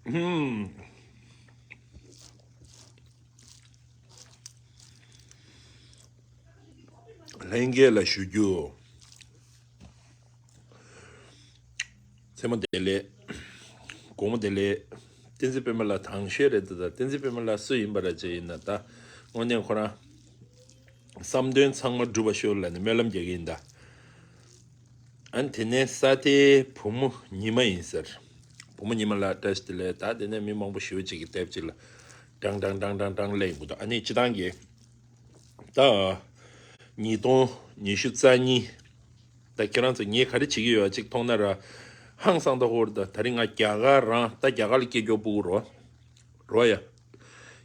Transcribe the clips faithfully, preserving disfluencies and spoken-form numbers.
ཧུམ། ལྷན་རྒྱས་ལ་ཞུ་རྒྱུ། མཚན་མོ་བདེ་ལེགས། དགོང་མོ་བདེ་ལེགས། བསྟན་འཛིན་པད་མ་ལགས་དང་ཤོས་རེད་ད། བསྟན་འཛིན་པད་མ་ལགས་སུ་ཡིན་པ་ར་ཅེ་ཡིན་ན་ད། དངོས་གནས་ཁོ་རང་བསམ་དོན་ཚང་མ་འགྲུབ་པ་ཤོག་ལབ་ནས་སྨོན་ལམ་རྒྱག་གི་ཡིན་ད། ཨ་ནི་དེ་ནས་ས་དེའི་བུ་མོ་ཉི་མ་ཡིན་ཟེར། བུ་མོ་ཉི་མ་ལགས་བཀྲ་ཤིས་བདེ་ལེགས། ད་དེ་ནས་མི་མང་པོ་ཞེ་པོ་ཅིག་གིས་དེབ་ཅིག་ལ་ཀྲང་ཀྲང་ཀྲང་ཀྲང་ཀྲང་ལེན་གྱི་འདུག་ཨ་ནི་སྤྱི་བཏང་གི་ད་ཉིས་སྟོང་ཉི་ཤུ་རྩ་གཉིས། ད་ཁྱེད་རང་ཚོ་ངས་ག་རེ་བྱེད་ཀྱི་ཡོད་ཅིག་མཐོང་ན་ར། ཧང་སང་ད་ཧོར་ད་ད་རིང་ང་རྒྱ་གར་རང་ད་རྒྱ་གར་ལ་སྐྱེས་སྐྱོ་སྤུ་གུ་རོ། རོ་ཡ།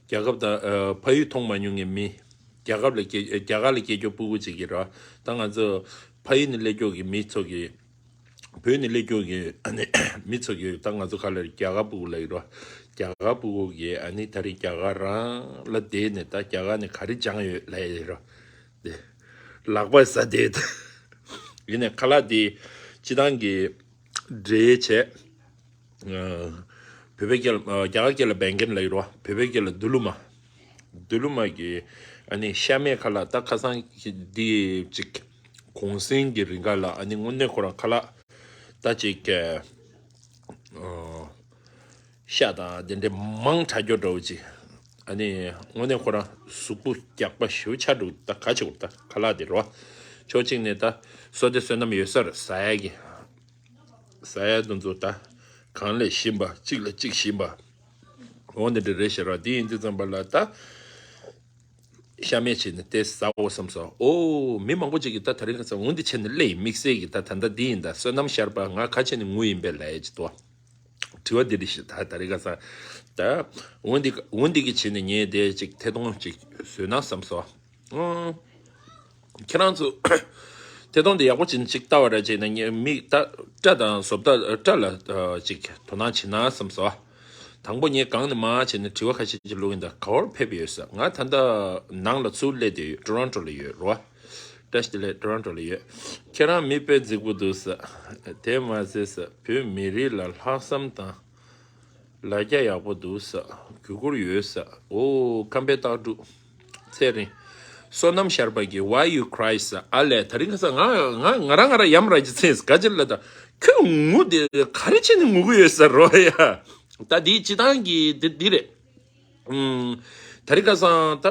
རྒྱལ་ཁབ་དང་ཨ་ཕ་ཡུལ་མཐོང་མ་མྱོང་མཁན་མི། རྒྱལ་ཁབ་ལ་སྐྱེ་རྒྱ་གར་ལ་སྐྱེས་སྐྱོ་སྤུ་གུ་ཅིག་གིས་ར། ད་ང་ཚོ་ཕ་ཡུལ་ནས་སླེབས་སྐྱོ་གི་མི་ཚོ་གི། བོད་ནས་སླེབས་སྐྱོ་གི་ཨ་ནི་མི་ཚོ་གི་ད་ང་ཚོ་ག་ལ་རྒྱ་གར་སྤུ་གུ་ལ་ཡིན་ར། རྒྱ་གར་སྤུ་གུ་གི་ཨ་ནི་ད་རེས་རྒྱ་གར་རང་ལ་བསྡད་ནས་ད་རྒྱ་གར་ནས་ག་རེ་སྦྱངས་ཡོད་ལབ་ཡ་ཡིན་ར། དེ་ལག་པ་ཟ་བསྡད་ད། ཡིན་ནས་ཁ་ལག་དེ་སྤྱི་བཏང་གི་འབྲེལ་བྱས། ཨ། བོད་པའི་སྐད་ལ་ཨ་རྒྱ་གར་སྐད་ལ་བན་གན་ལབ་ཀྱི་རེད་བ། བོད་པའི་སྐད་ལ་དུ་ལུ་མ། དུ་ལུ་མ་གི་ཨ་ནི་ཤ་མེད་ཁ་ལག་ད་ཁ་སང་གི་འདི་ཅིག་གུང་སེང་གི་རིང་ག་ལ་ཨ་ནི་དངོས་གནས་ཁོ་རང་ཁ་ལག་ད་ཅིག་ཨ། ཤ་དང་དེ་འདྲའི་མང་དྲགས་སྐྱོ་འདྲ་བོ་ཅིག་ཨ་ནི་དངོས་གནས་ཁོ་རང་གཟུགས་པོ་རྒྱགས་པ་ཞེ་པོ་ཆགས་འདུག་ད་ག་བྱེད་དགོས་ད་ཁ་ལག་དེ་རེད་བ། ཕྱོགས་གཅིག་ནས་ད་བསོད་བདེ་བསོད་ནམས་ཡོད་ས་རེད་ཟ་ཡ་གི། ཟ་ཡ་དེ་ཚོ་ད་གང་ལས་ཞིམ་པ་གཅིག་ལ་གཅིག་ཞིམ་པ། འོ་འདི་འདྲ་རེད་ཤག་ར། དེ་ཡིན་དུས་ཙམ་པ་ལ་ད་ཤ་མེད་བྱས་ནས་དེ་ཟ་འོ་བསམ་སོང་། ཨོ་མི་མང་པོ་ཅིག་གིས་ད་ད་རིང་ཁ་སང་འོ་འདི་བྱས་ནས་སླེབས་ཡིན། དམིགས་བསལ་གྱི་ད་ད་ལྟ་འདི་ཡིན་ད་བསོད་ནམས་ཤར་པ་ང་ག་བྱས་ནས་ངུ་ཡིན་པས་ལབ་ཡ་ཅིག་འདུག་དྲི་བ་འདི་རེད་ཤག་ད་ད་རིང་ཁ་སང་ད་འོ་འདི་འོ་འདི་གི་བྱས་ནས་ངས་དེ་ཅིག་ཐད་གཏོང་ཅིག་བཟོས་ན་བསམ་སོང་། ཨང་། ཁྱེད་རང་ཚོ་ཐད་གཏོང་དེ་ཡག་པོ་ཅིག་ཅིག་ལྟ་བ་ར་བྱས་ན་ངས་མིག་ད་སྐྲ་དང་བཟོ་ལྟ་སྐྲ་ལ་ཨ་ཅིག་དོ་སྣང་བྱེད་ན་བསམ་སོང་། དང་པོ་ངས་གང་ནས་མ་བྱས་ནས་དྲི་བ་ཁ་ཤས་ཅིག་བླུག་ཡིན་ད་ག་བར་ཕེབས་ཡོད་ས། ང་ད་ལྟ་ནང་ལ་ཚུར་སླེབས་བསྡད་ཡོད། ཊོ་རོན་ཊོ་ལ་ཡོད་རོ། བཀྲ་ཤིས་བདེ་ལེགས། ཊོ་རོན་ཊོ་ལ་ཡོད། ཁྱེད་རང་མི་དཔེ་རྫིག་པོ་འདུག་ས། དེ་མ་ཟད་ས་བོད་མི་རིགས་ལ་ལྷག་བསམ་དང་ལ་རྒྱ་ཡག་པོ་འདུག་ས། གུས་བཀུར་ཡོད་ས། ཨོ་ཁམས་པའི་སྟག་ཕྲུག་ཚེ་རིང་། བསོད་ནམས་ཤར་པ་གིས་Why you cry ས། ཨ་ལས་ད་རིང་ཁ་སང་ང་ང་ང་རང་ང་རང་ཡ་མ་ར་ཅིག་ཚེས་ག་ཅིག་ལ་ད་ཁྱོད་ངུ་དེ་ག་རེ་བྱས་ནས་ངུ་གི་ཡོད་ས་རོ་ཡ། ད་འདི་སྤྱི་བཏང་གི་འདི་འདི་རེད། ཨུམ། ད་རིང་ཁ་སང་ད།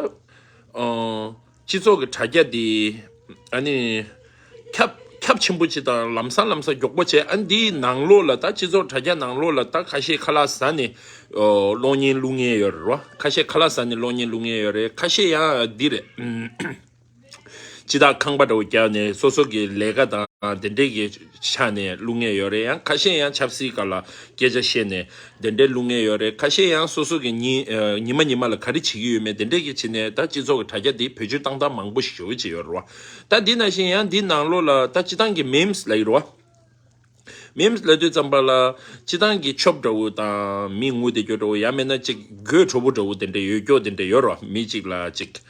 ཨོ། སྤྱི་ཚོགས་ཀྱི་དྲ་རྒྱ་འདི། ཨ་ནི། ཁྱབ་ཁྱབ་ཆེན་པོ་ཅིག་དང་ལམ་སང་ལམ་སང་མགྱོགས་པོ་བྱས། ཨ་འདིའི་ནང་ལོགས་ལ་ད་སྤྱི་ཚོགས་དྲ་རྒྱ་ནང་ལོགས་ལ་ད་ཁ་ཤས་ཁ་ལག་ཟ་ནས། ཨོ། གློག་བརྙན་བླུག་མཁན་ཡོད་རེད་བ། ཁ་ཤས་ཁ་ལག་ཟ་ནས་གློག་བརྙན་བླུག་མཁན་ཡོད་རེད། ཁ་ཤས་ཡང་འདི་རེད། ཨུམ། སྤྱི་བཏང་ཁང་པ་འདྲ་བོ་བརྒྱབ་ནས་སོ་སོ་གི་ལས་ཀ་དང་དེ་འདྲས་ཀྱི་ཆ་ནས་བླུག་མཁན་ཡོད་རེད། ཡང་ཁ་ཤས་ཡང་ཆབ་སྲིད་སྒང་ལ་སྐད་ཆ་བཤད་ནས་དེ་འདྲས་བླུག་མཁན་ཡོད་རེད། ཁ་ཤས་ཡང་སོ་སོ་གི་ཉི་ཨ་ཉི་མ་ཉི་མ་ལ་ག་རེ་བྱེད་ཀྱི་ཡོད་མེད་དེ་འདྲས་ཀྱི་བྱས་ནས་ད་སྤྱི་ཚོགས་ཀྱི་དྲ་རྒྱ་འདི་བེད་སྤྱོད་བཏང་སྟངས་མང་པོ་ཞེ་པོ་ཅིག་ཡོད་རེད་བ། ད་འདི་ནང་བཞིན་ཡང་འདི་ནང་ལོགས་ལ་ད་སྤྱི་བཏང་གི་མེམས་ལབ་ཀྱི་རེད་བ། མེམས་ལབ་དུས་ཙམ་པ་ལ་སྤྱི་བཏང་གི་ཆོབ་འདྲ་བོ་དང་མི་ངུ་བསྡད་རྒྱུ་འདྲ་བོ་ཡང་མིན་ན་ཅིག་དགོད་བྲོ་པོ་འདྲ་བོ་དེ་འདྲ་ཡོད་རྒྱུ་དེ་འདྲ་ཡོད་རེད་བ། མི་གཅིག་ལ་གཅིག་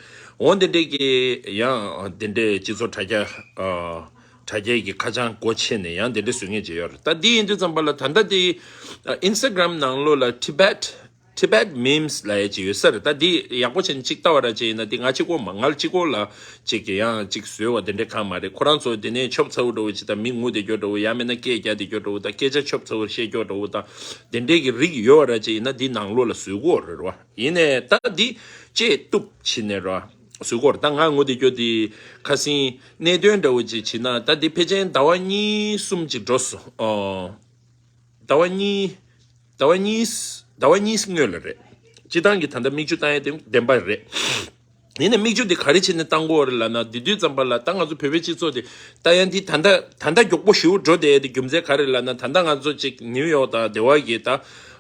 འོ་དེ་འདྲས་ཀྱི་ཡང་དེ་འདྲས་སྤྱི་ཚོགས་དྲ་རྒྱ་ཨ་དྲ་རྒྱའི་གི་ཁ་བྱང་སྒོ་ཕྱེ་ནས་ཡང་དེ་འདྲས་བཟོ་མཁན་ཅིག་ཡོད་རེད། ད་འདི་ཡིན་དུས་ཙམ་པ་ལ་ད་ལྟ་དེ་ཨ་Instagram་ནང་ལོགས་ལ་Tibet Tibet memes་ལབ་ཡ་ཅིག་ཡོད་ས་རེད། ད་འདི་ཡག་པོ་བྱས་ནས་ཅིག་ལྟ་བ་ར་ཅིག་ཡིན་ན་འདི་ང་གཅིག་པོ་མ་ང་གཅིག་པོ་ལ་ཅིག་གི་ཡང་ཅིག་བཟོས་བ་དེ་འདྲས་གང་མ་རེད། ཁོ་རང་ཚོ་དེ་ནས་ཆོབ་ཚ་བོ་འདྲ་བོ་ཅིག་དང་མི་ངུ་བསྡད་རྒྱུ་འདྲ་བོ་ཡང་མིན་ན་སྐད་རྒྱག་བསྡད་རྒྱུ་འདྲ་བོ་དང་སྐད་ཆ་ཆོབ་ཚ་བོ་བཤད་རྒྱུ་འདྲ་བོ་དང་དེ་འདྲས་ཀྱི་རིགས་ཡོད་བ་ར་ཅིག་ཡིན་ན་འདི་ནང་ལོགས་ལ་བཟོས་གོ་རེད་བ། ཡིན་ནས་ད་འདི་ཅེས་གཏུབ་བྱས་ནས་ར་བཟོས་གོ་རེད། ད་ང་ངུ་བསྡད་རྒྱུ་འདི་ཁ་སང་གནད་དོན་འདྲ་བོ་ཅིག་བྱས་ན་ད་འདི་ཕལ་ཆེར་ཟླ་བ་གཉིས་གསུམ་ཅིག་འགྲོ་སོང་། ཨོ། ཟླ་བ་གཉིས། ཟླ་བ་གཉིས། ཟླ་བ་གཉིས་སྔོན་ལ་རེད། སྤྱི་བཏང་གི་ད་ལྟ་མིག་ཆུ་བཏང་ཡས་དེ་བདེན་པ་རེད། ཡིན་ནའི་མིག་ཆུ་དེ་ག་རེ་བྱས་ནས་བཏང་དགོས་རེད་ལབ་ན་དེ་དུས་ཙམ་པ་ལ་ད་ང་ཚོ་བོད་པའི་སྤྱི་ཚོགས་དེ་ད་ཡང་འདི་ད་ལྟ་ད་ལྟ་མགྱོགས་པོ་ཞེ་པོ་འགྲོ་བསྡད་ཡས་དེ་རྒྱུ་མཚན་ག་རེ་ལབ་ན་ད་ལྟ་ང་ཚོ་ཅིག་ནིའུ་ཡོག་དང་དེ་བ་གི་ད་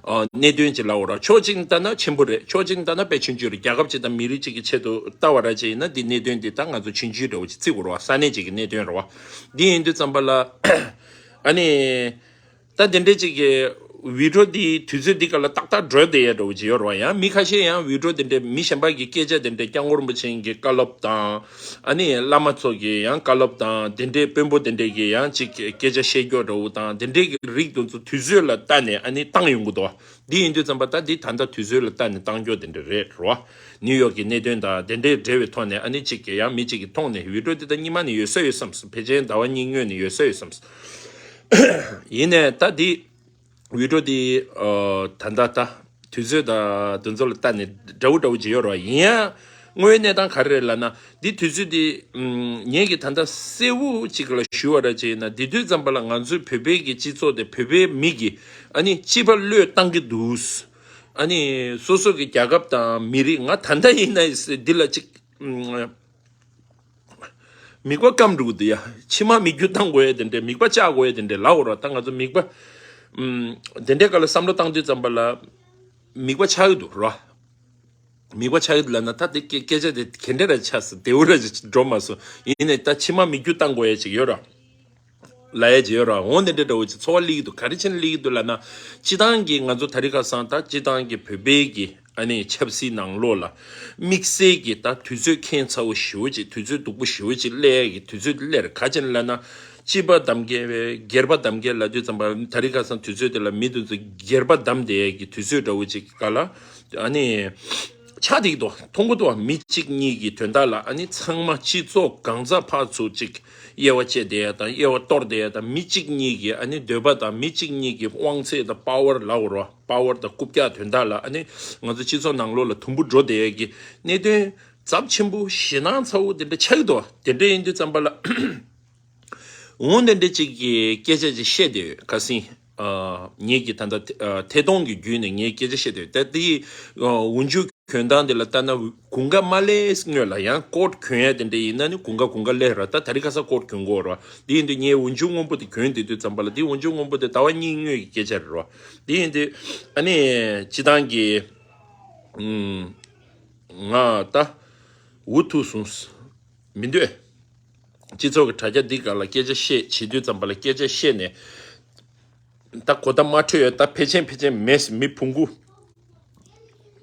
གནད་དོན་ཅིག་ལབ་དགོས་རེད། ཕྱོགས་གཅིག་ནས་ལྟ་ན་ཆེན་པོ་རེད། ཕྱོགས་གཅིག་ནས་ལྟ་ན་དཔེ་ཆུང་ཆུང་རེད། རྒྱལ་ཁབ་ཅིག་དང་མི་རིགས་ཅིག་གི་ཆེད་དུ་ལྟ་བ་ར་ཅིག་ཡིན་ན་འདི་གནད་དོན་འདི་ད་ང་ཚོ་ཆུང་ཆུང་འདྲ་བོ་ཅིག་བརྩི་དགོས་རེད་བ། ས་གནས་ཅིག་གི་གནད་དོན་རེད་བ། འདི་ཡིན་དུས་ཙམ་པ་ལ་ཨ་ནི། ད་དེ་འདྲས་ཅིག་གི་ བི་ཌི་ཡོ་འདི་དུས་ཚོད་འདི་ག་ལ་ཏག་ཏག་འགྲོ་བསྡད་ཡ་འདྲ་བོ་ཅིག་ཡོད་རེད་བ། ཡང་མི་ཁ་ཤས་ཡང་བི་ཌི་ཡོ་འདི་འདྲའི་མི་གཞན་པ་གི་སྐད་ཆ་འདི་འདྲའི་སྐྱབས་མགོན་རིན་པོ་ཆེ་གི་བཀའ་སློབ་དང་། ཨ་ནི་བླ་མ་ཚོ་གི་ཡང་བཀའ་སློབ་དང་། འདི་འདྲའི་དཔོན་པོ་འདི་འདྲའི་གི་ཡང་ཅིག་སྐད་ཆ་བཤད་རྒྱུ་འདྲ་བོ་དང་། འདི་འདྲའི་གི་རིགས་དེ་ཚོ་དུས་ཚོད་ལ་ལྟ་ནས་ཨ་ནི་བཏང་ཡོང་གི་འདུག་འདི་ཡིན་དུས་ཙམ་པ་ད་འདི་ད་ལྟ་དུས་ཚོད་ལ་ལྟ་ནས་བཏང་རྒྱུ་འདི་འདྲ་རེད་རོ། ནིའུ་ཡོག་གི་གནད་དོན་དང་དེ་འདྲའི་འབྲེལ་བའི་ཐོག་ནས། ཨ་ནི་གཅིག་གི་ཡང་མི་གཅིག་གིས་མཐོང་ནས་བི་ཌི་ཡོ་འདི་ད་སྔོན་མ་ནས་ཡོད་ས་ཡོད་བསམས། ཕལ་ཆེར་ཟླ་བ་གཉིས་སྔོན་ནས་ཡོད་ས་ཡོད་བསམས། ཡིན་ནའི་ད་འདི་བི་ཌི་ཡོ་འདི་ཨ་ད་ལྟ་ད་དུས་ཚོད་དང་དེ་ཚོ་ལ་ལྟ་ནས་འདྲ་བོ་འདྲ་བོ་ཅིག་ཡོད་རེད་བ། ཡིན་ཡང་དངོས་ཡོད་གནས་སྟངས་ག་རེ་རེད་ལབ་ན། འདི་དུས་ཚོད་འདི་ངས་ཀྱི་ད་ལྟ་གསལ་བོ་ཅིག་ལ་ཞུ་བ་ར་ཅིག་ཡིན་ན། འདི་དུས་ཙམ་པ་ལ་ང་ཚོའི་བོད་པའི་གི་སྤྱི་ཚོགས་དེ། བོད་པའི་མི་གི་ཨ་ནི་སྤྱི་པ་བློས་བཏང་གི་འདུག་ཨ་ནི་སོ་སོ་གི་རྒྱལ་ཁབ་དང་མི་རིགས། ང་ད་ལྟ་ཡིན་ན་འདི་ལ་ཅིག་མིག་པ་སྐམ་འགྲོ་གི་འདུག་ཡ། མཆི་མ་མིག་རྒྱུ་བཏང་དགོས་ཡ་དེ་འདྲས། མིག་པ་བཅག་དགོས་ཡ་དེ་འདྲས་ལབ་འོ་ར། ད་ང་ཚོ་མིག་པ་ཨམ། དེ་འདྲས་ག་ལ་བསམ་བློ་བཏང་དུས་ཙམ་པ་ལ་མིག་པ་ཆགས་ཀྱི་འདུག་ར། མིག་པ་ཆགས་ཀྱི་འདུག་ལབ་ན་ད་དེ་སྐད་སྐད་ཆ་དེ་ག་འདྲས་ར་ཆགས་སོང་། བདེ་བོ་ར་ཅིག་འགྲོ་མ་སོང་། ཡིན་ནའི་ད་མཆི་མ་མིག་རྒྱུ་བཏང་དགོས་ཡ་ཅིག་ཡོད་ར། ལབ་ཡ་ཅིག་ཡོད་ར། འོ་དེ་འདྲས་འདྲ་བོ་ཅིག་ཚོར་བ་སླེབས་ཀྱི་འདུག་ག་རེ་བྱས་ནས་སླེབས་ཀྱི་འདུག་ལབ་ན། སྤྱིར་བཏང་གི་ང་ཚོ་དེ་རིང་ཁ་སང་ད་སྤྱིར་བཏང་གི་བོད་པའི་གི་ཨ་ནི་ཆབ་སྲིད་ནང་ལོགས་ལ་དམིགས་བསལ་གྱི་ད་དུས་ཚོད་ཁྱད་མཚར་བོ་ཞེ་པོ་ཅིག་དུས་ཚོད་སྡུག་པོ་ཞེ་པོ་ཅིག་སླེབས་ཡ་གི་དུས་ཚོད་དེ་སླེབས་རེད། ག་རེ་བྱས་ནས་ལབ་ན། སྤྱི་པ་གདམ་ག་བའི་སྒེར་པ་གདམ་ག་ལབ་དུས་ཙམ་པ་དེ་རིང་ཁ་སང་དུས་ཚོད་དེ་ལ་མི་དེ་ཚོ་སྒེར་པ་གདམ་བསྡད་ཡ་གི་དུས་ཚོད་འདྲ་བོ་ཅིག་ག་ལ་ཨ་ནི་ཆགས་བསྡད་ཀྱི་འདུག་མཐོང་གི་འདུག་མི་གཅིག་གཉིས་ཀྱི་དོན་དག་ལ་ཨ་ནི་ཚང་མ་སྤྱི་ཚོགས་གང་ཚ་ཕར་ཚུར་ཅིག་དབྱེ་བ་བྱས་བསྡད་ཡ་དང་། དབྱེ་བ་གཏོར་བསྡད་ཡ་དང་། མི་གཅིག་གཉིས་ཀྱི་ཨ་ནི་འདོད་པ་དང་། མི་གཅིག་གཉིས་ཀྱི་དབང་ཚད་དང་པ་ཝར་ལབ་འོ་ར། པ་ཝར་དང་རྐུབ་བཀྱག་དོན་དག་ལ་ཨ་ནི་ང་ཚོ་སྤྱི་ཚོགས་ནང་ལོགས་ལ་དུམ་བུ་འགྲོ་བསྡད་ཡ་གི་གནད་དོན་ཚབས་ཆེན་པོ་ཞེད་སྣང་ཚ་བོ་དེ་འདྲ་ཆགས་ཀྱི་འདུག་དེ་འདྲ་ཡིན་དུས་ཙམ་པ་ལ། འོ་དེ་འདྲ་ཅིག་གི་སྐད་ཆ་ཅིག་བཤད་བསྡད་ཡོད། ཁ་སང་ཨ་ངེད་ཀྱི་ད་ལྟ་ཨ་ཐད་གཏོང་གི་བརྒྱུད་ནས་ངས་སྐད་ཆ་བཤད་བསྡད་ཡོད། ད་དེ་ཨ་འོག་འཇུག་གྱོན་སྟངས་དེ་ལ་ལྟ་ན། དགུན་ཁ་མ་སླེབས་སྔོན་ལ་ཡང་ཀོཊ་གྱོན་ཡ་དེ་འདྲ་ཡིན་ན་ནི་དགུན་ཁ་དགུན་ཁ་སླེབས་ར། ད་དེ་རིང་ཁ་སང་ཀོཊ་གྱོན་དགོས་ར། དེ་ཡིན་དུས་ངས་འོག་འཇུག་སྔོན་པོ་དེ་གྱོན་བསྡད་དུས་ཙམ་པ་ལ། དེ་འོག་འཇུག་སྔོན་པོ་དེ་ཟླ་བ་གཉིས་སྔོན་གྱི་སྐད་ཆ་རེད་ར། དེ་ཡིན་དུས་ཨ་ནི་སྤྱིར་བཏང་གི་ཨུམ། ང་ད་འུ་ཐུག་སོང་། མི་འདོད། སྤྱི་ཚོགས་ཀྱི་དྲ་རྒྱ་འདི་སྒང་ལ་སྐད་ཆ་བཤད་བྱེད་དུས་ཙམ་པ་ལ། སྐད་ཆ་བཤད་ནས་ད་གོ་བརྡ་མ་འཕྲོད་ཡ་ད་ཕལ་ཆེར་ཕལ་ཆེར་མེད། མི་བུང་གུ།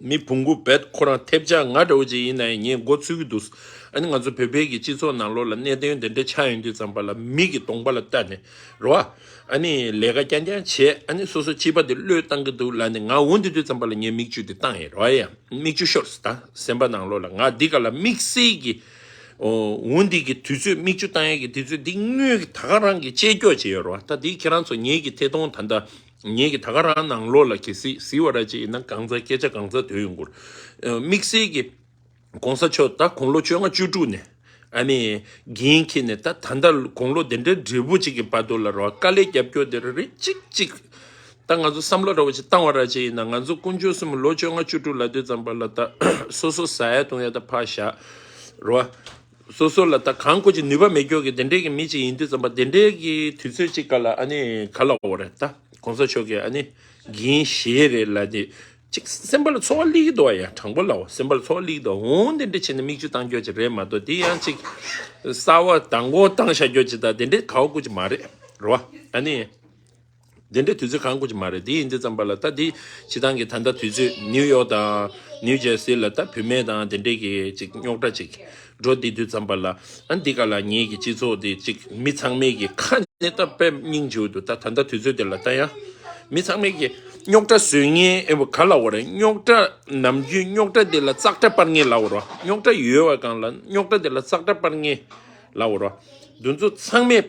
མི་བུང་གུ་བེད་ཁོ་རང་ཐེབས་ཆག་ང་འདྲ་བོ་ཅིག་ཡིན་ན་ཡང་ངས་མགོ་ཚོད་ཀྱི་འདུག་ཨ་ནི་ང་ཚོ་བོད་པའི་གི་སྤྱི་ཚོགས་ནང་ལོགས་ལ་གནད་དོན་འདི་འདྲ་ཆགས་ཡོང་དུས་ཙམ་པ་ལ་མི་གི་གདོང་པ་ལ་ལྟ་ནས་རེད་བ། ཨ་ནི་ལས་ཀ་རྐྱང་རྐྱང་བྱས། ཨ་ནི་སོ་སོ་སྤྱི་པ་དེ་བློས་བཏང་གི་འདུག་ལབ་ནས། ང་འོ་འདི་དུས་ཙམ་པ་ལ་ངའི་མིག་ཆུ་དེ་བཏང་ཡིན་རེད་བ། ཡ། མིག་ཆུ་ཤོར་སོང་། ད་སེམས་པ་ནང་ལོགས་ལ་ང་འདི་ག་ལ་དམིགས་བསལ་གྱི་འོ་འོ་འདི་གི་དུས་ཚོད། མིག་ཆུ་བཏང་ཡས་ཀྱི་དུས་ཚོད་འདི་དངོས་ཀྱི་ད་ག་རང་གི་གཅེས་སྐྱོག་བྱས་ཡོད་རེད་བ། ད་འདི་ཁྱེད་རང་ཚོ་ངེད་ཀྱི་ཐད་གཏོང་ད་ལྟ་ངེད་ཀྱི་ད་ག་རང་ནང་ལོགས་ལ་གལ་སྲིད་གཟིགས་པ་ར་ཅིག་ཡིན་ན་གང་ཚ་སྐད་ཆ་གང་ཚ་ཐོན་ཡོང་གི་རེད། དམིགས་བསལ་གྱི་གོང་ས་མཆོག་ད་དགུང་ལོ་བཅོ་ལྔ་བཅུ་དྲུག་ནས་ཨ་ནི་འགན་འཁྱེར་ནས། ད་ད་ལྟ་དགུང་ལོ་དེ་འདྲའི་བགྲེས་པོ་ཅིག་གི་བར་དུ་ལ་རོ། དཀའ་ལས་རྒྱབ་སྐྱོར་དེ་རེ་རེ་གཅིག་གཅིག་ད་ང་ཚོ་བསམ་བློ་འདྲ་བོ་ཅིག་བཏང་བ་ར་ཅིག་ཡིན་ན། ང་ཚོ་དཀོན་མཆོག་གསུམ་ལོ་བཅོ་ལྔ་བཅུ་དྲུག་ལབ་དུས་ཙམ་པ་ལ་ད་སོ་སོ་ཟ་ཡ་བཏུང་ཡ་ད་ཕར་བཞག་རོ། སོ་སོ་ལ་ད་གང་དགོས་ཀྱི་ནུས་པ་མེད་སྐྱོ་གི་དེ་འདྲའི་གི་མི་ཅིག་ཡིན་དུས་ཙམ་པ། དེ་འདྲའི་གི་དུས་ཚོད་ཅིག་ག་ལ་ཨ་ནི་ག་ལ་འོ་རེད། ད་གོང་ས་མཆོག་གིས་ཨ་ནི་འགན་བཞེས་རེད་ལབ་དེ། ཅིག་སེམས་པ་ལ་ཚོར་བ་སླེབས་ཀྱི་འདུག་ཡ། དྲང་པོ་ལབ་འོ། སེམས་པ་ལ་ཚོར་བ་སླེབས་ཀྱི་འདུག་འོང་དེ་འདྲ་བྱས་ནས་མིག་ཆུ་བཏང་རྒྱུ་ཅིག་རེད་མ་གཏོགས། དེ་ཡང་ཅིག་གསར་བ་མདང་དགོང་བཏང་བཞག་རྒྱུ་ཅིག་ད་དེ་འདྲའི་ག་བ་དགོས་ཀྱི་མ་རེད་རོ། ཨ་ནི་དེ་འདྲའི་དུས་ཚོད་གང་དགོས་ཀྱི་མ་རེད། དེ་ཡིན་དུས་ཙམ་པ་ལ་ད་དེ་སྤྱིར་བཏང་གི་ད་ལྟ་དུས་ཚོད་ནིའུ་ཡོག་དང་ནིའུ་ཇར་སི་ལ་ད་བུད་མེད་དང་དེ་འདྲའི་གི་ཅིག་རྙོག་དྲ་ཅིག་འགྲོ་བསྡད་དུས་ཙམ་པ་ལ། ཨ་འདི་ག་ལ་ངེད་ཀྱི་སྤྱི་ཚོགས་དེ་ཅིག་མི་ཚང་མས་ཀྱི་ཁ་ནས་ད་དཔེ་སྙིང་རྗེ་པོ་འདུག་ད་ད་ལྟ་དུས་ཚོད་དེ་ལ་ད་ཡང་མི་ཚང་མས་ཀྱི་རྙོག་དྲ་བཟོ་མཁན་ཨེ་བོ་ག་ལབ་དགོས་རེད། རྙོག་དྲ་ནམ་རྒྱུན་རྙོག་དྲ་དེ་ལ་ཙག་སྒྲ་སྤར་མཁན་ལབ་དགོས་རེད། རྙོག་དྲ་ཡོད་པ་སྒང་ལ་རྙོག་དྲ་དེ་ལ་ཙག་སྒྲ་སྤར་མཁན་ལབ་དགོས་རེད། འདི་ཚོ་ཚང་མས་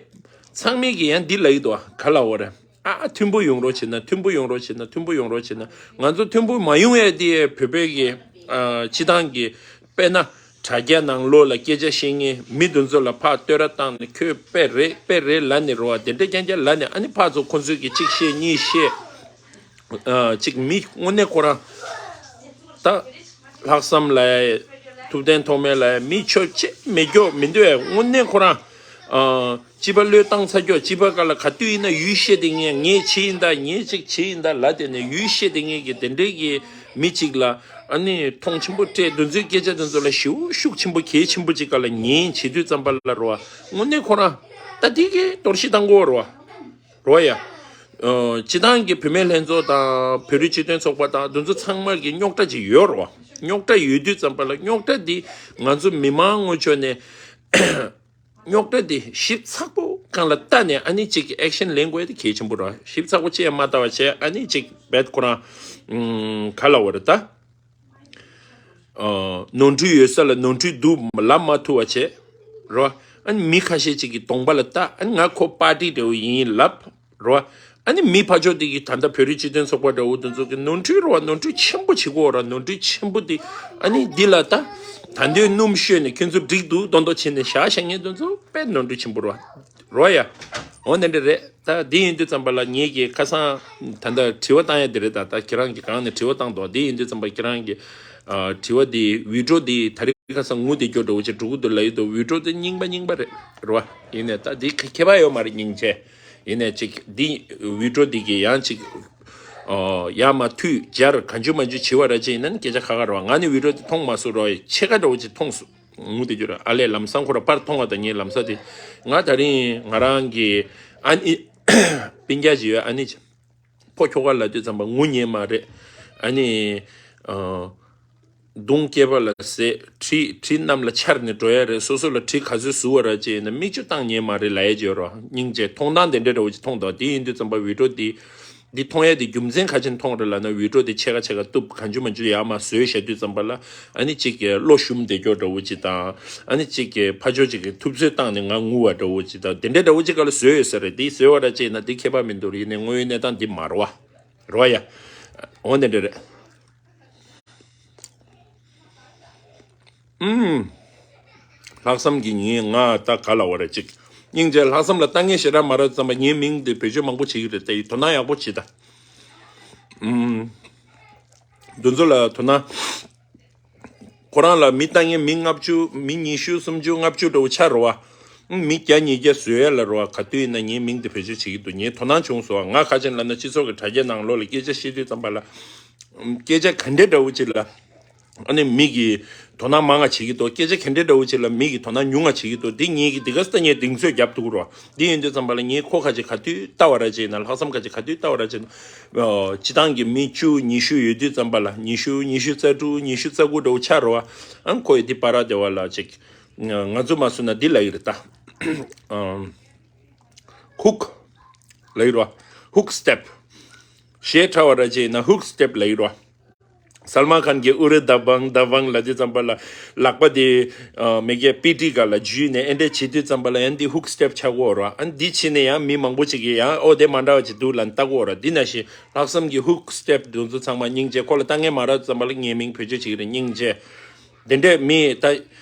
ཚང་མས་ཀྱི་ཡང་འདི་ལབ་ཀྱི་འདུག་ག་ལབ་དགོས་རེད། ཨ་མཐུན་པོ་ཡོང་རོགས་བྱེད་ན། མཐུན་པོ་ཡོང་རོགས་བྱེད་ན། མཐུན་པོ་ཡོང་རོགས་བྱེད་ན། ང་ཚོ་མཐུན་པོ་མ་ཡོང་ཡས་དེ་བོད་པའི་གི་ཨ་སྤྱི་བཏང་གི་དཔེར་ན་དྲ་རྒྱ་ནང་ལོགས་ལ་སྐད་ཆ་བཤད་མཁན་མི་དེ་ཚོ་ལ་ཕར་བསྟོད་ར་བཏང་ནས། ཁྱོད་དཔེ་རེད་དཔེ་རེད་ལབ་ནས་རོ། དེ་འདྲ་རྐྱང་རྐྱང་ལབ་ནས། ཨ་ནི་ཕར་ཚུར་ཁོ་ཚོས་གི་གཅིག་བཤད་གཉིས་བཤད། ཨ་གཅིག་མི་དངོས་གནས་ཁོ་རང་ད་ལྷག་བསམ་ལ་ཡ། ཐུབ་བསྟན་ཐོགས་མེད་ལ་ཡ། མི་ཆོས་ཅིག་མེད་རྒྱུ་མི་འདུག་ཨེ། དངོས་གནས་ཁོ་རང་ཨ་སྤྱི་པ་བློས་བཏང་ཚར་རྒྱུ། སྤྱི་པ་ག་ལ་ག་དུས་ཡིན་ན་ཡུལ་བཤད་དེ་ངས་ངས་བྱས་ཡིན་ད། ངས་ཅིག་བྱས་ཡིན་ད་ལབ་དེ་ནས་ཡུལ་བཤད་དེ་ངས་ཀྱི་དེ་འདྲའི་གི་མི་ཅིག་ལ་ཨ་ནི་མཐོང་ཆེན་པོ་སྤྲད། དེ་ཚོའི་སྐད་ཆ་དེ་ཚོ་ལ་ཞེ་པོ་ཤུགས་ཆེན་པོ་གལ་ཆེན་པོ་ཅིག་ག་ལ་ཉན་བྱེད་དུས་ཙམ་པ་ལ་རོ། དངོས་གནས་ཁོ་རང་ད་དེ་གི་གཏོར་བཤིག་བཏང་དགོས་རོ། རོ་ཡ། ཨ་སྤྱི་བཏང་གི་བུད་མེད་ལྷན་ཚོགས་དང་བོད་རིགས་སྤྱི་མཐུན་ཚོགས་པ་དང་དེ་ཚོ་ཚང་མ་གི་རྙོག་དྲ་ཅིག་ཡོད་རེད་བ། རྙོག་དྲ་ཡོད་དུས་ཙམ་པ་ལ་རྙོག་དྲ་འདི་ང་ཚོ་མི་མང་ངོས་ཕྱོགས་ནས་རྙོག་དྲ་འདི་ཞིབ་ཚགས་པོ་སྒང་ལ་ལྟ་ནས་ཨ་ནི་གཅིག་གི་ཨེག་ཤན་ལེན་དགོས་དེ་གལ་ཆེན་པོ་རེད། ཞིབ་ཚགས་པོ་ཅིག་ཡང་མ་ལྟ་བ་བྱས་ཨ་ནི་གཅིག་བེད་ཁོ་རང་ཨམ་ག་ལབ་དགོས་རེད་ད། ཨ་ནོར་འཁྲུལ་ཡོད་ས་ལ་ནོར་འཁྲུལ་འདུག་ལབ་མ་ཐུབ་པ་བྱས་རོ། ཨ་ནི་མི་ཁ་ཤས་ཅིག་གི་གདོང་པ་ལ་ལྟ། ཨ་ནི་ང་ཁོ་པར་ཊི་འདྲ་བོ་ཡིན་ལབ་རོ། ཨ་ནི་མི་ཕར་ཕྱོགས་དེ་གི་ད་ལྟ་བོད་རིགས་སྤྱི་མཐུན་ཚོགས་པ་འདྲ་བོ་དེ་ཚོ་གི་ནོར་འཁྲུལ་རོ། ནོར་འཁྲུལ་ཆེན་པོ་བྱེད་ཀྱི་ཡོད་ར། ནོར་འཁྲུལ་ཆེན་པོ་དེ་ཨ་ནི་འདི་ལ་ལྟ། ད་འདོད་སྣུམ་བཤོས་ནས་ཁྱོད་ཚོ་འགྲིག་འདུག་མདོག་མདོག་བྱས་ནས་བཞག་བཞག་མཁན་དེ་ཚོ་དཔེ་ནོར་འཁྲུལ་ཆེན་པོ་རོ། རོ་ཡ། འོ་འདི་འདྲ་རེད། ད་འདི་ཡིན་དུས་ཙམ་པ་ལ་ངེད་ཀྱིས་ཁ་སང་ད་ལྟ་དྲི་བ་བཏང་ཡ་འདི་རེད། ད་ད་ཁྱེད་རང་གིས་གང་ནས་དྲི་བ་བཏང་འདུག་འདི་ཡིན་དུས་ཙམ་པ་ཁྱེད་རང་གིས་ཨ་དྲི་བ་འདི་བི་ཌི་ཡོ་འདི་ད་རེས་ཁ་སང་ངུ་བསྡད་རྒྱུ་འདྲ་བོ་ཅིག་འགྲོ་གི་འདུག་ལབ་ཡོད་འདུག་བི་ཌི་ཡོ་འདི་རྙིང་པ་རྙིང་པ་རེད་རེད་བ། ཡིན་ནས་ད་འདི་ཁ་ཁྱད་པར་ཡོད་མ་རེད། སྙིང་རྗེ། ཡིན་ནས་ཅིག་འདི་བི་ཌི་ཡོ་འདི་གི་ཡང་ཅིག་ཨ་ཡར་མར་མཐུད་སྦྱར་གང་བྱུང་མང་བྱུང་བྱེད་པ་ར་ཅིག་ཡིན་ན་ནི་སྐད་ཆ་ཁ་ཁ་རེད་བ། ང་ནི་བི་ཌི་ཡོ་འདི་མཐོང་མ་སོང་རོགས། ཕྱེད་ཀ་འདྲ་བོ་ཅིག་མཐོང་སོང་། ངུ་དེ་རྒྱུ་ར། ཨ་ལས་ལམ་སང་ཁོ་ར་པར་མཐོང་བ་དང་ངའི་ལམ་སང་དེ། ང་ད་རིང་ང་རང་གི་ཨ་ནི་སྤུན་ཀྱག་ཅིག་ཡོད། ཨ་ནི་ཕོ་ཁྱོ་ག་ལབ་དུས་ཙམ་པ་ངུ་ཉན་མ་རེད། ཨ་ནི་ཨ་མདུང་སྐེད་པ་ལ་ཟེ། གྲི་གྲི་གནམ་ལ་འཕྱར་ནས་འགྲོ་ཡ་རེད། སོ་སོ་ལ་གྲི་ག་ཚོད་ཟུག་པ་ར་ཅིག་ཡིན་ན་མིག་ཆུ་བཏང་ཉན་མ་རེད་ལབ་ཡ་ཅིག་ཡོད་ར། སྙིང་རྗེ། མཐོང་སྟངས་དེ་འདྲ་འདྲ་བོ་ཅིག་མཐོང་འདུག་དེ་ཡིན་དུས་ཙམ་པ་བི་ཌི་ཡོ་དེ། འདི་མཐོང་ཡས་དེ་རྒྱུ་མཚན་ག་ཅིག་མཐོང་རེད་ལབ་ན། བི་ཌི་ཡོ་དེ་ཕྱེད་ཀ་ཕྱེད་ཀ་གཏུབ་གང་བྱུང་མང་བྱུང་ཡར་མར་བཟོས་བཞག་དུས་ཙམ་པ་ལ་ཨ་ནི་གཅིག་གི་བློ་ཞུམ་བསྡད་རྒྱུ་འདྲ་བོ་ཅིག་དང་། ཨ་ནི་གཅིག་གི་ཕར་ཕྱོགས་གཅིག་གི་ཐུབ་ཚོད་བཏང་ནས་ང་ངུ་བ་འདྲ་བོ་ཅིག་དང་དེ་འདྲ་འདྲ་བོ་ཅིག་ག་ལ་བཟོས་ཡོད་ས་རེད། འདི་བཟོས་པ་ར་ཅིག་ཡིན་ན་འདི་ཁྱད་པར་མི་འདུག་ཡིན་ནའི་དངོས་ཡོད་གནས་སྟངས་འདི་མ་རེད་བ། རེད་བ་ཡ། འོ་འདི་འདྲ་རེད། ཨུམ། ལྷག་བསམ་གྱིས་ངས་ང་ད་ག་ལབ་དགོས་རེད་ཅིག་སྙིང་རྗེ། ལྷག་བསམ་ལ་ལྟ་ངན་ཞེ་དྲག་མ་རག་ཙམ་པ་ངའི་མིང་འདི་བེད་སྤྱོད་མང་པོ་བྱེད་ཀྱི་རེད་དེ། དོ་སྣང་ཡག་པོ་བྱེད་ད། ཨུམ། འདི་ཚོ་ལ་དོ་སྣང་། ཁོ་རང་ལ་མི་ལྟ་ངན་མི་ལྔ་བཅུ། མི་ཉི་ཤུ་སུམ་ཅུ་ལྔ་བཅུ་འདྲ་བོ་ཆགས་རེད་བ། ཨུམ། མི་བརྒྱ་ཉིས་བརྒྱ་བཟོ་ཡ་ལ་རེད་བ། ག་དུས་ཡིན་ན་ངའི་མིང་འདི་བེད་སྤྱོད་བྱེད་ཀྱི་འདུག་ངས་དོ་སྣང་བྱུང་སོང་བ། ང་ག་ཅིག་ལབ་ན་སྤྱི་ཚོགས་ཀྱི་དྲ་རྒྱའི་ནང་ལོགས་ལ་སྐད་ཆ་བཤད་དུས་ཙམ་པ་ལ། སྐད་ཆ་ག་འདྲའི་འདྲ་བོ་ཅིག་ལ། ཨ་ནི་མི་གིས་དོ་སྣང་མང་ང་བྱེད་ཀྱི་འདུག་སྐད་ཆ་ག་འདྲའི་འདྲ་བོ་ཅིག་ལ་མི་གིས་དོ་སྣང་ཉུང་ང་བྱེད་ཀྱི་འདུག་འདི་ངེད་ཀྱིས་འདི་ག་ས་ངས་གདེང་ཚོད་རྒྱབ་ཐུབ་ཀྱི་རེད། འདི་ཡིན་དུས་ཙམ་པ་ལ་ངས་ཁོ་ཁ་ཅིག་ག་དུས་ལྟ་བ་ར་ཅིག་ཡིན་ན། ལྷག་བསམ་ཁ་ཅིག་ག་དུས་ལྟ་བ་ར་ཅིག་ཡིན་ན། ཨ་སྤྱི་བཏང་གི་མི་བཅུ་ཉི་ཤུ་ཡོད་དུས་ཙམ་པ་ལ། ཉི་ཤུ། ཉི་ཤུ་རྩ་དྲུག། ཉི་ཤུ་རྩ་དགུ་འདྲ་བོ་ཆགས་རེད་བ། ཨ་ཁོ་ཡི་འདི་པ་ར་དེ་བ་ལ་ཅིག་ང་ཚོ་མ་སུ་ན་འདི་ལབ་ཀྱི་རེད་ད། ཨ་ཧུག་ལབ་ཀྱི་རེད་བ། ཧུག་སི་ཊེབ། གཞས་འཁྲབ་པ་ར་ཅིག་ཡིན་ན་ཧུག་སི་ཊེབ་ལབ་ཀྱི་རེད་བ། སལ་མན་ཁཱན་གྱི་ཨུ་རེ་དཱ་བང་དཱ་བང་ལབ་དུས་ཙམ་པ་ལ་ལག་པ་དེ་ཨ་མི་གའི་པི་ཊི་ག་ལ་འཇུས་ནས་ཨེ་འདྲས་བྱེད་དུས་ཙམ་པ་ལ་ཡང་འདི་ཧུག་སི་ཊེབ་ཆགས་ཀྱི་ཡོད་རེད་བ། ཨ་འདི་བྱས་ནས་ཡང་མི་མང་པོ་ཅིག་གིས་ཡང་ཨོ་དེ་མ་འདྲ་བ་ཅིག་འདུག་ལབ་ལྟ་གི་ཡོད་རེད། འདི་ནང་བཞིན་ལྷག་བསམ་གྱི་ཧུག་སི་ཊེབ་འདི་ཚོ་ཚང་མ་སྙིང་རྗེ། ཁོ་ལ་ལྟ་ངན་མ་རག་ཙམ་པ་ལ་ངའི་མིང་བེད་སྤྱོད་བྱེད་ཀྱི་རེད། སྙིང་རྗེ། དེ་འདྲས་མི་ད་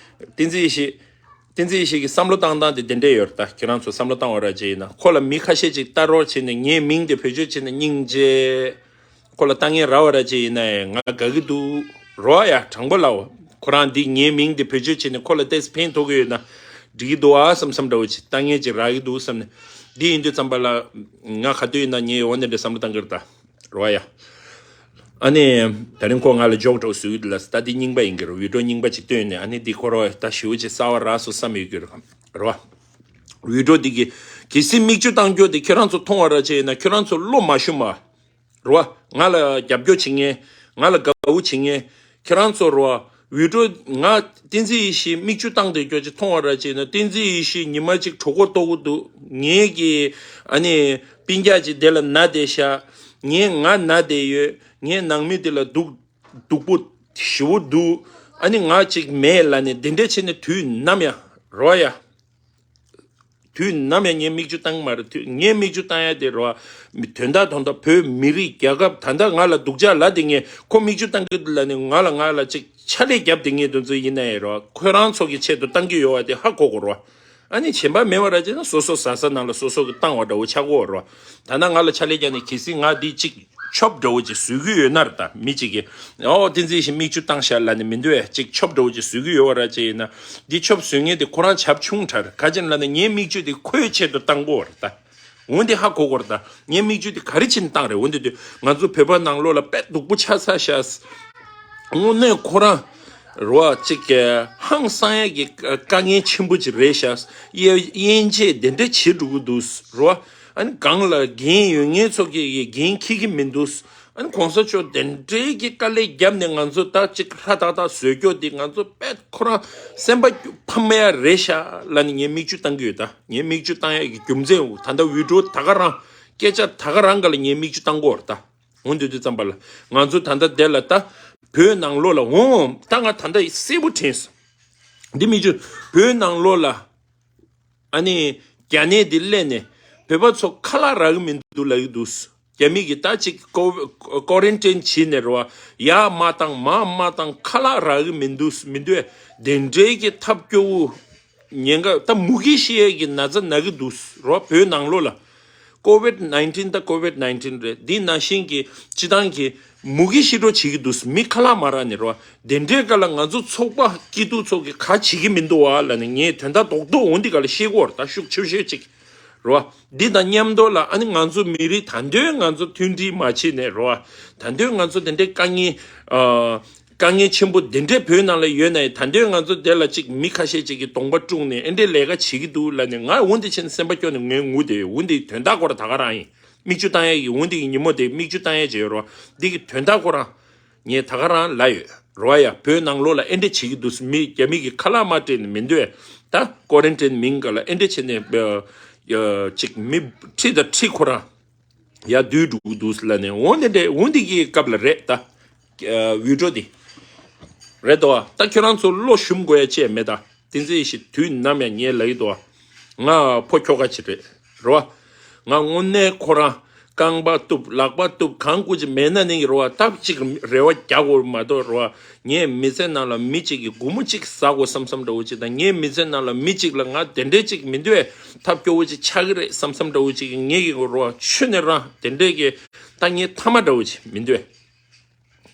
བསྟན་འཛིན་ཡེ་ཤེས། བསྟན་འཛིན་ཡེ་ཤེས་ཀྱི་བསམ་བློ་བཏང་སྟངས་དེ་དེ་འདྲས་ཡོད་རེད། ད་ཁྱེད་རང་ཚོ་བསམ་བློ་བཏང་བ་ར་ཅིག་ཡིན་ན། ཁོ་ལ་མི་ཁ་ཤས་ཅིག་ལྟ་རོགས་བྱས་ནས་ངའི་མིང་དེ་བེད་སྤྱོད་བྱས་ནས་སྙིང་རྗེ། ཁོ་ལ་ལྟ་ངན་རག་པ་ར་ཅིག་ཡིན་ན་ཡང་ང་དགའ་གི་འདུག་རོ་ཡ། དྲང་པོ་ལབ། ཁོ་རང་འདི་ངའི་མིང་འདི་བེད་སྤྱོད་བྱས་ནས་ཁོ་ལ་ཏོག་ཙམ་ཕན་ཐོགས་ཀྱི་ཡོད་ན་འགྲིག་གི་འདུག་ཨ་བསམ་བསམ་འདྲ་བོ་ཅིག་ལྟ་ངན་ཅིག་རག་གི་འདུག་བསམ་ནས། འདི་ཡིན་དུས་ཙམ་པ་ལ་ང་ག་དུས་ཡིན་ན་ངས་འོ་འདི་འདྲ་བསམ་བློ་བཏང་གི་རེད་ད། རོ་ཡ། ཨ་ནི། ད་རིང་ཁོ་ང་ལ་ཇོག་འདྲ་བོ་བཟོ་གི་འདུག་ལ། ད་འདི་རྙིང་པ་ཡིན་གྱི་རེད། བི་ཌི་ཡོ་རྙིང་པ་ཅིག་བཏོན་ནས་ཨ་ནི་འདི་ཁོ་རང་ད་ཞེ་པོ་ཅིག་གསར་པ་རག་སོང་བསམ་ཡོད་ཀྱི་རེད། རོ། བི་ཌི་ཡོ་འདི་གི་གལ་སྲིད་མིག་ཆུ་བཏང་རྒྱུ་དེ་ཁྱོད་རང་ཚོ་མཐོང་བ་ར་ཅིག་ཡིན་ན་ཁྱོད་རང་ཚོ་བློ་མ་ཞུམ་པ། རེད་བ། ང་ལ་རྒྱབ་སྐྱོར་བྱེད་མཁན། ང་ལ་དགའ་བོ་བྱེད་མཁན། ཁྱེད་རང་ཚོ་རེད་བ། བི་ཌི་ཡོ་ང་བསྟན་འཛིན་ཡེ་ཤེས་མིག་ཆུ་བཏང་དེ་སྐྱོ་ཅིག་མཐོང་བ་ར་ཅིག་ན། བསྟན་འཛིན་ཡེ་ཤེས་ཉི་མ་གཅིག་གྲོད་ཁོག་ལྟོགས་ཀྱི་འདུག་ངེད་ཀྱི་ཨ་ནི་སྤུན་ཀྱག་ཅིག་དེ་ལ་ན་བསྡད་ཤག་ངས་ང་ན་བསྡད་ཡོད། ངའི་ནང་མི་དེ་ལ་སྡུག་སྡུག་པོ་ཞེ་པོ་འདུག་ཨ་ནི་ང་ཅིག་མེད་ལབ་ནས་དེ་འདྲ་བྱས་ནས་དུས་ནམ་ཡང་རེད་བ་ཡ། དུས་ནམ་ཡང་ངས་མིག་ཆུ་བཏང་གི་མ་རེད། དུས་ངས་མིག་ཆུ་བཏང་ཡ་དེ་རེད་བ། མི་དོན་དག་དོན་དག་བོད་མི་རིགས་རྒྱལ་ཁབ་ད་ལྟ་ང་ལ་སྡུག་ཅག་ལབ་དེ་ངས་ཁོ་མིག་ཆུ་བཏང་གི་འདུག་ལབ་ནས་ང་ལ་ང་ལ་ཅིག་ཕྱག་ལས་རྒྱབ་དེ་ངས་དེ་ཚོ་ཡིན་ན་ཡང་རེད་བ། ཁོ་རང་ཚོ་གི་ཆེད་དུ་བཏང་གི་ཡོད་བ་དེ་ཧ་གོ་དགོས་རེད་བ། ཨ་ནི་བྱེད་པ་མེད་པ་ར་ཅེ་ན་སོ་སོ་ཟ་ས་ནང་ལ་སོ་སོ་གི་བཏང་བ་འདྲ་བོ་ཆགས་ཀྱི་ཡོད་རེད་བ། ད་ལྟ་ང་ལ་ཕྱག་ལས་རྒྱབ་ནས་གལ་སྲིད་ང་འདི་ཅིག་ཆོབ་འདྲ་བོ་ཅིག་བཟོ་གི་ཡོད་ན་རེད། ད་མི་ཅིག་གིས་ཨོ་བསྟན་འཛིན་ཡེ་ཤེས་མིག་ཆུ་བཏང་ཤག་ལབ་ནས་མི་འདུག་ཨེ། ཅིག་ཆོབ་འདྲ་བོ་ཅིག་བཟོ་གི་ཡོད་པ་ར་ཅེ་ཡིན་ན། འདི་ཆོབ་བཟོ་མཁན་དེ་ཁོ་རང་བྱབ་ཆུང་དྲགས་རེད། ག་ཅི་ལབ་ན་ངའི་མིག་ཆུ་དེ་ཁོའི་ཆེད་དུ་བཏང་གི་ཡོད་རེད་ད། འོན་ཏེ་ཧ་གོ་གོ་རེད་ད། ངའི་མིག་ཆུ་དེ་ག་རེ་བྱས་ནས་བཏང་རེད། འོན་ཏེ་དུས་ང་ཚོ་བོད་པ་ནང་ལོགས་ལ་དཔེ་སྡུག་པོ་ཆགས་ཚར་ཤག་དངོས་གནས་ཁོ་རང་རེད་བ། ཅིག་ཧང་སང་ཡ་གི་དཀའ་ངལ་ཆེན་པོ་ཅིག་རེད་ཤག་དབྱེ་དབྱེ་འབྱེད་དེ་འདྲ་བྱེད་འགྲོ་གི་འདུག་རེད་བ། ཨ་ནི་སྒང་ལ་འགན་ཡོད་མཁན་ཚོ་གིས་འགན་འཁྱེར་གྱི་མི་འདུག་ཨ་ནི་གོང་ས་མཆོག་དེ་འདྲའི་གི་དཀའ་ལས་བརྒྱབ་ནས་ང་ཚོ་ད་ཅིག་ཧྲ་ཏག་ཏག་བཟོས་རྒྱུ་དེ་ང་ཚོ་དཔེ་ཁོ་རང་སེམས་པ་ཕམ་ཡ་རེད་ཤག་ལབ་ནས་ངས་མིག་ཆུ་བཏང་གི་ཡོད། ད་ངས་མིག་ཆུ་བཏང་ཡ་གི་རྒྱུ་མཚན་ད་ལྟ་འུད་སྒྲོག་ད་ག་རང་སྐད་ཆ་ད་ག་རང་ག་ལ་ངས་མིག་ཆུ་བཏང་གི་ཡོད་རེད་ད། འོ་འདི་དུས་ཙམ་པ་ལ་ང་ཚོ་ད་ལྟ་དེ་ལ་ད་བོད་ནང་ལོགས་ལ་འོང་ད་ང་ད་ལྟ་གསལ་པོ་དྲན་སོང་། འདི་མིག་ཆུ་བོད་ནང་ལོགས་ལ་ཨ་ནི་རྒྱ་ནད་འདི་སླེབས་ནས་བོད་པ་ཚོ་ཁ་ལག་རག་གི་མི་འདུག་ལབ་ཀྱི་འདུག་རྒྱ་མི་གིས་ད་ཅིག་ཀོ་ཀོ་རན་ཊིན་བྱས་ནས་རེད་བ། ཡར་མ་བཏང་མར་མ་བཏང་ཁ་ལག་རག་གི་མི་འདུག་མི་འདུག་དེ་འདྲའི་གི་ཐབས་སྐྱོ་བོ་ཉེན་ཁ་ད་མུ་གེ་ཤི་ཡས་ཀྱི་ན་ཚ་ན་གི་འདུག་རོ། བོད་ནང་ལོགས་ལ་ཀོ་ཝིད་ནའིན་ཊིན་ད་ཀོ་ཝིད་ནའིན་ཊིན་རེད། འདི་ནང་བཞིན་གྱི་སྤྱི་བཏང་གི་མུ་གེ་ཤི་འགྲོ་བྱེད་ཀྱི་འདུག་མི་ཁ་ལག་མ་རག་ནས་རོ། དེ་འདྲའི་སྐབས་ལ་ང་ཚོ་ཚོགས་པ་སྐྱིད་སྡུག་ཚོགས་ཀྱི་ག་བྱེད་ཀྱི་མི་འདུག་བ་ལབ་ནས་ངས་དོན་དག་རྡོག་རྡོག་འོ་འདི་ག་ལ་ཤེས་ཀྱི་ཡོད་རེད། ད་ཤུགས་ཆེ་ཤོས་གཅིག་རོ། འདི་དང་མཉམ་དུ་ལ་ཨ་ནི་ང་ཚོ་མི་རིགས་ད་འདོད་ང་ཚོ་མཐུན་སྒྲིལ་མ་བྱས་ནས་རོ། ད་འདོད་ང་ཚོ་དེ་འདྲའི་དཀའ་ངལ་ཨ། དཀའ་ངལ་ཆེན་པོ་འདི་འདྲའི་བོད་ནང་ལ་ཡོད་ན་ཡང་ད་འདོད་ང་ཚོ་དེ་ལ་ཅིག་མི་ཁ་ཤས་ཅིག་གིས་གདོང་པ་བཀྲུས་ནས་ཨེ་འདྲའི་ལས་ཀ་བྱེད་ཀྱི་འདུག་ལབ་ནས་ང་འོ་འདི་བྱས་ནས་སེམས་པ་སྐྱོ་ནས་ངའི་ངུ་དེ་འོ་འདི་དོན་དག་ཁོ་ར་ད་ག་རང་ཡིན། མིག་ཆུ་བཏང་ཡས་ཀྱི་འོ་འདི་གི་ཉིན་མོ་དེ་མིག་ཆུ་བཏང་ཡས་བྱས་ཡོད་རོ། འདི་གི་དོན་དག་ཁོ་རང་ངས་ད་ག་རང་ལབ་ཡོད་རོ། ཡ་བོད་ནང་ལོགས་ལ་ཨེ་འདྲ་བྱེད་ཀྱི་འདུག་མི་རྒྱ་མི་གི་ཁ་ལག་མ་སྤྲད་ནས་མི་འདོད་ད་ཀོ་རན་ཊིན་མིན་ག་ལ་ཨེ་འདྲ་བྱས་ནས་ཅིག་མི་ཁྲི་དང་ཁྲི་ཁོ་རང་ཡར་བསྡུས་འགྲོ་གི་འདུག་ལབ་ནས་འོ་འདི་འདྲ་འོ་འདི་གི་སྐབས་ལ་རེད་ད། ཨ་འུད་སྒྲོག་འདི། རེད་དོ། ད་ཁྱོད་རང་ཚོ་བློ་ཞུམ་དགོས་ཡ་ཅི་ཡང་མེད་ད། བསྟན་འཛིན་ཡེ་ཤེས་དུས་ནམ་ཡང་ངས་ལབ་ཀྱི་འདུག་ང་ཕོ་ཁྱོ་ག་ཅིག་རེད། རེད་བ། ང་དངོས་གནས་ཁོ་རང་རྐང་པ་གཏུབ་ལག་པ་གཏུབ་གང་དགོས་ཀྱི་མེད་ན་ནི་རེད་བ། སྟབས་གཅིག་རེ་བ་རྒྱག་དགོས་མ་གཏོགས་རེད་བ། ངའི་མི་ཚེ་ནང་ལ་མི་གཅིག་གིས་སྒོར་མོ་གཅིག་ཟ་དགོས་བསམ་བསམ་འདྲ་བོ་ཅིག་དང་ངའི་མི་ཚེ་ནང་ལ་མི་གཅིག་ལ་ང་དེ་འདྲའི་གཅིག་མི་འདོད་ཐབས་སྐྱོ་བོ་ཅིག་ཆགས་ཀྱི་རེད་བསམ་བསམ་འདྲ་བོ་ཅིག་གིས་ངའི་གི་རེད་བ་ཆུ་ནས་རང་དེ་འདྲའི་གི་ད་ངའི་ཐ་མ་འདྲ་བོ་ཅིག་མི་འདོད།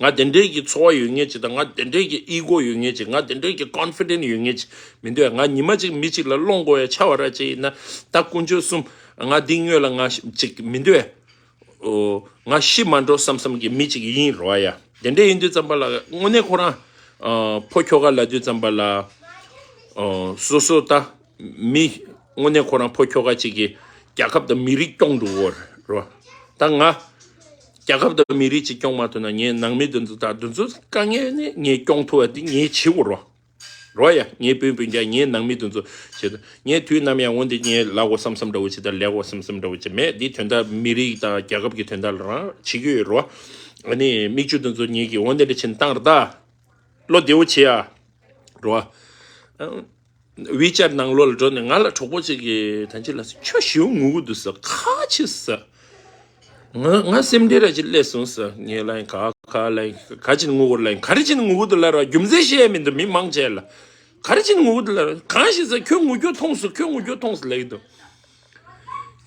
ང་དེ་འདྲའི་གི་ཚོར་བ་ཡོད་མཁན་ཅིག་དང་ང་དེ་འདྲའི་གི་ཨི་གོ་ཡོད་མཁན་ཅིག་ང་དེ་འདྲའི་གི་ཀོན་ཕི་ཌེན་ཊི་ཡོད་མཁན་ཅིག་མི་འདོད། ང་ཉི་མ་གཅིག་མི་གཅིག་ལ་སློང་དགོས་ཡ་ཆ་བ་ར་ཅིག་ཡིན་ན་ད་དཀོན་མཆོག་གསུམ་ང་འདི་སྔོན་ལ་ང་ཅིག་མི་འདོད། ཨོ། ང་ཤི་མ་འགྲོ་བསམ་བསམ་གི་མི་ཅིག་ཡིན་རོ་ཡ། དེ་འདྲ་ཡིན་དུས་ཙམ་པ་ལ་དངོས་གནས་ཁོ་རང་ཨ་ཕོ་ཁྱོ་ག་ལབ་དུས་ཙམ་པ་ལ་ཨ་སོ་སོ་ད་མི་དངོས་གནས་ཁོ་རང་ཕོ་ཁྱོ་ག་ཅིག་གིས་རྒྱལ་ཁབ་དང་མི་རིགས་སྐྱོང་འགྲོ་གི་ཡོད་རེད་རོ། ད་ང་རྒྱལ་ཁབ་དང་མི་རིགས་ཅིག་སྐྱོང་མ་ཐུབ་ན་ངའི་ནང་མི་དེ་ཚོ་ད་དེ་ཚོ་དཀའ་ངལ་ནི་ངས་སྐྱོང་ཐུབ་པ་དེ་ངས་བྱེད་དགོས་རོ། རོ་ཡ། ངའི་སྤུན་སྤུན་ཀྱག་ངའི་ནང་མི་དེ་ཚོ་བྱེད་དུ་ངས་དུས་ནམ་ཡང་འོ་འདི་ངས་ལབ་དགོས་བསམ་བསམ་འདྲ་བོ་ཅིག་དང་ལས་དགོས་བསམ་བསམ་འདྲ་བོ་ཅིག་མེད། འདི་དོན་དག་མི་རིགས་དང་རྒྱལ་ཁབ་ཀྱི་དོན་དག་ལ་རང་བྱེད་ཀྱི་ཡོད་རོ། ཨ་ནི་མིག་ཆུ་དེ་ཚོ་ངེད་ཀྱིས་འོ་འདི་འདྲ་བྱེད་བཏང་ར་ད། བློ་བདེ་བོ་བྱེད་ཡ། རོ། ཝི་ཅེཊ་ནང་ལོགས་ལ་འགྲོ་ནས་ང་ལ་གྲོགས་པོ་གཅིག་གིས་ད་ཅི་ལ་ཁྱོད་ཞེ་པོ་ངུ་གི་འདུག་ཟེར། ཁ་ཆེ་ཟེར། ང་ང་སེམས་ཁྲལ་ར་ཅིག་སླེབས་སོང་ཟེར། ངས་ལབ་ཡིན་ག་ག་ལབ་ཡིན་ག་ཅི་ནས་ངུ་གི་ལབ་ཡིན། ག་རེ་བྱས་ནས་ངུ་གི་འདུག་ལབ་ར་རྒྱུ་མཚན་ཤེས་ཡ་མི་འདུག་མི་མང་ཆེ་ལ། ག་རེ་བྱས་ནས་ངུ་གི་འདུག་ལབ་ར་གང་ཞིག་ཟེར། ཁྱོད་ངུ་རྒྱུ་མཐོང་སོང་། ཁྱོད་ངུ་རྒྱུ་མཐོང་སོང་ལབ་ཀྱི་འདུག་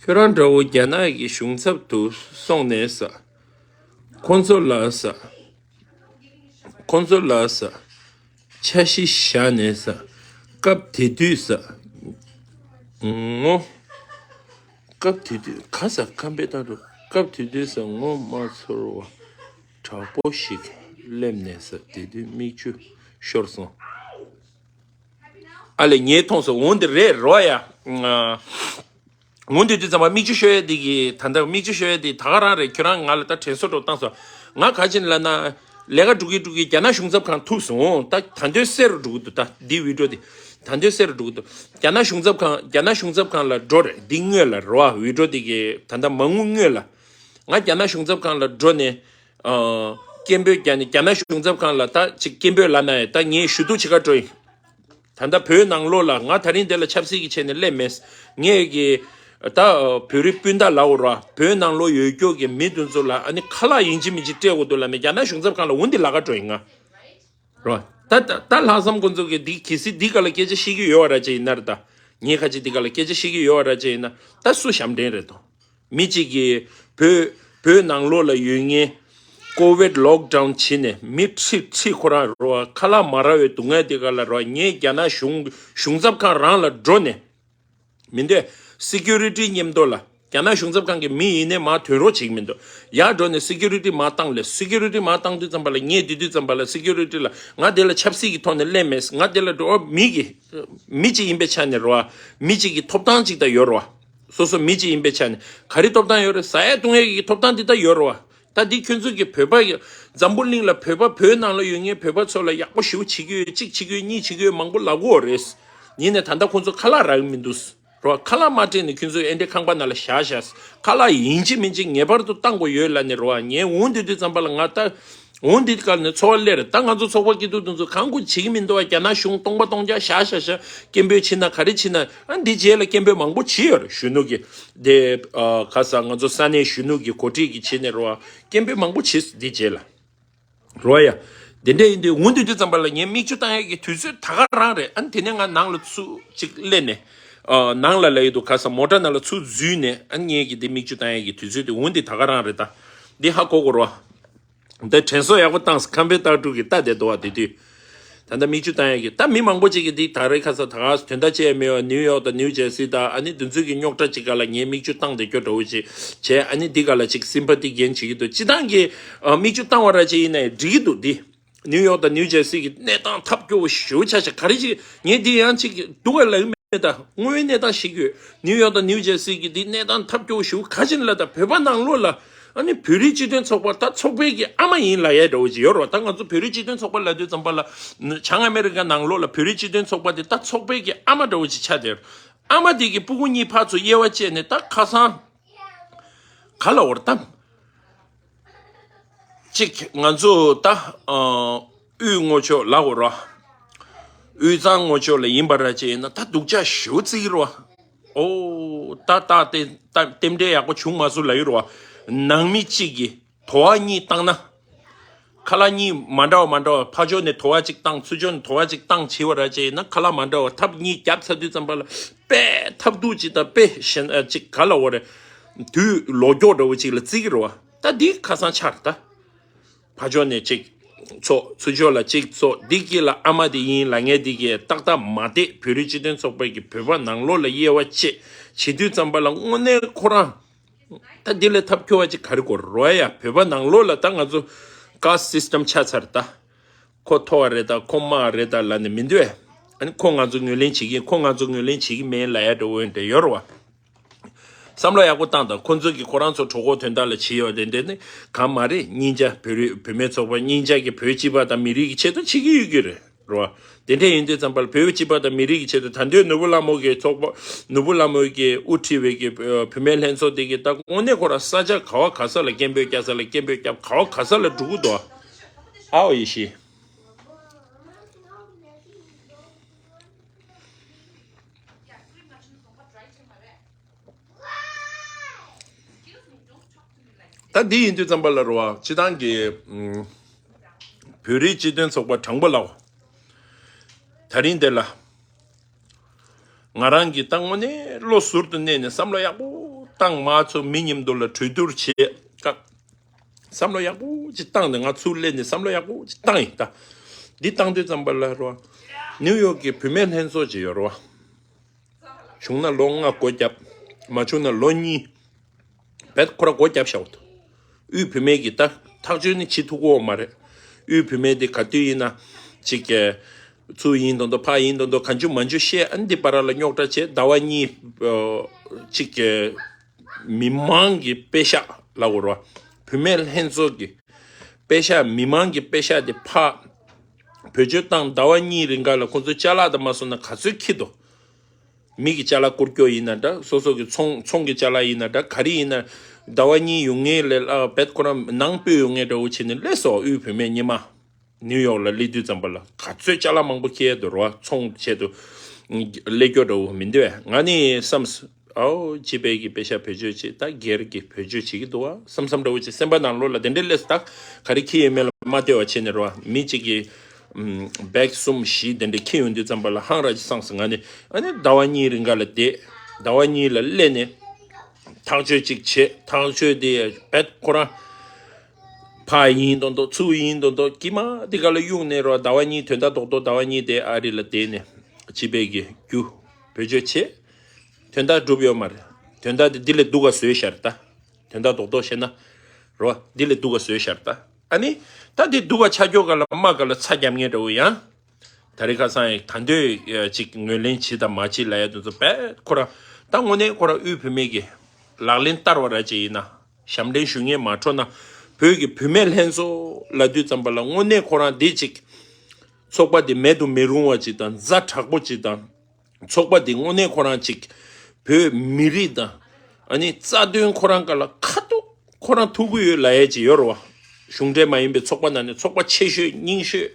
ཁྱོད་རང་འདྲ་བོ་རྒྱ་ནག་གི་གཞུང་ཚབ་ཏུ་སོང་ནས་ཟེར། ཁོང་ཚོ་ལ་ཟེར། ཁོང་ཚོ་ལ་ཟེར། འཆར་གཞི་བཞག་ནས་ཟེར། སྐབས་དེ་དུས་ཟེར། ངོ་། སྐབས་དེ་དུས་ག་ཟེར། ཁམས་པའི་སྟེང་དུ་སྐབས་དེ་དུས་ཟེར། ངོ་མ་ཚོར་བ་དྲག་པོ་ཞིག་སླེབས་ནས་ཟེར། དེ་དུས་མིག་ཆུ་ཤོར་སོང་། ཨ་ལས་ངས་མཐོང་སོང་། འོ་འདི་རེད་རོ་ཡ། འོ་འདི་དུས་ཙམ་པ་མིག་ཆུ་ཤོར་ཡས་འདི་གི་ད་ལྟ་མིག་ཆུ་ཤོར་ཡས་འདི་ད་ག་རང་རེད། ཁྱོད་རང་ང་ལ་ད་དྲན་གསོ་འདྲ་བོ་བཏང་སོང་། ང་ག་ཅི་ལབ་ན་ལས་ཀ་འགྲོ་གི་འགྲོ་གི་རྒྱ་ནག་གཞུང་ཚབ་ཁང་ཐུག་སོང་། ད་ད་འདོད་སེ་རུ་འགྲོ་གི་འདུག་ད་འདི་ཝི་ཌི་ཡོ་འདི་ད་འདོད་སེ་རུ་འགྲོ་གི་འདུག་རྒྱ་ནག་གཞུང་ཚབ་ཁང་རྒྱ་ནག་གཞུང་ཚབ་ཁང་ལ་འགྲོ་རེད། འདི་སྔོན་ལ་རོ་ཝི་ཌི་ཡོ་འདི་གི་ད་ལྟ་མ་ངུ་སྔོན་ལ་ང་རྒྱ་ནག་གཞུང་ཚབ་ཁང་ལ་འགྲོ་ནས། ཨ། སྐད་འབོད་རྒྱག་ནས་རྒྱ་ནག་གཞུང་ཚབ་ཁང་ལ་ད་ཅིག་སྐད་འབོད་ལབ་ན་ཡང་ད་ངས་ཞུ་གཏུག་བྱེད་ག་འགྲོ་ཡིན། ད་ལྟ་བོད་ནང་ལོགས་ལ་ང་ད་རིང་འདི་ལ་ཆབ་སྲིད་ཀྱི་ཆེད་ནས་སླེབས་མེད། ངས་ཀྱི་ད་བོད་རིགས་སྤུན་ཟླ་ལབ་དགོས་ར། བོད་ནང་ལོགས་ཡོད་རྒྱུ་གི་མི་དེ་ཚོ་ལ་ཨ་ནི་ཁ་ལག་ཡིན་གཅིག་མིན་གཅིག་སྤྲད་དགོས་འདུག་ལབ་ནས་རྒྱ་ནག་གཞུང་ཚབ་ཁང་ལ་འོ་འདི་ལབ་ག་འགྲོ་ཡིན་ང་། ར། ད་ད་ད་ལྷག་བསམ་ཁོང་ཚོ་གིས་འདི་གལ་སྲིད་འདི་ག་ལ་སྐད་ཆ་བཤད་ཀྱི་ཡོད་པ་ར་ཅིག་ཡིན་ན་ར། ད་ངས་ཁ་ཅིག་འདི་ག་ལ་སྐད་ཆ་བཤད་ཀྱི་ཡོད་པ་ར་ཅིག་ཡིན་ན་ད་སུ་ཞབས་འདྲེན་རེད་དོ། མི་གཅིག་གིས་བོད་བོད་ནང་ལོགས་ལ་ཡོད་མཁན་ཀོ་ཝིད་ལོག་ཌའུན་བྱས་ནས་མི་ཁྲི་ཁྲི་ཁོ་རང་རོ་ཁ་ལག་མ་རག་པའི་སྡུག་བསྔལ་དེ་ག་ལ་རོ། ངས་རྒྱ་ནག་གཞུང་གཞུང་ཚབ་ཁང་རང་ལ་འགྲོ་ནས་མི་འདོད། སི་ཀུ་རི་ཊི་མཉམ་དུ་ལ་རྒྱ་ནག་གཞུང་ཚབ་ཁང་གི་མི་ཡིན་ནས་མར་ཐོན་རོགས་བྱེད་ཀྱི་མི་འདུག་ཡར་འགྲོ་ནས་སི་ཀུ་རི་ཊི་མར་བཏང་ལས། སི་ཀུ་རི་ཊི་མར་བཏང་དུས་ཙམ་པ་ལ་ངས་དེ་དུས་ཙམ་པ་ལ་སི་ཀུ་རི་ཊི་ལ་ང་དེ་ལ་ཆབ་སྲིད་ཀྱི་ཐོག་ནས་སླེབས་མེད། ང་དེ་ལ་འགྲོ་མི་གི་མི་གཅིག་ཡིན་པའི་ཆ་ནས་རོ། མི་གཅིག་གི་ཐོབ་ཐང་གཅིག་ད་ཡོད་རོ། སོ་སོ་མི་གཅིག་ཡིན་པའི་ཆ་ནས་ག་རེ་ཐོབ་ཐང་ཡོད་རེད། ཟ་ཡ་བཏུང་ཡ་གི་ཐོབ་ཐང་འདི་ད་ཡོད་རེད་བ། ད་འདི་ཁྱོད་ཚོ་གི་བོད་པ་གི་འཛམ་བུ་གླིང་ལ་བོད་པ་བོད་ནང་ལ་ཡོད་མཁན་བོད་པ་ཚོ་ལ་ཡག་པོ་ཞེ་པོ་བྱེད་ཀྱི་ཡོད། གཅིག་བྱེད་ཀྱི་ཡོད། གཉིས་བྱེད་ཀྱི་ཡོད། མང་པོ་ལབ་ཀྱི་ཡོད་རེད། ཡིན་ནའི་ད་ལྟ་ཁོང་ཚོ་ཁ་ལག་རག་གི་མི་འདུག་རོ། ཁ་ལག་མ་སྤྲད་ནས་ཁྱོད་ཚོ་ཨེ་འདྲའི་ཁང་པ་ནང་ལ་བཞག་བཞག་ཁ་ལག་ཡིན་གཅིག་མིན་གཅིག་ངེས་པར་དུ་བཏང་དགོས་ཡོད་ལབ་ནས་རོ། ངས་འོང་དུས་དུས་ཙམ་པ་ལ་ང་ད་འོང་འདི་ག་ནས་འཚོ་བ་སླེབས་རེད། ད་ང་ཚོ་ཚོགས་པ་སྐྱིད་སྡུག་དེ་ཚོ་གང་དགོས་བྱེད་ཀྱི་མི་འདུག་བ། རྒྱ་ནག་གཞུང་སྟོང་པ་སྟོང་རྐྱང་བཞག་བཞག་བཞག་སྐད་འབོད་བྱེད་ན་ག་རེ་བྱེད་ན། ཨ་འདི་རྗེས་ལ་སྐད་འབོད་མང་པོ་བྱེད་ཡོད་རེད། གཞོན་ནུ་གི་དེ་ཨ་ག་ས་ང་ཚོ་ས་གནས་གཞོན་ནུ་གི་འགོ་ཁྲིད་ཀྱི་བྱེད་ནས་རོ། སྐད་འབོད་མང་པོ་བྱེད་འདི་རྗེས་ལ། རོ་ཡ། དེ་འདྲ་ཡིན་དུས་འོང་དུས་དུས་ཙམ་པ་ལ་ངས་མིག་ཆུ་བཏང་ཡག་གི་དུས་ཚོད་ད་ག་རང་རེད། ཨ་ནི་དེ་ནས་ང་ནང་ལ་ཚུར་ཅིག་སླེབས་ནས། ཨ་ནང་ལ་ལ་ཡོད་དུ་ག་ས་མོ་ཊ་ནང་ལ་ཚུར་འཛུལ་ནས་ཨ་ངས་ཀྱི་དེ་མིག་ཆུ་བཏང་ཡག་གི་དུས་ཚོད་དེ་འོང་དེ་ད་ག་རང་རེད་ད། འདི་ཧ་གོ་གོ་རོ། འདི་དྲན་གསོ་ཡག་པོ་བཏང་ཁམས་པའི་སྟག་ཕྲུག་གི་ལྟ་བསྡད་འདུག་བ་དེ་དུས། ད་ལྟ་མིག་ཆུ་བཏང་ཡག་གི་ད་མི་མང་པོ་ཅིག་གིས་འདི་ད་རེས་ཁ་ས་ད་ག་དོན་དག་ཅི་ཡང་མེད་པ་ནིའུ་ཡོག་དང་ནིའུ་ཇར་སི་དང་ཨ་ནི་དེ་ཚོའི་གི་རྙོག་དྲ་ཅིག་ག་ལ་ངས་མིག་ཆུ་བཏང་བསྡད་རྒྱུ་འདྲ་བོ་ཅིག་བྱས། ཨ་ནི་འདི་ག་ལ་ཅིག་སིམ་པ་ཏི་གེན་བྱེད་ཀྱི་འདུག་སྤྱི་བཏང་གི་ཨ་མིག་ཆུ་བཏང་བ་ར་ཅིག་ཡིན་ནའི་འགྲིག་གི་འདུག་འདི་ནིའུ་ཡོག་དང་ནིའུ་ཇར་སི་གི་གནས་སྟངས་ཐབས་སྐྱོ་བོ་ཞེ་པོ་ཆགས་ཤག་ག་རེ་ཅིག་ངས་འདི་ཡང་ཅིག་སྡུག་ག་ལ་ཡིན་མེད་ད། དངོས་ཡོད་གནས་སྟངས་ཤིག་ཡོད། ནིའུ་ཡོག་དང་ནིའུ་ཇར་སི་གི་འདི་གནས་སྟངས་ཐབས་སྐྱོ་བོ་ཞེ་པོ་ག་ཅིག་ལ་ད་བོད་པ་ནང་ལོགས་ལ་ཨ་ནི་བོད་རིགས་སྤྱི་མཐུན་ཚོགས་པ་ད་ཚོགས་པའི་གི་ཨ་མ་ཡིན་ལབ་ཡ་འདྲ་བོ་ཅིག་ཡོད་རེད་བ། ད་ང་ཚོ་བོད་རིགས་སྤྱི་མཐུན་ཚོགས་པ་ལབ་དུས་ཙམ་པ་ལ་བྱང་ཨ་མེ་རི་ཀ་ནང་ལོགས་ལ་བོད་རིགས་སྤྱི་མཐུན་ཚོགས་པ་དེ་ད་ཚོགས་པའི་གི་ཨ་མ་འདྲ་བོ་ཅིག་ཆགས་བསྡད་ཡོད། ཨ་མ་དེ་གི་སྤུ་གུ་གཉིས་ཕར་ཚུར་དབྱེ་བ་བཅད་ནས་ད་ཁ་སང་ག་ལ་བར་དམ། གཅིག་ང་ཚོ་ད་ཨ་དབུས་ངོ་ཕྱོགས་ལ་འོ་ར། དབུས་གཙང་ངོ་ཕྱོགས་ལ་ཡིན་པ་ར་ཅེ་ཡིན་ན་ད་སྡུག་ཅག་ཞེ་པོ་བརྩི་གི་རེད་བ། ཨོ་ད་ད་དེ་ད་རྟེན་འབྲེལ་ཡག་པོ་བྱུང་མ་སོང་ལབ་ཡོད་རེད་བ། ནང་མི་གཅིག་གིས་དོ་བ་གཉིས་བཏང་ན། ཁ་ལག་གཉིས་མ་འདྲ་བ་མ་འདྲ་བ་ཕར་ཕྱོགས་ནས་དོ་བ་གཅིག་བཏང་ཚུར་ཕྱོགས་ནས་དོ་བ་གཅིག་བཏང་བྱས་པ་ར་ཅེ་ཡིན་ན་ཁ་ལག་མ་འདྲ་བ་ཐབ་གཉིས་རྒྱབ་ཚར་དུས་ཙམ་པ་ལ་དཔེ་ཐབ་སྡུག་ཅིག་དང་དཔེ་གཞན་ཨ་ཅིག་ག་ལ་འོ་རེད། དུས་ལོ་མགྱོགས་འདྲ་བོ་ཅིག་ལ་བརྩི་གི་རེད་བ། ད་འདི་ཁ་སང་ཆགས་ད། ཕར་ཕྱོགས་ནས་གཅིག་ཚོགས་ཚུར་ཕྱོགས་ལ་གཅིག་ཚོགས་འདི་གི་ལ་ཨ་མ་དེ་ཡིན་ལབ་མཁན་འདི་གི་ཏག་ཏག་མ་བསྡད། བོད་རིགས་སྤྱི་མཐུན་ཚོགས་པ་གི་བོད་པ་ནང་ལོགས་ལ་དབྱེ་བ་ཕྱེ་བྱེད་དུས་ཙམ་པ་ལ་དངོས་གནས་ཁོ་རང་ད་འདི་ལས་ཐབས་སྐྱོ་བ་ཅིག་ག་རེ་དགོས་རེད་ཡ། བོད་པ་ནང་ལོགས་ལ་ད་ང་ཚོ་ཀཱསི་སི་སི་ཊམ་ཆགས་ཚར་ད། ཁོ་མཐོ་བ་རེད་ད་ཁོ་དམའ་བ་རེད་ད་ལབ་ནས་མི་འདུག་ཨ། ཨ་ནི་ཁོ་ང་ཚོ་ངོས་ལེན་བྱེད་ཀྱིན་ཁོ་ང་ཚོ་ངོས་ལེན་བྱེད་ཀྱི་མེད་ལབ་ཡ་འདྲ་བོ་འདྲ་ཡོད་རེད་བ། བསམ་བློ་ཡག་པོ་བཏང་དང་། ཁོ་ཚོ་གིས་ཁོ་རང་ཚོ་གྲོད་ཁོག་དོན་དག་ལ་བྱེད་ཡོད་དེ་འདྲ་ནི་གང་མ་རེད། སྙིང་རྗེ་བོད་རིགས་བུད་མེད་ཚོགས་པ་སྙིང་རྗེ་གི་བོད་སྤྱི་པ་དང་མི་རིགས་ཀྱི་ཆེད་དུ་བྱེད་ཀྱི་ཡོད་ཀྱི་རེད་རོ། དེ་འདྲ་ཡིན་དུས་ཙམ་པ་ལ་བོད་སྤྱི་པ་དང་མི་རིགས་ཀྱི་ཆེད་དུ་ད་འདོད་ནོར་བུ་ལྷ་མོ་གི་ཚོགས་པ་ནོར་བུ་ལྷ་མོ་གི་དབུ་ཁྲིད་པའི་གི་བུད་མེད་ལྷན་ཚོགས་དེ་གི་ད་དངོས་གནས་ཁོ་རང་ས་ཆ་ག་བ་ག་ས་ལ་སྐད་འབོད་རྒྱག་ས་ལ་སྐད་འབོད་རྒྱབ་ག་བ་ག་ས་ལ་འགྲོ་གི་འདུག་ཨའོ་ཡེ་ཤེས། ད་འདི་ཡིན་དུས་ཙམ་པ་ལ་རོ་བ་སྤྱི་བཏང་གི་ཨུམ་བོད་རིགས་སྤྱི་མཐུན་ཚོགས་པ་དྲང་པོ་ལགས། ད་རིང་འདི་ལ་ང་རང་གི་ད་དངོས་གནས་བློ་ཟུར་དུ་གནས་ནས་བསམ་བློ་ཡག་པོ་བཏང་མ་ཚོ་མི་མཉམ་དུ་ལ་གྲོས་བསྡུར་བྱེད་ཀ་བསམ་བློ་ཡག་པོ་ཅིག་བཏང་ནས་ང་ཚུར་སླེབས་ནས་བསམ་བློ་ཡག་པོ་ཅིག་བཏང་ཡིན་ད། འདི་བཏང་དུས་ཙམ་པ་ལ་རོ་བ་ནིའུ་ཡོག་གི་བུད་མེད་ལྷན་ཚོགས་ཅིག་ཡོད་རོ་བ། བྱུང་ན་ལོ་ལྔ་སྒོ་བརྒྱབ། མ་བྱུང་ན་ལོ་གཉིས། བེད་ཁོ་ར་སྒོ་བརྒྱབ་བཞག་འོ། དབུས་བུད་མེད་ཀྱི་ད་ཐག་གཅོད་ནི་བྱེད་ཐུབ་ཀྱི་ཡོད་མ་རེད། དབུས་བུད་མེད་དེ་ག་དུས་ཡིན་ན་ཅིག་གི་ཚུར་ཡིན་མདོག་མདོག་ཕར་ཡིན་མདོག་མདོག་གང་བྱུང་མང་བྱུང་བཤད། ཨ་ནི་འདི་བར་ལ་རྙོག་དྲ་བྱས་ཟླ་བ་གཉིས་ཅིག་གི་མི་མང་གི་པེ་ཤག་ལབ་དགོས་རེད་བ། བུད་མེད་ལྷན་ཚོགས་ཀྱི་པེ་ཤག་མི་མང་གི་པེ་ཤག་དེ་ཕར་བེད་སྤྱོད་བཏང་ཟླ་བ་གཉིས་རིང་ག་ལ་ཁོང་ཚོ་ཅ་ལག་དང་མ་སོང་ན་ག་ཚོད་འཁྱེར་འདུག་མི་གི་ཅ་ལག་བསྐུར་སྐྱོ་ཡིན་ན་འདྲ། སོ་སོ་གི་ཚོང་ཚོང་གི་ཅ་ལག་ཡིན་ན་འདྲ། ག་རེ་ཡིན་ན་ཟླ་བ་གཉིས་ཡོང་ངེས་ལས་ཨ་བེད་ཁོ་རང་ནང་སྤོས་ཡོང་ངེས་འདྲ་བོ་བྱས་ནས་སླེབས་སོ། དབུས་བུད་མེད་སྔོན་མ་ནིའུ་ཡོག་ལ་སླེབས་དུས་ཙམ་པ་ལ་ག་ཚོད་ཅ་ལག་མང་པོ་འཁྱེར་འདུག་རོ། ཚོང་ཆེད་དུ་སླེབས་སྐྱོ་འདྲ་བོ་མི་འདུག་ཨེ། ང་ནི་བསམས། ཨའོ་སྤྱི་པའི་གི་པེ་ཤག་བེད་སྤྱོད་བྱེད་ད་སྒེར་གྱི་བེད་སྤྱོད་བྱེད་ཀྱི་འདུག་བ་བསམ་བསམ་འདྲ་བོ་ཅིག་སེམས་པ་ནང་ལོགས་ལ་དེ་འདྲའི་སླེབས་ད་ག་རེ་ཁྱེར་ཡོད་མེད་ལ་མ་ལྟོས་པ་བྱས་ནས་རོ། མི་གཅིག་གིས་ཨམ་བེག་གསུམ་བཞི་དེ་འདྲ་ཁྱེར་ཡོང་དུས་ཙམ་པ་ལ་ཧང་ར་ཅིག་སངས་སོང་། ང་ནི་ཨ་ནི་ཟླ་བ་གཉིས་རིང་ག་ལ་བསྡད། ཟླ་བ་གཉིས་ལ་སླེབས་ནས་ཐག་གཅོད་ཅིག་བྱེད། ཐག་གཅོད་དེ་བེད་ཁོ་རང་ཕ་ཡིན་མདོག་མདོག་ཚུར་ཡིན་མདོག་མདོག་དཀྱིལ་མ་དེ་ག་ལ་གཡུགས་ནས་རོ། ཟླ་བ་གཉིས་དོན་དག་རྡོག་རྡོག་ཟླ་བ་གཉིས་དེ་ཨ་རི་ལ་བསྡད་ནས་སྤྱི་པའི་གི་རྒྱུ་བེད་སྤྱོད་བྱེད། དོན་དག་འགྲུབ་ཡོད་མ་རེད། དོན་དག་དེ་འདི་ལས་སྡུག་ག་བཟོས་ཤར་ད། དོན་དག་རྡོག་རྡོག་བཤད་ན། རོ། འདི་ལས་སྡུག་ག་བཟོས་ཤར་ད། ཨ་ནི། ད་འདི་སྡུག་ག་ཆ་འཇོག་ག་ལ་དམག་ག་ལ་ཚ་རྒྱབ་ངེས་འདྲ་བོ་ཡང་། ད་རེས་ཁ་སང་ཡང་ད་འདོད་ཅིག་ངོས་ལེན་བྱེད་དང་མ་བྱེད་ལ་ཡ་དེ་ཚོ་བས་ཁོ་ར་ ད་དངོས་གནས་ཁོ་རང་དབུས་བུད་མེད་ཀྱི་ལག་ལེན་བསྟར་བ་ར་ཅིག་ཡིན་ན། ཞབས་འདྲེན་ཞུ་མཁན་མ་འཕྲོད་ན། བོད་ཀྱི་བུད་མེད་ལྷན་ཚོགས་ལབ་དུས་ཙམ་པ་ལ་དངོས་གནས་ཁོ་རང་འདི་ཅིག་ཚོགས་པ་འདི་མེད་དུ་མི་རུང་བ་ཅིག་དང་། ཛ་དྲག་པོ་ཅིག་དང་། ཚོགས་པ་འདི་དངོས་གནས་ཁོ་རང་ཅིག་བོད་མི་རིགས་དང་། ཨ་ནི་རྩ་དོན་ཁོ་རང་སྒང་ལ་ཁ་ཐུག་ཁོ་རང་ཐུག་གི་ཡོད་ལབ་ཡས་ཅིག་ཡོད་རེད་བ། གཞུང་འབྲེལ་མ་ཡིན་པའི་ཚོགས་པ་ནང་ནས་ཚོགས་པ་ཆེ་ཤོས་རྙིང་ཤོས་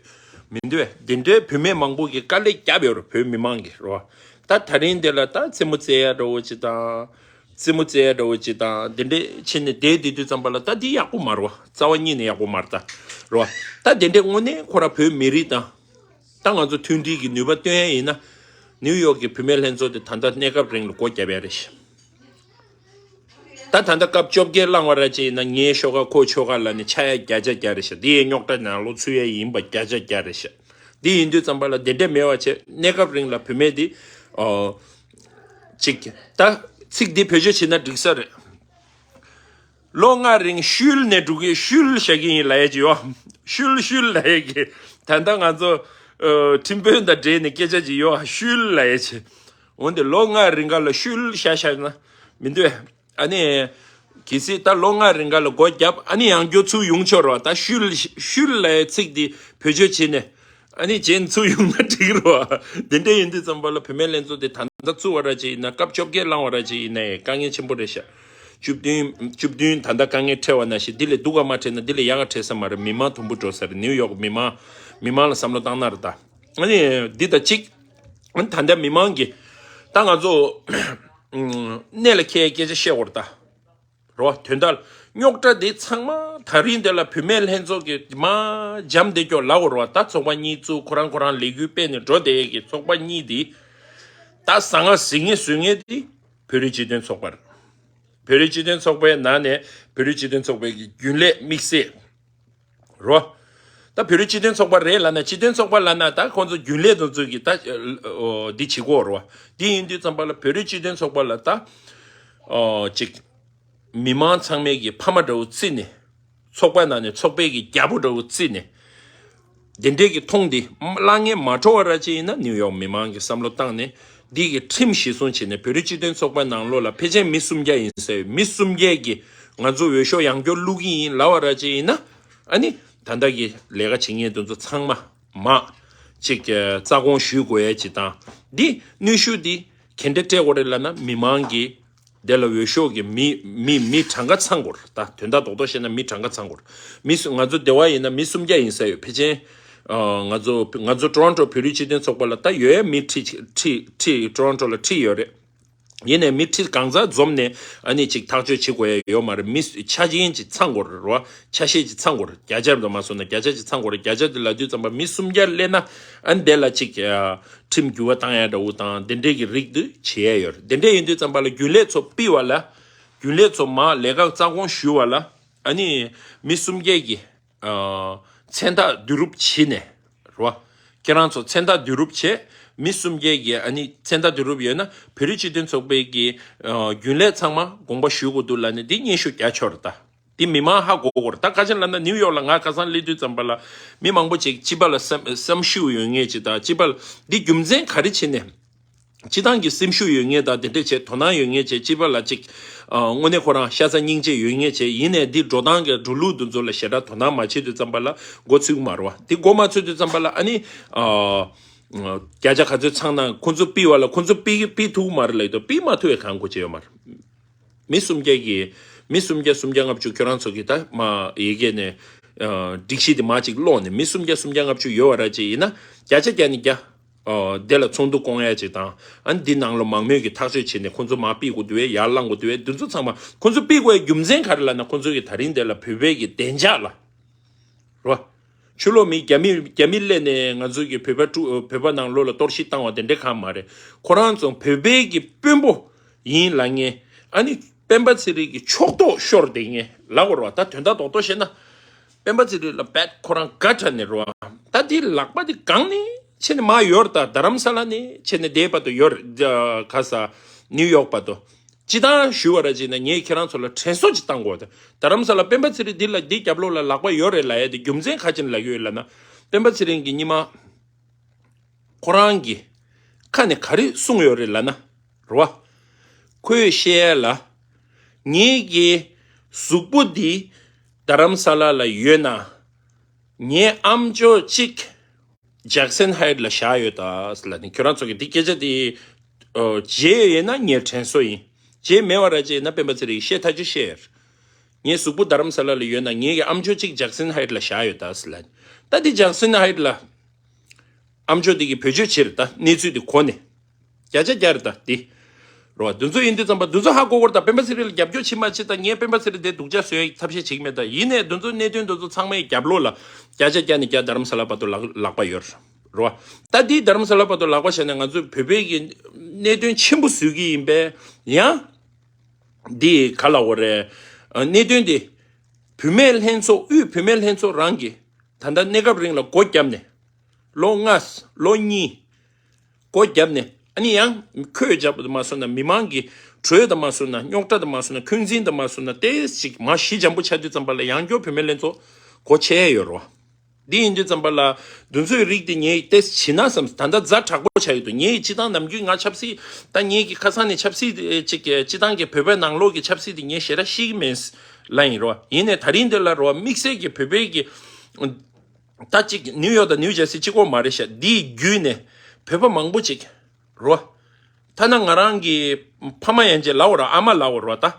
མི་འདུག་བས། འདི་འདྲའི་བུད་མེད་མང་པོ་གིས་དཀའ་ལས་བརྒྱབ་ཡོད་རེད། བོད་མི་མང་གིས་རེད་བ། ད་ད་རིང་འདི་ལ་ད་རྩེད་མོ་རྩེ་ཡ་འདྲ་བོ་ཅིག་དང་། རྩེད་མོ་རྩེ་ཡ་འདྲ་བོ་ཅིག་དང་། འདི་འདྲས་བྱས་ནས་བསྡད་བསྡད་དུས་ཙམ་པ་ལ་ད་འདི་ཡག་པོ་མ་རེད་བ། རྩ་བ་ཉིད་ནས་ཡག་པོ་མ་རེད་ད། རེད་བ། ད་འདི་འདྲས་དངོས་གནས་ཁོ་རང་བོད་མི་རིགས་དང་། ད་ང་ཚོ་མཐུན་སྒྲིལ་གྱི་ནུས་པ་བཏོན་ཡ་ཡིན་ན། ནིའུ་ཡོག་གི་བུད་མེད་ལྷན་ཚོགས་དེ་ད་ལྟ་གནས་སྐབས་རིང་ལ་སྒོ་བརྒྱབ་ཡ་རེད་ཤག་ད་ད་ལྟ་སྐབས་བཅོ་བརྒྱད་བླངས་པ་ར་ཅིག་ཡིན་ན། ངའི་ཤོག་ཁ་ཁོའི་ཤོག་ཁ་ལབ་ནས་ཆག་ཡ་བརྒྱ་ཆ་བརྒྱ་རེད་ཤག་འདི་ཡའི་རྙོག་དྲ་ནང་ལོགས་ཚུད་ཡ་ཡིན་པ་བརྒྱ་ཆ་བརྒྱ་རེད་ཤག་འདི་ཡིན་དུས་ཙམ་པ་ལ་དེ་འདྲས་མེད་པ་བྱས། གནས་སྐབས་རིང་ལ་བུད་མེད་འདི་ཨོ་ཅིག་ད་ཚིག་འདི་བེད་སྤྱོད་བྱེད་ན་འགྲིག་ས་རེད། ལོ་ལྔ་རིང་ཤུལ་ནས་འགྲོ་གི། ཤུལ་བཞག་གི་ཡིན་ལབ་ཡས་ཅིག་ཡོད། ཤུལ་ཤུལ་ལབ་ཡས་ཀྱི། ད་ལྟ་ང་ཚོ་ཨ་ཁྲིམས་དཔོན་དང་འབྲེལ་ནས་སྐད་ཆ་ཅིག་ཡོད། ཤུལ་ལབ་ཡས་ཅིག་འོན་ཏེ་ལོ་ལྔ་རིང་ག་ལ་ཤུལ་བཞག་བཞག་ན་མི་འདུག་ཨ་ནི་གལ་སྲིད་ད་ལོ་ལྔ་རིང་ག་ལ་སྒོ་བརྒྱབ། ཨ་ནི་ཡང་བསྐྱར་ཚུར་ཡོང་ཆོག་རེད་བ། ད་ཤུལ་ཤུལ་ལབ་ཡས་ཚིག་འདི་བེད་སྤྱོད་བྱས་ནས། ཨ་ནི་རྗེས་ཚུར་ཡོང་ན་འགྲིག་རེད་བ། དེ་འདྲ་ཡིན་དུས་ཙམ་པ་ལ་བུད་མེད་ལྷན་ཚོགས་དེ་ད་ལྟ་བཙུགས་པ་ར་ཅིག་ཡིན་ན། སྐབས་བཅོ་བརྒྱད་བླངས་པ་ར་ཅིག་ཡིན་ན་ཡང་དཀའ་ངལ་ཆེན་པོ་རེད་ཤག་བཅུ་བདུན། བཅུ་བདུན་ད་ལྟ་དཀའ་ངལ་འཕྲད་པ་ནང་བཞིན། འདི་ལས་སྡུག་ག་མ་འཕྲད་ན་འདི་ལས་ཡག་ག་འཕྲད་ས་མ་རེད། མི་མང་དུམ་བུ་འགྲོ་ས་རེད། ནིའུ་ཡོག་མི་མང་མི་མང་ལ་བསམ་བློ་བཏང་ན་རེད་ད། ཨ་ནི་འདི་ད་གཅིག་ཨ་ནི་ད་ལྟ་མི་མང་གིས་ད་ང་ཚོ་གནད་ལ་འཁེལ་སྐད་ཆ་བཤད་དགོས་རེད་ད། རོ། དོན་དག་རྙོག་དྲ་འདི་ཚང་མ་ད་རིང་འདི་ལ་བུད་མེད་ལྷན་ཚོགས་ཀྱིས་མ་འཇམ་བསྡད་ཀྱོག་ལབ་དགོས་རེད་བ། ད་ཚོགས་པ་གཉིས་བཙུགས། ཁོ་རང་ཁོ་རང་ལས་འགུལ་སྤེལ་ནས་འགྲོ་བསྡད་ཀྱི་ཚོགས་པ་གཉིས་འདི་ད་ཟང་ངེ་ཟིང་ངེ་བཟོ་མཁན་འདི་བོད་རིགས་སྤྱི་མཐུན་ཚོགས་པ་རེད། བོད་རིགས་སྤྱི་མཐུན་ཚོགས་པའི་ནང་ནས་བོད་རིགས་སྤྱི་མཐུན་ཚོགས་པའི་གི་རྒྱུན་ལས་དམིགས་བསལ་རོ། ད་བོད་རིགས་སྤྱི་མཐུན་ཚོགས་པ་རེད་ལབ་ན། སྤྱི་མཐུན་ཚོགས་པ་ལབ་ན་ད་ཁོང་ཚོ་རྒྱུན་ལས་དེ་ཚོ་གི་ད་འདི་བྱེད་ཀྱི་ཡོད་རེད་བ། འདི་ཡིན་དུས་ཙམ་པ་ལ་བོད་རིགས་སྤྱི་མཐུན་ཚོགས་པ་ལ་ད་ཅིག་མི་མང་ཚང་མས་ཀྱི་ཕ་མ་འདྲ་བོ་བརྩིས་ནས། ཚོགས་པ་ནང་ནས་ཚོགས་པའི་གི་རྒྱལ་པོ་འདྲ་བོ་བརྩིས་ནས། དེ་འདྲས་ཀྱི་མཐོང་འདི་གླ་རྔན་མ་འཕྲོ་བ་ར་ཅིག་ཡིན་ན། ནིའུ་ཡོག་མི་མང་གི་བསམ་བློ་བཏང་ནས་འདི་གི་ཁྲིམས་གཞི་བཟུང་བྱས་ནས། བོད་རིགས་སྤྱི་མཐུན་ཚོགས་པའི་ནང་ལོགས་ལ་ཕལ་ཆེར་མི་སུམ་བརྒྱ་ཡིན་ཟེར། མི་སུམ་བརྒྱ་གིས་ང་ཚོ་འོས་ཤོག་ཡང་བསྐྱར་བླུག་གི་ཡིན་ལབ་པ་ར་ཅིག་ཡིན་ན། ཨ་ནི་ད་ལྟ་གི་ལས་ཀ་བྱེད་མཁན་དེ་ཚོ་ཚང་མ་མ་ཅིག་རྩ་དགོངས་ཞུ་དགོས་ཡ་ཅིག་དང་། འདི་གནོན་ཤུགས་འདི་ག་འདྲས་སྤྲད་དགོས་རེད་ལབ་ན། མི་མང་གིས་དེ་ལ་འོས་ཤོག་གི་མི་མི་མི་གྲངས་ཀ་ཚང་དགོས་རེད། ད་དོན་དག་རྡོག་རྡོག་བཤད་ན་མི་གྲངས་ཀ་ཚང་དགོས་རེད། མི་སུ་ང་ཚོ་སྡེ་བ་ཡིན་ན་མི་སུམ་བརྒྱ་ཡིན་ས་ཡོད། ཕལ་ཆེར་ཨ་ང་ཚོ་ང་ཚོ་ཊོ་རོན་ཊོ་བོད་རིགས་སྤྱི་མཐུན་ཚོགས་པ་ལ་ད་ཡོད་ཡ་མི་ཁྲི་ཁྲི་ཁྲི་ཊོ་རོན་ཊོ་ལ་ཁྲི་ཡོད་རེད། ཡིན་ནའི་མི་ཁྲི་གང་ཙམ་འཛོམས་ནས་ཨ་ནི་ཅིག་ཐག་གཅོད་བྱེད་དགོས་ཡ་ཡོད་མ་རེད། མི་ཆ་ཅན་ཅིག་ཚང་དགོས་རེད་བ། ཆ་ཤས་ཅིག་ཚང་དགོས་རེད། བརྒྱ་ཆ་དུ་མ་སོང་ན་བརྒྱ་ཆ་ཅིག་ཚང་དགོས་རེད། བརྒྱ་ཆ་དེ་ལབ་དུས་ཙམ་པ་མི་སུམ་བརྒྱ་སླེབས་ན། ཨ་ནི་དེ་ལ་ཅིག་ཨ་ཁྲིམས་འགྱུར་བ་བཏང་ཡ་འདྲ་བོ་དང་དེ་འདྲས་ཀྱི་རིགས་དེ་བྱེད་ཡ་ཡོད་རེད། དེ་འདྲས་ཡིན་དུས་ཙམ་པ་ལ་རྒྱུན་ལས་ཚོ་ཕུད་པ་ལ། རྒྱུན་ལས་ཚོ་མར་ལས་ཀ་རྩ་དགོངས་ཞུ་བ་ལ། ཨ་ནི་མི་སུམ་བརྒྱ་གི་ཨ་མཚན་རྟགས་བསྡུ་རུབ་བྱས་ནས་རེད་བ། ཁྱེད་རང་ཚོ་མཚན་རྟགས་བསྡུ་རུབ་བྱས། མི་སུམ་བརྒྱ་གི་ཨ་ནི་མཚན་རྟགས་བསྡུ་རུབ་ཡོད་ན། བོད་རིགས་སྤྱི་མཐུན་ཚོགས་པའི་གི་ཨ་རྒྱུན་ལས་ཚང་མ་དགོངས་པ་ཞུ་དགོས་འདུག་ལབ་ནས་འདི་སྙན་ཞུ་རྒྱག་ཆོག་རེད་ད། འདི་མི་མང་ཧ་གོ་དགོས་རེད་ད། ག་ཅི་ལབ་ན་ནིའུ་ཡོག་ལ་ང་ཁ་སང་སླེབས་དུས་ཙམ་པ་ལ་མི་མང་པོ་ཅིག་སྤྱི་པ་ལ་བསམ་བསམ་ཤེས་ཡོད་མཁན་ཅིག་དང་། སྤྱི་པ་ལ་འདི་རྒྱུ་མཚན་ག་རེ་བྱས་ནས། སྤྱི་བཏང་གི་སེམས་ཤུགས་ཡོད་མཁན་དང་། དེ་འདྲས་བྱས་དོ་སྣང་ཡོད་མཁན་བྱས། སྤྱི་པ་ལ་ཅིག་ཨ་དངོས་གནས་ཁོ་རང་ཤ་ཚ་སྙིང་རྗེ་ཡོད་མཁན་བྱས། ཡིན་ནའི་འདི་འགྲོ་སྟངས་ཀྱི་འགྲོ་ལུགས་འདི་ཚོ་ལ་ཞེ་དྲག་དོ་སྣང་མ་བྱེད་དུས་ཙམ་པ་ལ་མགོ་ཚོད་ཀྱི་མ་རེད་བ། འདི་མགོ་མ་ཚོད་དུས་ཙམ་པ་ལ་ཨ་ནི་ཨ་བརྒྱ་ཆ་ག་ཚོད་ཚང་ན་ཁོ་ཚོ་ཕུད་པ་ལ། ཁོ་ཚོ་ཕུད་ཕུད་ཐུབ་ཀྱི་མ་རེད་ལབ་ཀྱི་འདུག་ཕུད་མ་ཐུབ་པའི་གང་དགོས་ཅིག་ཡོད་མ་རེད། མི་སུམ་བརྒྱ་གི་མི་སུམ་བརྒྱ་སུམ་བརྒྱ་ལྔ་བཅུ་ཁྱོད་རང་ཚོ་གི་ད་མ་ཡི་གེ་ནས་ཨ་སྒྲིག་གཞི་དེ་མ་ཅིག་ཀློག་ནས། མི་སུམ་བརྒྱ་སུམ་བརྒྱ་ལྔ་བཅུ་ཡོད་པ་ར་ཅིག་ཡིན་ན། བརྒྱ་ཆ་བརྒྱ་ནས་བརྒྱ། ཨོ། དེ་ལ་ཚོགས་འདུ་སྐོང་ཡ་ཅིག་དང་། ཨ་ནི་འདི་ནང་ལ་མང་མོས་ཀྱི་ཐག་གཅོད་བྱས་ནས་ཁོང་ཚོ་མར་ཕུད་དགོས་འདུག་བས། ཡར་བླང་དགོས་འདུག་བས། འདི་ཚོ་ཚང་མ་ཁོང་ཚོ་ཕུད་དགོས་ཡ་རྒྱུ་མཚན་ག་རེ་ལབ་ན། ཁོང་ཚོ་གིས་ད་རིང་དེ་ལ་བོད་པའི་གི་བདེ་འཇགས་ལ་རོ། ཕྱི་ལོགས་མི་རྒྱ་མི་རྒྱ་མི་སླེབས་ནས་ང་ཚོ་གི་བོད་པ་དཀྲུག་བོད་པ་ནང་ལོགས་ལ་གཏོར་བཤིག་བཏང་བ་དེ་འདྲ་གང་མ་རེད། ཁོ་རང་ཚོ་བོད་པའི་གི་དཔོན་པོ་ཡིན་ལབ་མཁན། ཨ་ནི་སྤེན་པ་ཚེ་རིང་གི་ཕྱོགས་གཏོགས་ཤོར་བསྡད་མཁན་ལབ་དགོས་རེད་བ། ད་དོན་དག་རྡོག་རྡོག་བཤད་ན། སྤེན་པ་ཚེ་རིང་ལ་རྦད་ཁོ་རང་དགའ་དྲགས་ནས་རེད་བ། ད་དེ་ལག་པ་དེ་གང་ནས་ཕྱིན་ནས་མར་ཡོད་རེད། ད་རྡ་རམ་ས་ལ་ནས་ཕྱིན་ནས་དེའི་བར་དུ་ཡོད་རེད། ག་ས་ནིའུ་ཡོག་བར་དུ། སྤྱི་བཏང་ཞུ་བ་ར་ཅིག་ན་ངས་ཁྱེད་རང་ཚོ་ལ་དྲན་གསོ་ཅིག་བཏང་དགོས། ད་རྡ་རམ་ས་ལ་སྤེན་པ་ཚེ་རིང་འདི་ལ་འདི་རྒྱབ་ལོགས་ལ་ལག་པ་ཡོད་རེད་ལབ་ཡ་དེ་རྒྱུ་མཚན་ག་ཅི་ལབ་ཀྱི་ཡོད་ལབ་ན། སྤེན་པ་ཚེ་རིང་གི་སྔོན་མ་ཁོ་རང་གི་ཁ་ནས་ག་རེ་གསུངས་ཡོད་རེད་ལབ་ན། རེད་བ། ཁོས་བཤད་ཡ་ལ། ངེད་ཀྱི་གཟུགས་པོ་འདི་རྡ་རམ་ས་ལ་ལ་ཡོད་ན། ངའི་ཨམ་ཅོག་གཅིག་ཇག་སན་ཧའེཊ་ལ་བཞག་ཡོད་ད་ལ་ནི། ཁྱོད་རང་ཚོ་གི་འདི་སྐད་ཆ་འདི་ཨོ་བརྗེད་ཡོད་ན་ངས་དྲན་གསོ་ཡིན། བརྗེད་མེད་པ་ར་བརྗེད་ན་སྤེན་པ་ཚེ་རིང་བཤད་ཐག་ཆོད་བཤད་ཡོད། ངའི་གཟུགས་པོ་རྡ་རམ་ས་ལ་ལ་ཡོད་ན་ངེད་ཀྱི་ཨམ་ཅོག་གཅིག་ཇག་སན་ཧའེཊ་ལ་བཞག་ཡོད་ད་ལ་ནི། ད་འདི་ཇག་སན་ཧའེཊ་ལ། ཨམ་ཅོག་འདི་གི་བེད་སྤྱོད་བྱེད་རེད་ད། གནས་ཚུལ་འདི་གོ་ནས། བརྒྱ་ཆ་བརྒྱ་རེད་ད་འདི། རོ། འདི་ཚོ་ཡིན་དུས་ཙམ་པ་འདི་ཚོ་ཧ་གོ་གོ་རེད་ད། སྤེན་པ་ཚེ་རིང་ལ་རྒྱབ་སྐྱོར་བྱེད་མ་བྱེད་ད། ངས་སྤེན་པ་ཚེ་རིང་དེ་སྡུག་ཅག་བཟོ་ཡའི་ཐབས་ཤེས་བྱེད་ཀྱི་མེད་ད། ཡིན་ནའི་འདི་ཚོ་གནད་དོན་འདི་ཚོ་ཚང་མའི་རྒྱབ་ལོགས་ལ་བརྒྱ་ཆ་བརྒྱ་ནས་བརྒྱ་རྡ་རམ་ས་ལ་བར་དུ་ལག་ལག་པ་ཡོད་རོ། ད་འདི་རྡ་རམ་ས་ལ་བར་དུ་ལག་པ་བྱས་ནས་ང་ཚོས་བོད་པའི་གི་གནད་དོན་ཆེན་པོ་བཟོས་ཀྱི་ཡིན་པས། ཡང་འདི་ག་ལ་འོ་རེད། གནད་དོན་འདི་བུད་མེད་ལྷན་ཚོགས། དབུས་བུད་མེད་ལྷན་ཚོགས་རང་གིས་ད་ལྟ་གནས་སྐབས་རིང་ལ་སྒོ་བརྒྱབ་ནས། ལོ་ལྔ། ལོ་གཉིས། སྒོ་བརྒྱབ་ནས། ཨ་ནི་ཡང་ཁོས་བརྒྱབ་པ་མ་སོང་ན། མི་མང་གི་གྲོས་དང་མ་སོང་ན། རྙོག་དྲ་དང་མ་སོང་ན། འཁོན་འཛིན་དང་མ་སོང་ན། ཏོག་ཙམ་མར་ཞི་འཇམ་པོ་ཆགས་དུས་ཙམ་པ་ལ་ཡང་བསྐྱར་བུད་མེད་ལྷན་ཚོགས་སྒོ་ཕྱེ་ཡ་ཡོད་རོ། འདི་ཡིན་དུས་ཙམ་པ་ལ་འདི་ཚོའི་རིགས་དེ་ངས་ཏོག་ཙམ་བྱིན་ན་བསམ། ད་ལྟ་ཛ་དྲག་པོ་ཆགས་ཀྱི་འདུག་ངས་སྤྱིར་བཏང་ནམ་རྒྱུན་ང་ཆབ་སྲིད། ད་ངས་ཀྱི་ཁ་སང་ནས་ཆབ་སྲིད་ཅིག་སྤྱིར་བཏང་གི་བོད་པའི་ནང་ལོགས་ཀྱི་ཆབ་སྲིད་དེ་ངས་ཞེ་དྲག་ཤེས་ཀྱི་མེད་ལབ་ཡིན་རོ། ཡིན་ནའི་ད་རིང་འདི་ལ་རོ། དམིགས་བསལ་གྱི་བོད་པའི་གི། ད་ཅིག་ནིའུ་ཡོག་དང་ནིའུ་ཇར་སི་གཅིག་པོ་མ་རེད་ཤག་འདིའི་བརྒྱུད་ནས་བོད་པ་མང་པོ་ཅིག་རོ། ཐ་ན་ང་རང་གི་ཕ་མ་ཡན་ཆད་ལབ་འོ་ར། ཨ་མ་ལབ་འོ་ར། ད་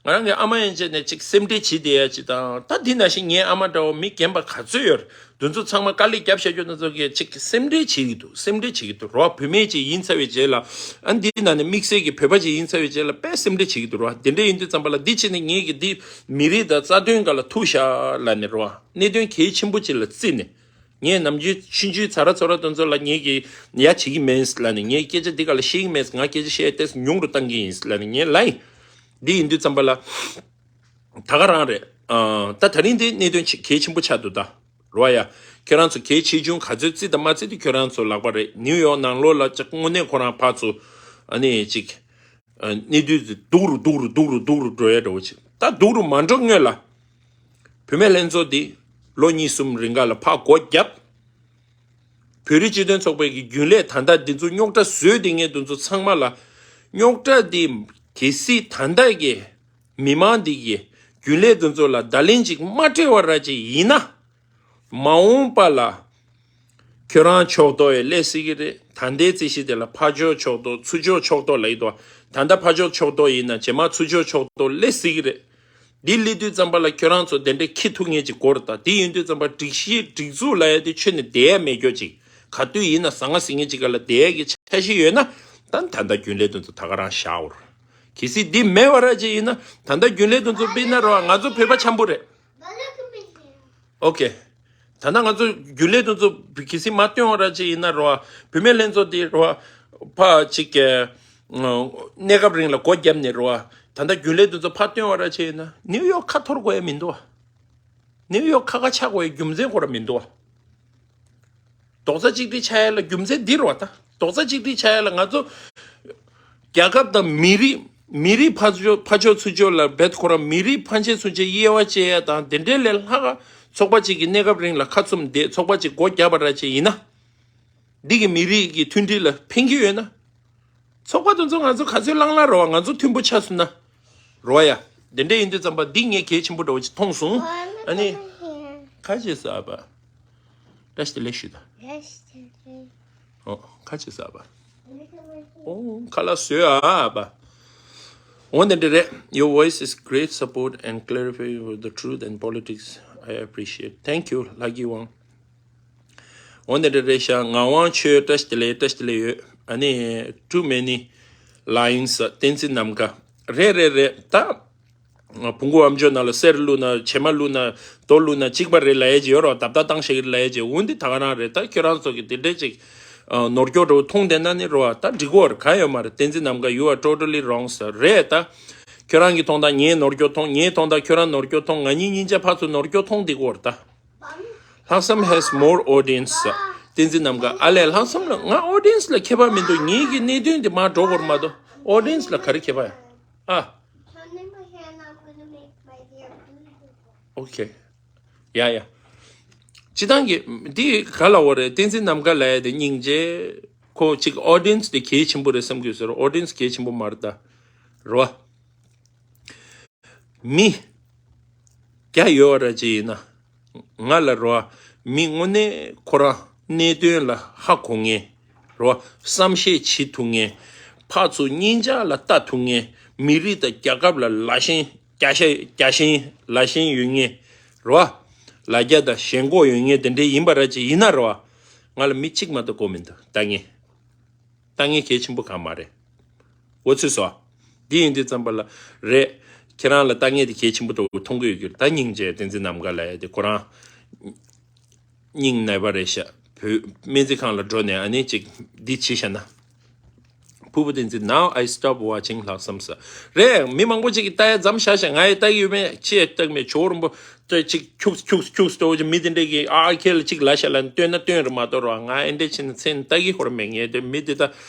ང་རང་གི་ཨ་མ་ཡན་ཆད་ནས་ཅིག་སེམས་ཁྲལ་བྱེད་བསྡད་ཡ་ཅིག་དང་། ད་འདི་ནང་བཞིན་ངའི་ཨ་མ་འདྲ་བོ་མི་རྒན་པ་ག་ཚོད་ཡོད་རེད། འདི་ཚོ་ཚང་མ་དཀའ་ལས་རྒྱབ་བཞག་རྒྱུ་འདི་ཚོ་གིས་ཅིག་སེམས་ཁྲལ་བྱེད་ཀྱི་འདུག་སེམས་ཁྲལ་བྱེད་ཀྱི་འདུག་རོ། བུད་མེད་ཅིག་ཡིན་ཚར་བའི་རྗེས་ལ། ཨ། འདི་ནང་ནས་དམིགས་བསལ་གྱི་བོད་པ་ཅིག་ཡིན་ཚར་བའི་རྗེས་ལ་དཔེ་སེམས་ཁྲལ་བྱེད་ཀྱི་འདུག་རོ། དེ་འདྲ་ཡིན་དུས་ཙམ་པ་ལ་འདི་བྱས་ནས་ངེད་ཀྱི་འདི་མི་རིགས་དང་རྩ་དོན་སྒང་ལ་ཐུག་ཤག་ལབ་ནས་རོ། གནད་དོན་གལ་ཆེན་པོ་ཅིག་ལ་བརྩིས་ནས། ངས་ནམ་རྒྱུན་ཆུང་ཆུང་ཚ་ར་ཚོ་ར་དེ་ཚོ་ལ་ངེད་ཀྱིས་ཡ་བྱེད་ཀྱི་མེད་ལབ་ནས། ངས་སྐད་ཆ་འདི་ག་ལ་བཤད་ཀྱི་མེད། ང་སྐད་ཆ་བཤད་ཏེ་ཉུང་རུ་བཏང་གི་ཡིན་ལབ་ནས་ངས་ལབ་ཡིན། འདི་ཡིན་དུས་ཙམ་པ་ལ་ད་ག་རང་རེད། ཨ། ད་ད་རིང་འདི་གནད་དོན་ཆེ་གལ་ཆེན་པོ་ཆགས་འདུག་ད་རོ། ཡ། ཁྱོད་རང་ཚོ་གལ་ཆེ་ཆུང་ག་ཚོད་བརྩི་དང་མ་བརྩི་དེ་ཁྱོད་རང་ཚོ་ལག་པ་རེད། ནིའུ་ཡོག་ནང་ལོགས་ལ་ཅིག་དངོས་གནས་ཁོ་རང་ཕར་ཚུར་ཨ་ནི་ཅིག་ཨ། གནས་དུས་སྡུག་རུ་སྡུག་རུ་སྡུག་རུ་སྡུག་རུ་འགྲོ་ཡ་འདྲ་བོ་ཅིག་ད་སྡུག་རུ་མ་འགྲོ་སྔོན་ལ། བུད་མེད་ལྷན་ཚོགས་འདི་ལོ་གཉིས་གསུམ་རིང་ག་ལ་ཕར་སྒོ་བརྒྱབ། བོད་རིགས་སྤྱི་མཐུན་ཚོགས་པའི་གི་རྒྱུན་ལས་ད་ལྟ་འདི་ཚོ་རྙོག་དྲ་བཟོས་བསྡད་མཁན་འདི་ཚོ་ཚང་མ་ལ། རྙོག་དྲ་འདི་གལ་སྲིད་ད་ལྟ་གི་མི་མང་འདི་གི་རྒྱུན་ལས་འདི་ཚོ་ལ་བརྡ་ལན་ཅིག་མ་སྤྲད་པ་ར་ཅིག་ཡིན་ན། མ་འོངས་པ་ལ་ཁྱོད་རང་ཕྱོགས་གཏོགས་ཡང་སླེབས་སྲིད་ཀྱི་རེད། ད་ལྟའི་རྩིས་གཞི་དེ་ལ་ཕར་ཕྱོགས་ཕྱོགས་གཏོགས་ཚུར་ཕྱོགས་ཕྱོགས་གཏོགས་ལབ་ཀྱི་འདུག་ད་ལྟ་ཕར་ཕྱོགས་ཕྱོགས་གཏོགས་ཡིན་ན་རྗེས་མ་ཚུར་ཕྱོགས་ཕྱོགས་གཏོགས་སླེབས་སྲིད་ཀྱི་རེད། འདི་སླེབས་དུས་ཙམ་པ་ལ་ཁྱོད་རང་ཚོ་དེ་འདྲའི་ཁྱི་ཐུག་མཁན་ཅིག་དགོས་རེད་ད། དེ་ཡིན་དུས་ཙམ་པ་སྒྲིག་གཞི་སྒྲིག་འཛུགས་ལབ་ཡ་དེ་ཆོད་ནས་བསྡད་ཡ་མེད་རྒྱུ་ཅིག་ག་དུས་ཡིན་ན་ཟང་ངེ་ཟིང་ངེ་ཅིག་ག་ལ་བསྡད་ཡ་གི་འཆར་གཞི་ཡོད་ན། ད་ད་ལྟ་རྒྱུན་ལས་དེ་ཚོ་ད་ག་རང་བཞག་འོར། གལ་སྲིད་འདི་མེད་པ་ར་ཅིག་ཡིན་ན། ད་ལྟ་རྒྱུན་ལས་དེ་ཚོ་དཔེར་ན་རོ། ང་ཚོ་བོད་པ་འཆམ་པོ་རེད། ཨོ་ཁེ། ད་ལྟ་ང་ཚོ་རྒྱུན་ལས་དེ་ཚོ་གལ་སྲིད་མ་བཏོན་པ་ར་ཅིག་ཡིན་ན་རོ། བུད་མེད་ལྷན་ཚོགས་འདི་རོ། ཕ་ཅིག་གི་གནས་སྐབས་རིང་ལ་སྒོ་བརྒྱབ་ནས་རོ། ད་ལྟ་རྒྱུན་ལས་དེ་ཚོ་ཕར་བཏོན་པ་ར་ཅིག་ཡིན་ན་ནིའུ་ཡོག་ཁ་འཐོར་དགོས་ཡ་མི་འདུག་ནིའུ་ཡོག་ཁ་ཁ་ཆགས་དགོས་ཡ་རྒྱུ་མཚན་ཁོ་ར་མི་འདུག་རྡོག་རྩ་གཅིག་སྒྲིལ་ཆགས་ཡ་ལ་རྒྱུ་མཚན་འདི་རེད་བ། ད་རྡོག་རྩ་གཅིག་སྒྲིལ་ཆགས་ཡ་ལ་ང་ཚོ་རྒྱལ་ཁབ་དང་མི་རིགས། མི་རིགས་ཕར་ཕྱོགས་ཕར་ཕྱོགས་ཚུར་ཕྱོགས་ལ་རྦད་ཁོ་རང་མི་རིགས་ཕན་ཆད་ཚུན་ཆད་དབྱེ་བ་བྱེད་ཡ་དང་དེ་འདྲའི་ལས་ལྷག་ཚོགས་པ་གཅིག་གི་གནས་སྐབས་རིང་ལ་ཁ་བཙུམ་བསྡད། ཚོགས་པ་གཅིག་སྒོ་བརྒྱབ་པ་ར་ཅིག་ཡིན་ན། འདི་གི་མི་རིགས་ཀྱི་མཐུན་སྒྲིལ་ལ་ཕན་གྱི་ཡོད་ན། ཚོགས་པ་དེ་ཚོ་ང་ཚོ་ག་ཚོད་ལངས་ལ་རོ། ང་ཚོ་མཐུན་པོ་ཆགས་སོང་ན་རོ་ཡ། དེ་འདྲ་ཡིན་དུས་ཙམ་པ་འདི་ངས་གལ་ཆེན་པོ་འདྲ་བོ་ཅིག་མཐོང་སོང་། ཨ་ནི་ཁ་ཅིག་ཟ་བ། བཀྲ་ཤིས་བདེ་ལེགས་ཞུ་ད། ཨོ་ཁ་ཅིག་ཟ་བ། ཨོ་ཁ་ལག་བཟོས་ཨ་བ། འོ་དེ་འདྲ་རེད། Your voice is great support and clarify for the truth and politics. I appreciate. Thank you. Lucky one. འོ་དེ་འདྲ་རེད་ཤག་ངག་དབང་ཆོས་བཀྲ་ཤིས་བདེ་ལེགས། བཀྲ་ཤིས་བདེ་ལེགས་ཡོད། ཨ་ནི་too many lines བསྟན་འཛིན་ནམ་མཁའ། རེད་རེད་རེད་ད། བོང་གུ་ཨ་མཆོག་ནང་ལ་གསེར་བླུགས་ན། བྱེ་མ་བླུགས་ན། རྡོ་བླུགས་ན་གཅིག་པ་རེད་ལབ་ཡ་ཅིག་ཡོད་རོ། རྡབ་རྡབ་བཏང་ཤེས་ཀྱི་རེད་ལབ་ཡ་ཅིག་འོ་འདི་ད་ག་རང་རེད། ད་ཁྱོད་རང་ཚོ་གི་དེ་འདྲས་ཅིག་ནོར་སྐྱོག་འདྲ་བོ་མཐོང་བསྡད་ན་ནི་རོ། ད་འགྲིག་གི་ཡོད་རེད། གང་ཡོད་མ་རེད། བསྟན་འཛིན་ནམ་མཁའ། You are totally wrong sir. རེད་ད། ཁྱོད་རང་གིས་མཐོང་དང་ངས་ནོར་སྐྱོག་མཐོང་། ངས་མཐོང་དང་ཁྱོད་རང་ནོར་སྐྱོག་མཐོང་། ང་གཉིས་གཉིས་ཆ་ཕར་ཚུར་ནོར་སྐྱོག་མཐོང་བསྡད་ཀྱི་ཡོད་རེད་ད། ལྷག་བསམ་has more audience. བསྟན་འཛིན་ནམ་མཁའ། ཨ་ལས་ལྷག་བསམ་ལ་ང་audience ལ་ཁྱད་པར་མི་འདུག་ངེད་ཀྱི་གནད་དོན་དེ་མར་འགྲོ་དགོས་རེད་མ་གཏོགས་audience ལ་ག་རེ་ཁྱད་པར་ཡོད། ཨ། Turn in my hand, I'm gonna make my hair blue. ཨོ་ཁེ། ཡ་ཡ། སྤྱིར་བཏང་གི་འདི་ག་ལབ་དགོས་རེད། བསྟན་འཛིན་ནམ་མཁའ་ལབ་ཡ་དེ་སྙིང་རྗེ། ཁོ་ཅིག་audience དེ་གལ་ཆེན་པོ་རེད་བསམ་གྱི་ཡོད་ཟེར། audience གལ་ཆེན་པོ་མ་རེད་ད། རེད་བ། མི་བརྒྱ་ཡོད་ར་ཅིག་ཡིན་ན། ང་ལ་རེད་བ། མི་དངོས་གནས་ཁོ་རང་གནད་དོན་ལ་ཧ་གོ་མཁན། རེད་བ། བསམ་ཤེས་བྱེད་ཐུབ་མཁན། ཕར་ཚུར་སྙིང་ལྕགས་ལ་ལྟ་ཐུབ་མཁན། མི་རིགས་དང་རྒྱལ་ཁབ་ལ་ལ་ཞེན་རྒྱ་ཤ་རྒྱ་ཞེན་ལ་ཞེན་ཡོད་མཁན། རེད་བ། ལ་རྒྱ་དང་ཞེན་ཁོག་ཡོད་མཁན་དེ་འདྲས་ཡིན་པ་ར་ཅིག་ཡིན་ན་རེད་བ། ང་ལ་མི་གཅིག་མ་གཏོགས་གོ་མི་འདུག་ལྟ་མཁན། ལྟ་མཁན་གལ་ཆེན་པོ་གང་མ་རེད། འོ་ཚོད་སོ། འདི་ཡིན་དུས་ཙམ་པ་ལ་རེད། ཁྱེད་རང་ལ་ལྟ་མཁན་དེ་གལ་ཆེན་པོ་འདྲ་བོ་མཐོང་གི་ཡོད་རྒྱུ་རེད། ད་སྙིང་རྗེ་བསྟན་འཛིན་ནམ་མཁའ་ལབ་ཡ་དེ་ཁོ་རང་སྙིང་ནད་པ་རེད་ཤག་བོད་སྨན་རྩིས་ཁང་ལ་འགྲོ་ནས་ཨ་ནི་ཅིག་འདི་བྱས་བཞག་ན། ཕུར་བུ་བསྟན་འཛིན། Now I stop watching ལྷག་བསམ་ས། རེད། མི་མང་པོ་ཅིག་གིས་ལྟ་ཡ་མཚམས་བཞག་བཞག་ང་ཡི་ལྟ་གི་ཡོད་མེད་ཅི་ཡང་ལྟ་གི་མེད། ཇོ་བོ་རིན་པོ་ཏོ་ཅིག་ཁྱུགས་ཁྱུགས་ཁྱུགས་ཏོ་ཅིག་མི་དེ་འདྲས་ཀྱིས་ཨ་ཁྱེད་ལ་ཅིག་ལབ་ཤག་ལབ་ནས་སྟོན་ན་སྟོན་རེད་མ་གཏོགས་རོགས་ང་ཨེ་འདྲས་བྱས་ནས་མཚན་ལྟ་གི་ཧོར་མེད། ངས་དེ་མི་དེ་ད་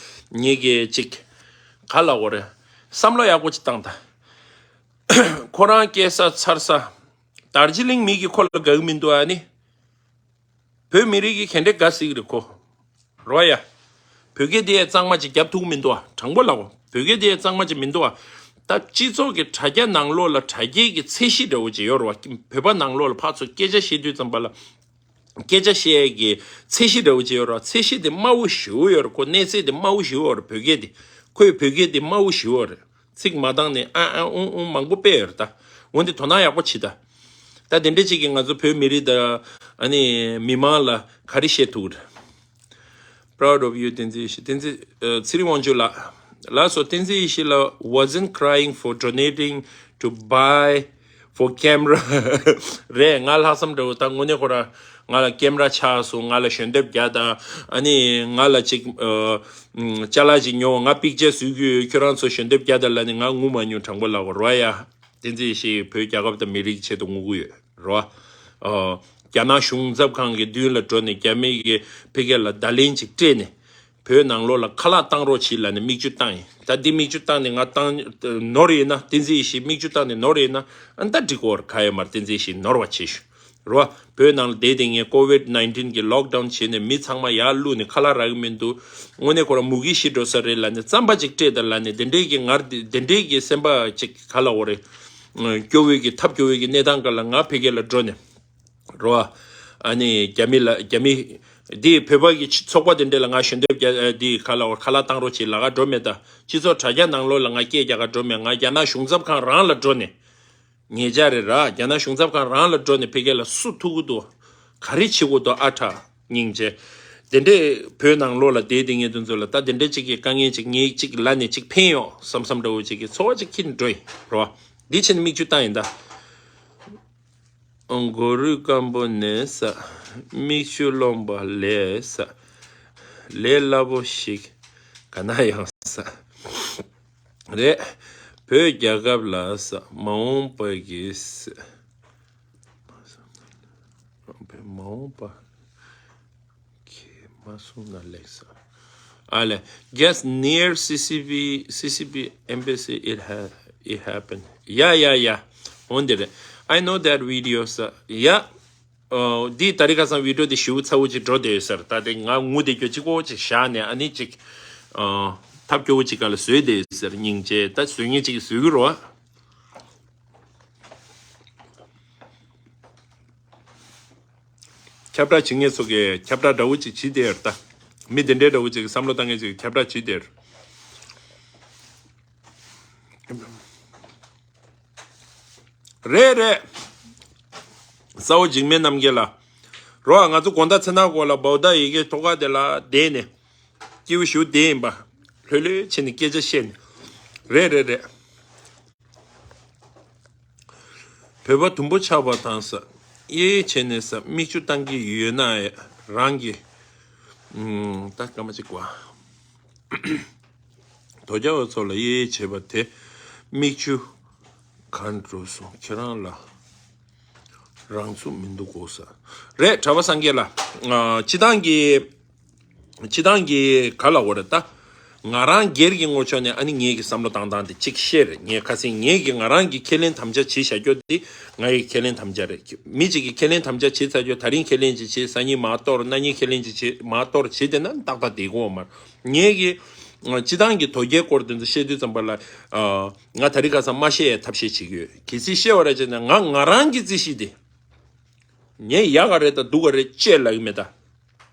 ངེད་ཀྱི་ཅིག་ག་ལ་འོ་རེད། བསམ་བློ་ཡག་པོ་ཅིག་བཏང་ད། ཁོ་རང་སྐྱེས་ས་འཚར་ས། དར་ཇི་ལིང་མི་གིས་ཁོ་ལ་དགའ་གི་མི་འདུག་ཨ་ནི། བོད་མི་རིགས་ཀྱི་ག་འདྲས་དགའ་སྲིད་ཀྱི་རེད་ཁོ། རོ་ཡ། བོད་སྐད་དེ་གཙང་མ་ཅིག་རྒྱབ་ཐུབ་མི་འདུག་ཨ། དྲང་པོ་ལབ་གོ། བོད་སྐད་དེ་གཙང་མ་ཅིག་མི་འདུག་ཨ། ད་སྤྱི་ཚོགས་ཀྱི་དྲ་རྒྱ་ནང་ལོགས་ལ་དྲ་རྒྱའི་གི་ཚད་གཞི་འདྲ་བོ་ཅིག་ཡོད་རེད་བ། བོད་པ་ནང་ལོགས་ལ་ཕར་ཚུར་སྐད་ཆ་བཤད་དུས་ཙམ་པ་ལ། སྐད་ཆ་བཤད་ཡས་ཀྱི་ཚད་གཞི་འདྲ་བོ་ཅིག་ཡོད་རེད་བ། ཚད་གཞི་དེ་དམའ་བོ་ཞེ་པོ་ཡོད་རེད། ཁོ་གནས་ཚད་དེ་དམའ་བོ་ཞེ་པོ་ཡོད་རེད། བོད་སྐད་དེ། ཁོའི་བོད་སྐད་དེ་དམའ་བོ་ཞེ་པོ་རེད། ཚིག་མ་འདང་ནས་ཨ་ཨ་ཨུང་ཨུང་མང་པོ་སྤེལ་ཡོད་རེད་ད། འོན་ཏེ་དོ་སྣང་ཡག་པོ་བྱེད་ད། ད་དེ་འདྲ་ཅིག་གིས་ང་ཚོ་བོད་མི་རིགས་དང་ཨ་ནི་མི་མང་ལ་ག་རེ་བཤད་ཐུབ་རེད། Proud of you བསྟན་འཛིན་ཡེ་ཤེས། བསྟན་འཛིན་ཨ་ཚེ་རིང་དབང་ཕྱུག་ལགས། ལགས་སོ། བསྟན་འཛིན་ཡེ་ཤེས་ལགས། Wasn't crying for donating to buy for camera རེད། ང་ལྷག་བསམ་འདྲ་བོ་ད་དངོས་གནས་ཁོ་ར་ང་ལ་ཀེམ་ར་ཆགས་སོང་། ང་ལ་ཞལ་འདེབས་རྒྱག་དང་། ཨ་ནི་ང་ལ་ཅིག་ཨ་ཅ་ལག་ཅིག་ཉོ། ང་པིག་ཅར་བཟོ་གི་ཡོད། ཁྱོད་རང་ཚོ་ཞལ་འདེབས་རྒྱག་དང་ལབ་ནས་ང་ངུ་མ་མྱོང་། དྲང་པོ་ལབ་དགོས་རེད་ཡ། བསྟན་འཛིན་ཡེ་ཤེས་བོད་རྒྱལ་ཁབ་དང་མི་རིགས་ཆེད་དུ་ངུ་གི་ཡོད་རེད། ཨ་རྒྱ་ནག་གཞུང་ཚབ་ཁང་གི་མདུན་ལ་འགྲོ་ནས་རྒྱ་མི་གི་ཕ་གི་ལ་བརྡ་ལན་ཅིག་སྤྲད་ནས། བོད་ནང་ལོགས་ལ་ཁ་ལག་བཏང་རོགས་བྱེད་ལབ་ནས་མིག་ཆུ་བཏང་ཡིན། ད་འདི་མིག་ཆུ་བཏང་ནས་ང་བཏང་ནོར་ཡིན་ན། བསྟན་འཛིན་ཡེ་ཤེས་མིག་ཆུ་བཏང་ནས་ནོར་ཡིན་ན། ཨ་ད་འགྲིག་གོ་ར་ག་ཡོད་མ་རེད། བསྟན་འཛིན་ཡེ་ཤེས་ནོར་བ་བྱེད་ཤོག་རོ། བོད་ནང་ལ་བསྡད་དེ་ངས་ཀོ་ཝིད་ནའིན་ཊིན་གི་ལོག་ཌའུན་བྱས་ནས་མི་ཚང་མ་ཡར་བླུགས་ནས་ཁ་ལག་རག་གི་མི་འདུག་དངོས་གནས་ཁོ་རང་མུ་གེ་ཤི་འགྲོ་ས་རེད་ལབ་ནས་རྩམ་པ་ཅིག་སྤྲད་དང་ལབ་ནས་དེ་འདྲའི་གི་ངར་དེ་འདྲའི་གི་སེམས་པ་ཅིག་ག་ལ་འོ་རེད། སྐྱོ་བོའི་གི་ཐབས་སྐྱོ་བོའི་གི་གནས་སྟངས་སྒང་ལ་ང་ཕ་གི་ལ་འགྲོ་ནས། རོ། ཨ་ནི་རྒྱ་མི་ལ་རྒྱ་མི་འདི་བོད་པ་གི་ཚོགས་པ་དེ་འདྲ་ལ་ང་ཞལ་འདེབས་རྒྱག་འདི་ག་ལ་འོ་ཁ་ལག་བཏང་རོགས་བྱེད་ལབ་ག་འགྲོ་མེད་ད། སྤྱི་ཚོགས་དྲ་རྒྱ་ནང་ལོགས་ལ་ང་སྐད་རྒྱག་ག་འགྲོ་མེད། ང་རྒྱ་ནག་གཞུང་ཚབ་ཁང་རང་ལ་འགྲོ་ནས། ཉེ་ཆར་རེད་ར། རྒྱ་ནག་གཞུང་ཚབ་ཁང་རང་ལ་འགྲོ་ནས་ཕ་གི་ལ་སུ་ཐུག་གི་འདུག་ག་རེ་བྱེད་དགོས་འདུག་ཨ་ཁྲ། སྙིང་རྗེ། དེ་འདྲས་བོད་ནང་ལོགས་ལ་བསྡད་དེ་ངས་དེ་ཚོ་ལ་ད་དེ་འདྲས་ཅིག་གི་དཀའ་ངལ་ཅིག་ངས་ཅིག་ལ་ནས་ཅིག་ཕན་ཡོང་བསམ་བསམ་འདྲ་བོ་ཅིག་གི་ཚོར་བ་ཅིག་ཁྱེར་འགྲོ་ཡིན་རོ། འདི་ཕྱིན་མིག་ཆུ་བཏང་ཡིན་ད། མགོ་རུས་སྐམ་པོ་ནས་ས། མིག་ཆུ་ལོང་པ་ལས་ས། ལས་སླ་པོ་ཞིག་ག་ན་ཡང་ས། རེད། བོད་རྒྱལ་ཁབ་ལ་ས་མ་འོངས་པ་གི་ས། མ་འོངས་པ་གི་མ་གསུངས་ན་ལེགས་ས། ཨ་ལས། Guess near C C B, C C B embassy it ha it happened. Yeah, yeah, yeah. འོན་ཏེ་རེད། I know that video ས། Yeah. ཨོ། འདི་ད་རེས་ཁ་སང་བི་ཌི་ཡོ་འདི་ཞེ་པོ་ཚ་བོ་ཅིག་འགྲོ་བསྡད་ཡོད་ས་རེད། ད་དེ་ང་ངུ་བསྡད་རྒྱུ་གཅིག་པོ་ཅིག་བཞག་ནས་ཨ་ནི་ཅིག་ཨོ། ཐབས་སྐྱོ་བོ་ཅིག་སྒང་ལ་བཟོས་བསྡད་ཡོད་ས་རེད། སྙིང་རྗེ། ད་བཟོ་མཁན་ཅིག་གིས་བཟོ་གི་རེད་བ། ཁྱབ་བསྒྲགས་བྱེད་མཁན་ཚོ་གིས་ཁྱབ་བསྒྲགས་འདྲ་བོ་ཅིག་བྱེད་བསྡད་ཡོད་རེད་ད། མི་དེ་འདྲའི་འདྲ་བོ་ཅིག་གིས་བསམ་བློ་བཏང་མཁན་ཅིག་གིས་ཁྱབ་བསྒྲགས་བྱེད་བསྡད་ཡོད་རེད། རེད་རེད། གསར་བ་འཇིགས་མེད་རྣམ་རྒྱལ་ལགས། རོ། ང་ཚོ་དགོང་དག་མཚན་ནག་སྐོར་ལ་བའུ་ཌ་ཡི་གེ་ཐོག་ཁ་དེ་ལ་བསྡད་ནས། སྐྱིད་པོ་ཞུ་བསྡད་ཡིན་པ། ལྷོད་ལྷོད་བྱས་ནས་སྐད་ཆ་བཤད་ནས། རེད་རེད་རེད། བོད་པ་དུམ་བུ་ཆགས་པ་དང་ས། གཡས་གཡས་བྱས་ནས་ས་མིག་ཆུ་བཏང་གི་ཡོད་ན་རང་གི་ད་སྐར་མ་གཅིག་པ། དོལ་རྒྱལ་བ་ཚོ་ལ་གཡས་གཡས་བྱས་པ་དེ་མིག་ཆུ་གང་འགྲོ་སོང་། ཁྱེད་རང་ལ་རང་ཚུགས་མི་འདུག་གོ་ས། རེད། གྲྭ་པ་སངས་རྒྱས་ལགས། སྤྱི་བཏང་གི་སྤྱི་བཏང་གི་ག་ལ་འོ་རེད་ད། ང་རང་སྒེར་གྱི་ངོས་ཕྱོགས་ནས་ཨ་ནི་ངེད་ཀྱི་བསམ་བློ་བཏང་སྟངས་དེ་གཅིག་བཤད་རེད། ངས་ཁ་སང་ངེད་ཀྱི་ང་རང་གི་ཁས་ལེན་དམ་བཅའ་བྱས་བཞག་རྒྱུ་དེ་ང་ཡི་ཁས་ལེན་དམ་བཅའ་རེད། མི་གཅིག་གིས་ཁས་ལེན་དམ་བཅའ་བྱས་ཚར་རྒྱུ། ད་རིང་ཁས་ལེན་ཅིག་བྱས། སང་ཉིན་མར་གཏོར། གནངས་ཉིན་ཁས་ལེན་ཅིག་བྱས། མར་གཏོར་བྱས་བསྡད་ན་ཏག་ཏག་བསྡད་ཀྱི་ཡོད་མ་རེད། ངེད་ཀྱི་ སྤྱི་བཏང་གི་དོལ་རྒྱལ་སྐོར་དེ་ཚོ་བཤད་དུས་ཙམ་པ་ལ། ཨ། ང་ད་རིང་ཁ་སང་མ་བཤད་ཡའི་ཐབས་ཤེས་བྱེད་ཀྱི་ཡོད། གལ་སྲིད་བཤད་པ་ར་བྱས་ན་ང་ང་རང་གི་རྩིས་གཞི་དེ། ངས་ཡག་ག་རེད་དང་སྡུག་ག་རེད་ཅེས་ལབ་ཀྱི་མེད་ད།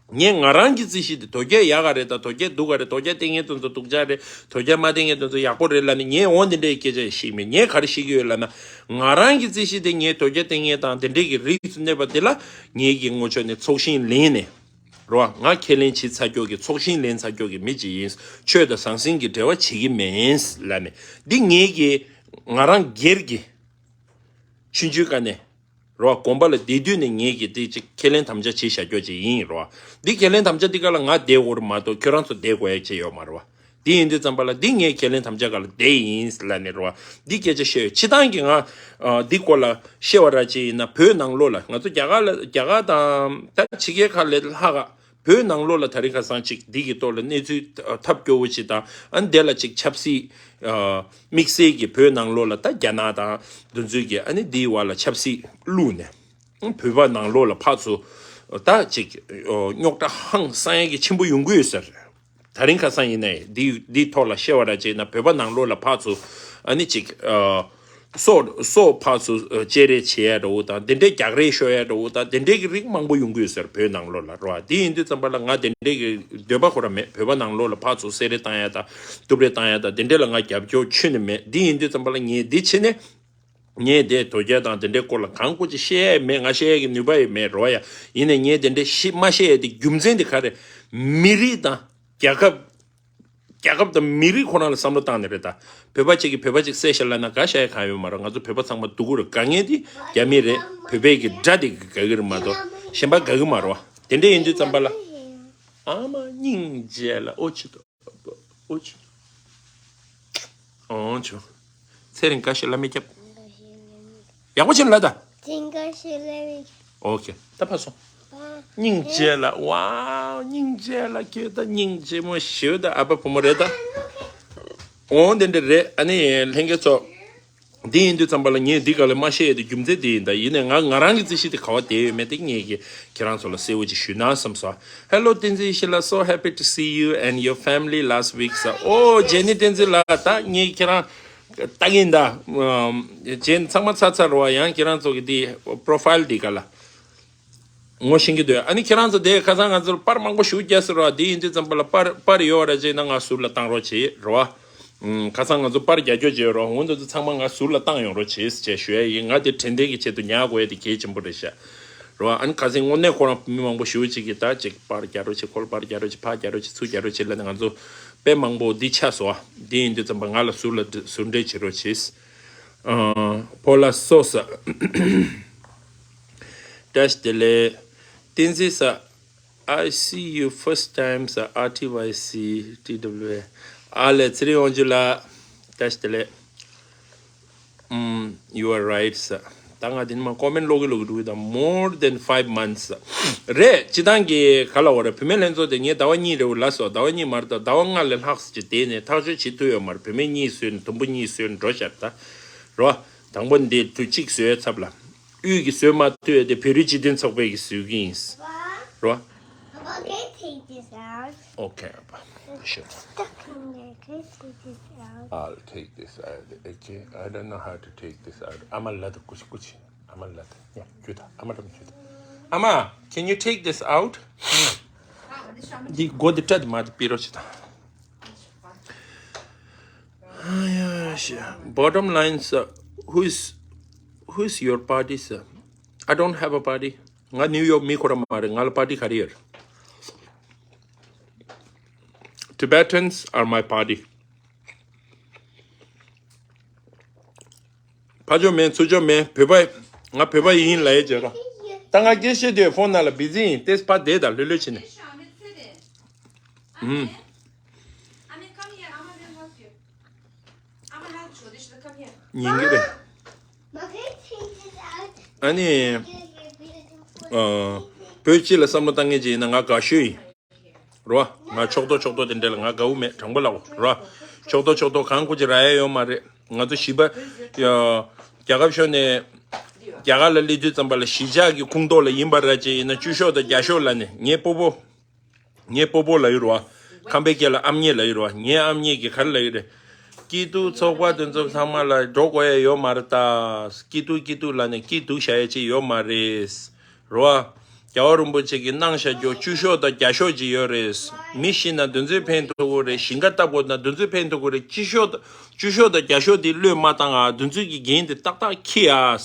ངས་ང་རང་གི་རྩིས་གཞི་དེ་དོལ་རྒྱལ་ཡག་ག་རེད་དང་དོལ་རྒྱལ་སྡུག་ག་རེད། དོལ་རྒྱལ་བསྟེན་མཁན་དེ་ཚོ་སྡུག་ཅག་རེད། དོལ་རྒྱལ་མ་བསྟེན་མཁན་དེ་ཚོ་ཡག་པོ་རེད་ལབ་ནས་ངས་འོ་འདི་འདྲའི་སྐད་ཆ་བཤད་མེད། ངས་ག་རེ་བཤད་ཀྱི་ཡོད་ལབ་ན། ང་རང་གི་རྩིས་གཞི་དེ་ངས་དོལ་རྒྱལ་བསྟེན་མཁན་དང་དེ་འདྲའི་གི་རིགས་སུ་གནས་པ་དེ་ལ་ངས་ཀྱི་ངོ་ཕྱོགས་ནས་ཚོགས་ཞིང་ལེན་ནས། རོ། ང་ཁས་ལེན་བྱེད་ཚར་ཀྱོག་གི་ཚོགས་ཞིང་ལེན་ཚར་ཀྱོག་གི་མི་ཅིག་ཡིན། ཆོས་དང་ཟང་ཟིང་གི་འབྲེལ་བ་བྱེད་ཀྱི་མིན་ལབ་ནས། འདི་ངས་ཀྱི་ང་རང་སྒེར་གྱི་ཆུང་ཆུང་ཀ་ནས། རོ། དགོན་པ་ལ་བསྡད་དུས་ནས་ངས་ཀྱི་དེ་ཅིག་ཁས་ལེན་དམ་བཅའ་བྱས་བཞག་ཀྱོག་ཅིག་ཡིན་རོ། འདི་ཁས་ལེན་དམ་བཅའ་འདི་ག་ལ་ང་བསྡད་དགོས་རེད་མ་གཏོགས་ཁྱོད་རང་ཚོ་བསྡད་དགོས་ཡ་ཅིག་ཡོད་མ་རེད་བ། འདི་ཡིན་དུས་ཙམ་པ་ལ་འདི་ངས་ཁས་ལེན་དམ་བཅའ་ག་ལ་བསྡད་ཡིན་ལབ་ནས་རོ། འདི་སྐད་ཆ་བཤད་ཡོད། སྤྱི་བཏང་གི་ང་ཨ་འདི་སྐོར་ལ་བཤད་པ་ར་ཅིག་ཡིན་ན། བོད་ནང་ལོགས་ལ་ང་ཚོ་རྒྱ་གར་ལ་རྒྱ་གར་དང་ད་ཕྱི་རྒྱལ་ཁག་ལས་ལྷག་ག་བོད་ནང་ལོགས་ལ་ད་རིང་ཁ་སང་ཅིག་འདི་གི་ཐོག་ལ་གནས་ཚུལ་ཐབས་སྐྱོ་བོ་ཅིག་དང་། ཨ་ནི་དེ་ལ་ཅིག་ཆབ་སྲིད་ཨ་དམིགས་བསལ་གྱི་བོད་ནང་ལོགས་ལ་ད་རྒྱ་ནག་དང་དེ་ཚོའི་གི་ཨ་ནི་འདིའི་བར་ལ་ཆབ་སྲིད་བླུགས་ནས། བོད་པ་ནང་ལོགས་ལ་ཕར་ཚུར་ད་ཅིག་རྙོག་དྲ་ཧང་སང་ཡ་གི་ཆེན་པོ་ཡོང་གི་ཡོད་ཟེར། ད་རིང་ཁ་སང་ཡིན་ནའི་འདི་འདིའི་ཐོག་ལ་བཤད་པ་ར་བྱས་ན། བོད་པ་ནང་ལོགས་ལ་ཕར་ཚུར་ཨ་ནི་ཅིག་ཨ་སྲོག་སྲོག་ཕར་ཚུར་ཨ་བཅད་རེས་བྱེད་ཡ་འདྲ་བོ་དང་། དེ་འདྲའི་རྒྱག་རེས་ཤོར་ཡ་འདྲ་བོ་དང་། དེ་འདྲའི་གི་རིགས་མང་པོ་ཡོང་གི་ཡོད་ཟེར་བོད་ནང་ལོགས་ལ་རོ། དེ་ཡིན་དུས་ཙམ་པ་ལ་ང་དེ་འདྲའི་གི་འདོད་པ་ཁོ་རང་མེད། བོད་པ་ནང་ལོགས་ལ་ཕར་ཚུར་བསད་རེས་བཏང་ཡ་དང་གཏུབ་རེས་བཏང་ཡ་དང་དེ་འདྲའི་ལ་ང་རྒྱབ་སྐྱོར་ཁྱོན་ནས་མེད། དེ་ཡིན་དུས་ཙམ་པ་ལ་ངས་འདི་བྱས་ནས། ངས་དེ་དོལ་རྒྱལ་དང་དེ་འདྲའི་སྐོར་ལ་གང་དགོས་ཅིག་བཤད་ཡས་མེད། ང་བཤད་ཡས་ཀྱི་ནུས་པ་ཡང་མེད་རོ་ཡ། ཡིན་ནའི་ངས་དེ་འདྲའི་ཤི་མ་བཤད་ཡས་དེ་རྒྱུ་མཚན་དེ་ག་རེ། མི་རིགས་དང་རྒྱལ་ཁབ། རྒྱལ་ཁབ་དང་མི་རིགས་ཁོ་རང་ལ་བསམ་བློ་བཏང་ནས་རེད་ད། བོད་པ་གཅིག་གིས་བོད་པ་གཅིག་བསད་ཤག་ལབ་ན་དགའ་ཤ་ཡ་གང་ཡོད་མ་རེད། ང་ཚོ་བོད་པ་ཚང་མ་སྡུག་གི་རེད། དགའ་ངེས་དེ་རྒྱ་མི་རེད། བོད་པའི་གི་དགྲ་དེ་གི་དགའ་གི་རེད་མ་གཏོགས་གཞན་པ་དགའ་གི་མ་རེད་བ། དེ་འདྲ་ཡིན་དུས་ཙམ་པ་ལ། ཨ་མ་སྙིང་རྗེ་ལ་ཨོ་ཆི་ཏོ། ཨོ་ཆུ། ཨོ་ཆུ། ཚེ་རིང་། བཀྲ་ཤིས་བདེ་ལེགས། ཡག་པོ་བྱས་ལ་ད། ཚེ་རིང་བཀྲ་ཤིས་བདེ་ལེགས། ཨོ་ཁེ། ད་ཕར་སོང་། སྙིང་རྗེ་ལ། ཝའོ། སྙིང་རྗེ་ལ། ཁྱོད་ད་སྙིང་རྗེ་མོ་ཞེ་པོ་ད། ཨ་ཕ་བུ་མོ་རེད་ད། ཨོ་དེ་འདྲ་རེད། ཨ་ནི་ལྷན་རྒྱས་ཚོ། འདི་ཡིན་དུས་ཙམ་པ་ལ་ངས་འདི་ག་ལ་མ་བཤད་ཡས་དེ་རྒྱུ་མཚན་དེ་ཡིན་ད། ཡིན་ནའི་ང་ང་རང་གི་རྩིས་གཞི་དེ་ག་བ་བསྡད་ཡོད་མེད་དེ་ངས་ཀྱི་ཁྱེད་རང་ཚོ་ལ་གསལ་བོ་ཅིག་ཞུས་ན་བསམ་སོང་། Hello Tenzin Sheila, so happy to see you and your family last week, sir. ཨོ་ཇེ་ནི་བསྟན་འཛིན་ལགས། ད་ངས་ཁྱེད་རང་ལྟ་གིན་ད། ཇེན་ཚང་མ་ཚར་ཚར་རོ། ཡང་ཁྱེད་རང་ཚོ་གི་འདི་པོ་རོ་ཕའིལ་འདི་ག་ལ། ངོ་ཤེས་ཀྱི་འདུག་ཨ་ནི་ཁྱེད་རང་ཚོ་དེ་ཁ་སང་ང་ཚོར་པར་མང་པོ་ཞིག་རྒྱག་ཟེར་རོ། དེ་ཡིན་དུས་ཙམ་པ་ལ་པར་པར་ཡོད་ར་བྱས་ན་ང་ཟུར་ལ་བཏང་རོགས་བྱེད་རོ། ཨུམ། ཁ་སང་ང་ཚོ་པར་རྒྱག་རྒྱུ་བྱས་རོ། འོ་འདི་ཚོ་ཚང་མ་ང་ཟུར་ལ་བཏང་ཡོང་རོགས་བྱེད་ཅེས་ཞུ་ཡ་ཡིན། ང་དེ་དྲན་རྟེན་གྱི་ཆེད་དུ་ཉར་དགོས་ཡ་དེ་གལ་ཆེན་པོ་རེད་ཤག་རོ། ཨ་ནི་ཁ་སང་དངོས་གནས་ཁོ་རང་མི་མང་པོ་ཞིག་ཅིག་གིས་ད་ཅིག་པར་རྒྱག་རོགས་བྱེད། ཁོ་ལ་པར་རྒྱག་རོགས་བྱེད། ཕར་རྒྱག་རོགས་བྱེད། ཚུར་རྒྱག་རོགས་བྱེད་ལབ་ནས་ང་ཚོ་དཔེ་མང་པོ་འདི་ཆགས་སོང་། ཨ་འདི་ཡིན་དུས་ཙམ་པ་ང་ལ་ཟུར་ལ་ཟུར་འབྲེལ་བྱེད་རོགས་བྱེད། ཨ་ཕོ་ལ་སོ་ས། བཀྲ་ཤིས་བདེ་ལེགས། བསྟན་འཛིན་ས། I see you first time, sir. R T Y C T W A. ཨ་ལས། ཚེ་རིང་དབང་ཕྱུག་ལགས། བཀྲ་ཤིས་བདེ་ལེགས། ཨུམ། You are right, sir. ད་ང་དེ་ནི་མ་ཀོ་མེན་ཊི་ཀློག་གི་ཀློག་གི་འདུག་ད་more than five months རེད། སྤྱི་བཏང་གི་ག་ལ་བ་རེད། བུད་མེད་ལྷན་ཚོགས་དེ་ངས་ཟླ་བ་གཉིས་རེ་བ་ལ་སོ། ཟླ་བ་གཉིས་མ་རེད་ད། ཟླ་བ་ལྔ་ལས་ལྷག་ཙམ་ཅིག་དེ་ནས་ཐག་གཅོད་བྱེད་ཐུབ་ཡོད་མ་རེད། བུད་མེད་གཉིས་བཟོས་ནས། དུམ་བུ་གཉིས་བཟོས་ནས་འགྲོ་ཤག་ད། རོ། དང་པོ་འདི་དུས་གཅིག་བཟོས་ཚབ་ལ། དབུས་ཀྱི་བཟོས་མ་ཐུབ་ཡ་དེ་བོད་རིགས་སྤྱི་མཐུན་ཚོགས་པའི་གི་བཟོས་ཀྱི་ཡིན། རོ། Papa, can you take this out? Okay, Papa. Sure. Stuck in there. Can you take this out? I'll take this out. Okay, I don't know how to take this out. I'm a lot of kuch kuch. I'm a lot. Yeah, ཁྱོད་ད། ཨ་མ་འགྲམ་ཁྱོད་ད། ཨ་མ། Can you take this out? འདི་སྒོ་འདི་སྒྲ་དེ་མར་དེ་ཕུད་རོགས་བྱེད་དང་། Bottom line, sir, who is, who is your party, sir? I don't have a party. ང་ནིའུ་ཡོག་མི་ཁོ་རང་མ་རེད། ང་ལ་པར་ཊི་ག་རེ་ཡོད། Tibetans are my party. ཕར་ཕྱོགས་མེད་ཚུར་ཕྱོགས་མེད། བོད་པ། ང་བོད་པ་ཡིན་ལབ་ཡས་བྱས་རོགས། ད་ང་སྐད་བཤད་དུས་ཕོན་ནང་ལ་བི་ཛི་ཡིན། ཏེས་ཕར་བསྡད་དང་། ལྷོད་ལྷོད་བྱས་ནས། ཨུམ། ཉན་གྱི་རེད། ཨ་ནི། ཨ། བོད་སྤྱི་ལ་བསམ་བློ་བཏང་མཁན་ཅིག་ཡིན་ན་ང་དགའ་ཤོས་ཡིན། རོ། ང་ཕྱོགས་གཏོགས་ཕྱོགས་གཏོགས་དེ་འདྲ་ལ་ང་དགའ་བོ་མེད། དྲང་པོ་ལབ་དགོས་རོ། ཕྱོགས་གཏོགས་ཕྱོགས་གཏོགས་གང་དགོས་ཀྱི་རག་ཡ་ཡོད་མ་རེད། ང་ཚོ་བཞི་པ། ཡ། རྒྱལ་ཁབ་ཕྱོགས་ནས་རྒྱ་གར་ལ་སླེབས་དུས་ཙམ་པ་ལ་གཞིས་ཆགས་ཀྱི་ཁོངས་གཏོགས་ལ་ཡིན་པ་ར་ཅིག་ཡིན་ན་བཅུ་ཤོག་དང་བརྒྱ་ཤོག་ལབ་ནས། ངའི་སྤོ་བོ། ངའི་སྤོ་བོ་ལབ་ཡོད་རོ། ཁམས་པའི་སྐད་ལ་ཨ་མྱེས་ལབ་ཡོད་རེད་བ། ངའི་ཨ་མྱེས་ཀྱིས་ག་རེ་ལབ་ཡོད་རེད། སྐྱིད་སྡུག་ཚོགས་པ་དེ་ཚོ་ཚང་མ་ལ་འགྲོ་དགོས་ཡ་ཡོད་མ་རེད་ད། སྐྱིད་སྡུག་སྐྱིད་སྡུག་ལབ་ནས་སྐྱིད་སྡུག་བྱ་ཡ་ཅིག་ཡོད་མ་རེད། རེད་བ། རྒྱལ་བ་རིན་པོ་ཆེ་གིས་གནང་བཞག་རྒྱུ་བཅུ་ཤོག་དང་བརྒྱ་ཤོག་ཅིག་ཡོད་རེད། མི་ཤི་ན་དེ་ཚོས་ཕན་ཐོགས་ཀྱི་རེད། ཞིང་ཁ་བཏབ་དགོས་ན་དེ་ཚོས་ཕན་ཐོགས་ཀྱི་རེད། བཅུ་ཤོག་དང་བཅུ་ཤོག་དང་བརྒྱ་ཤོག་དེ་བློས་མ་བཏང་ཨ། དེ་ཚོས་ཀྱི་འགན་དེ་ཏག་ཏག་འཁྱེར་ཨ།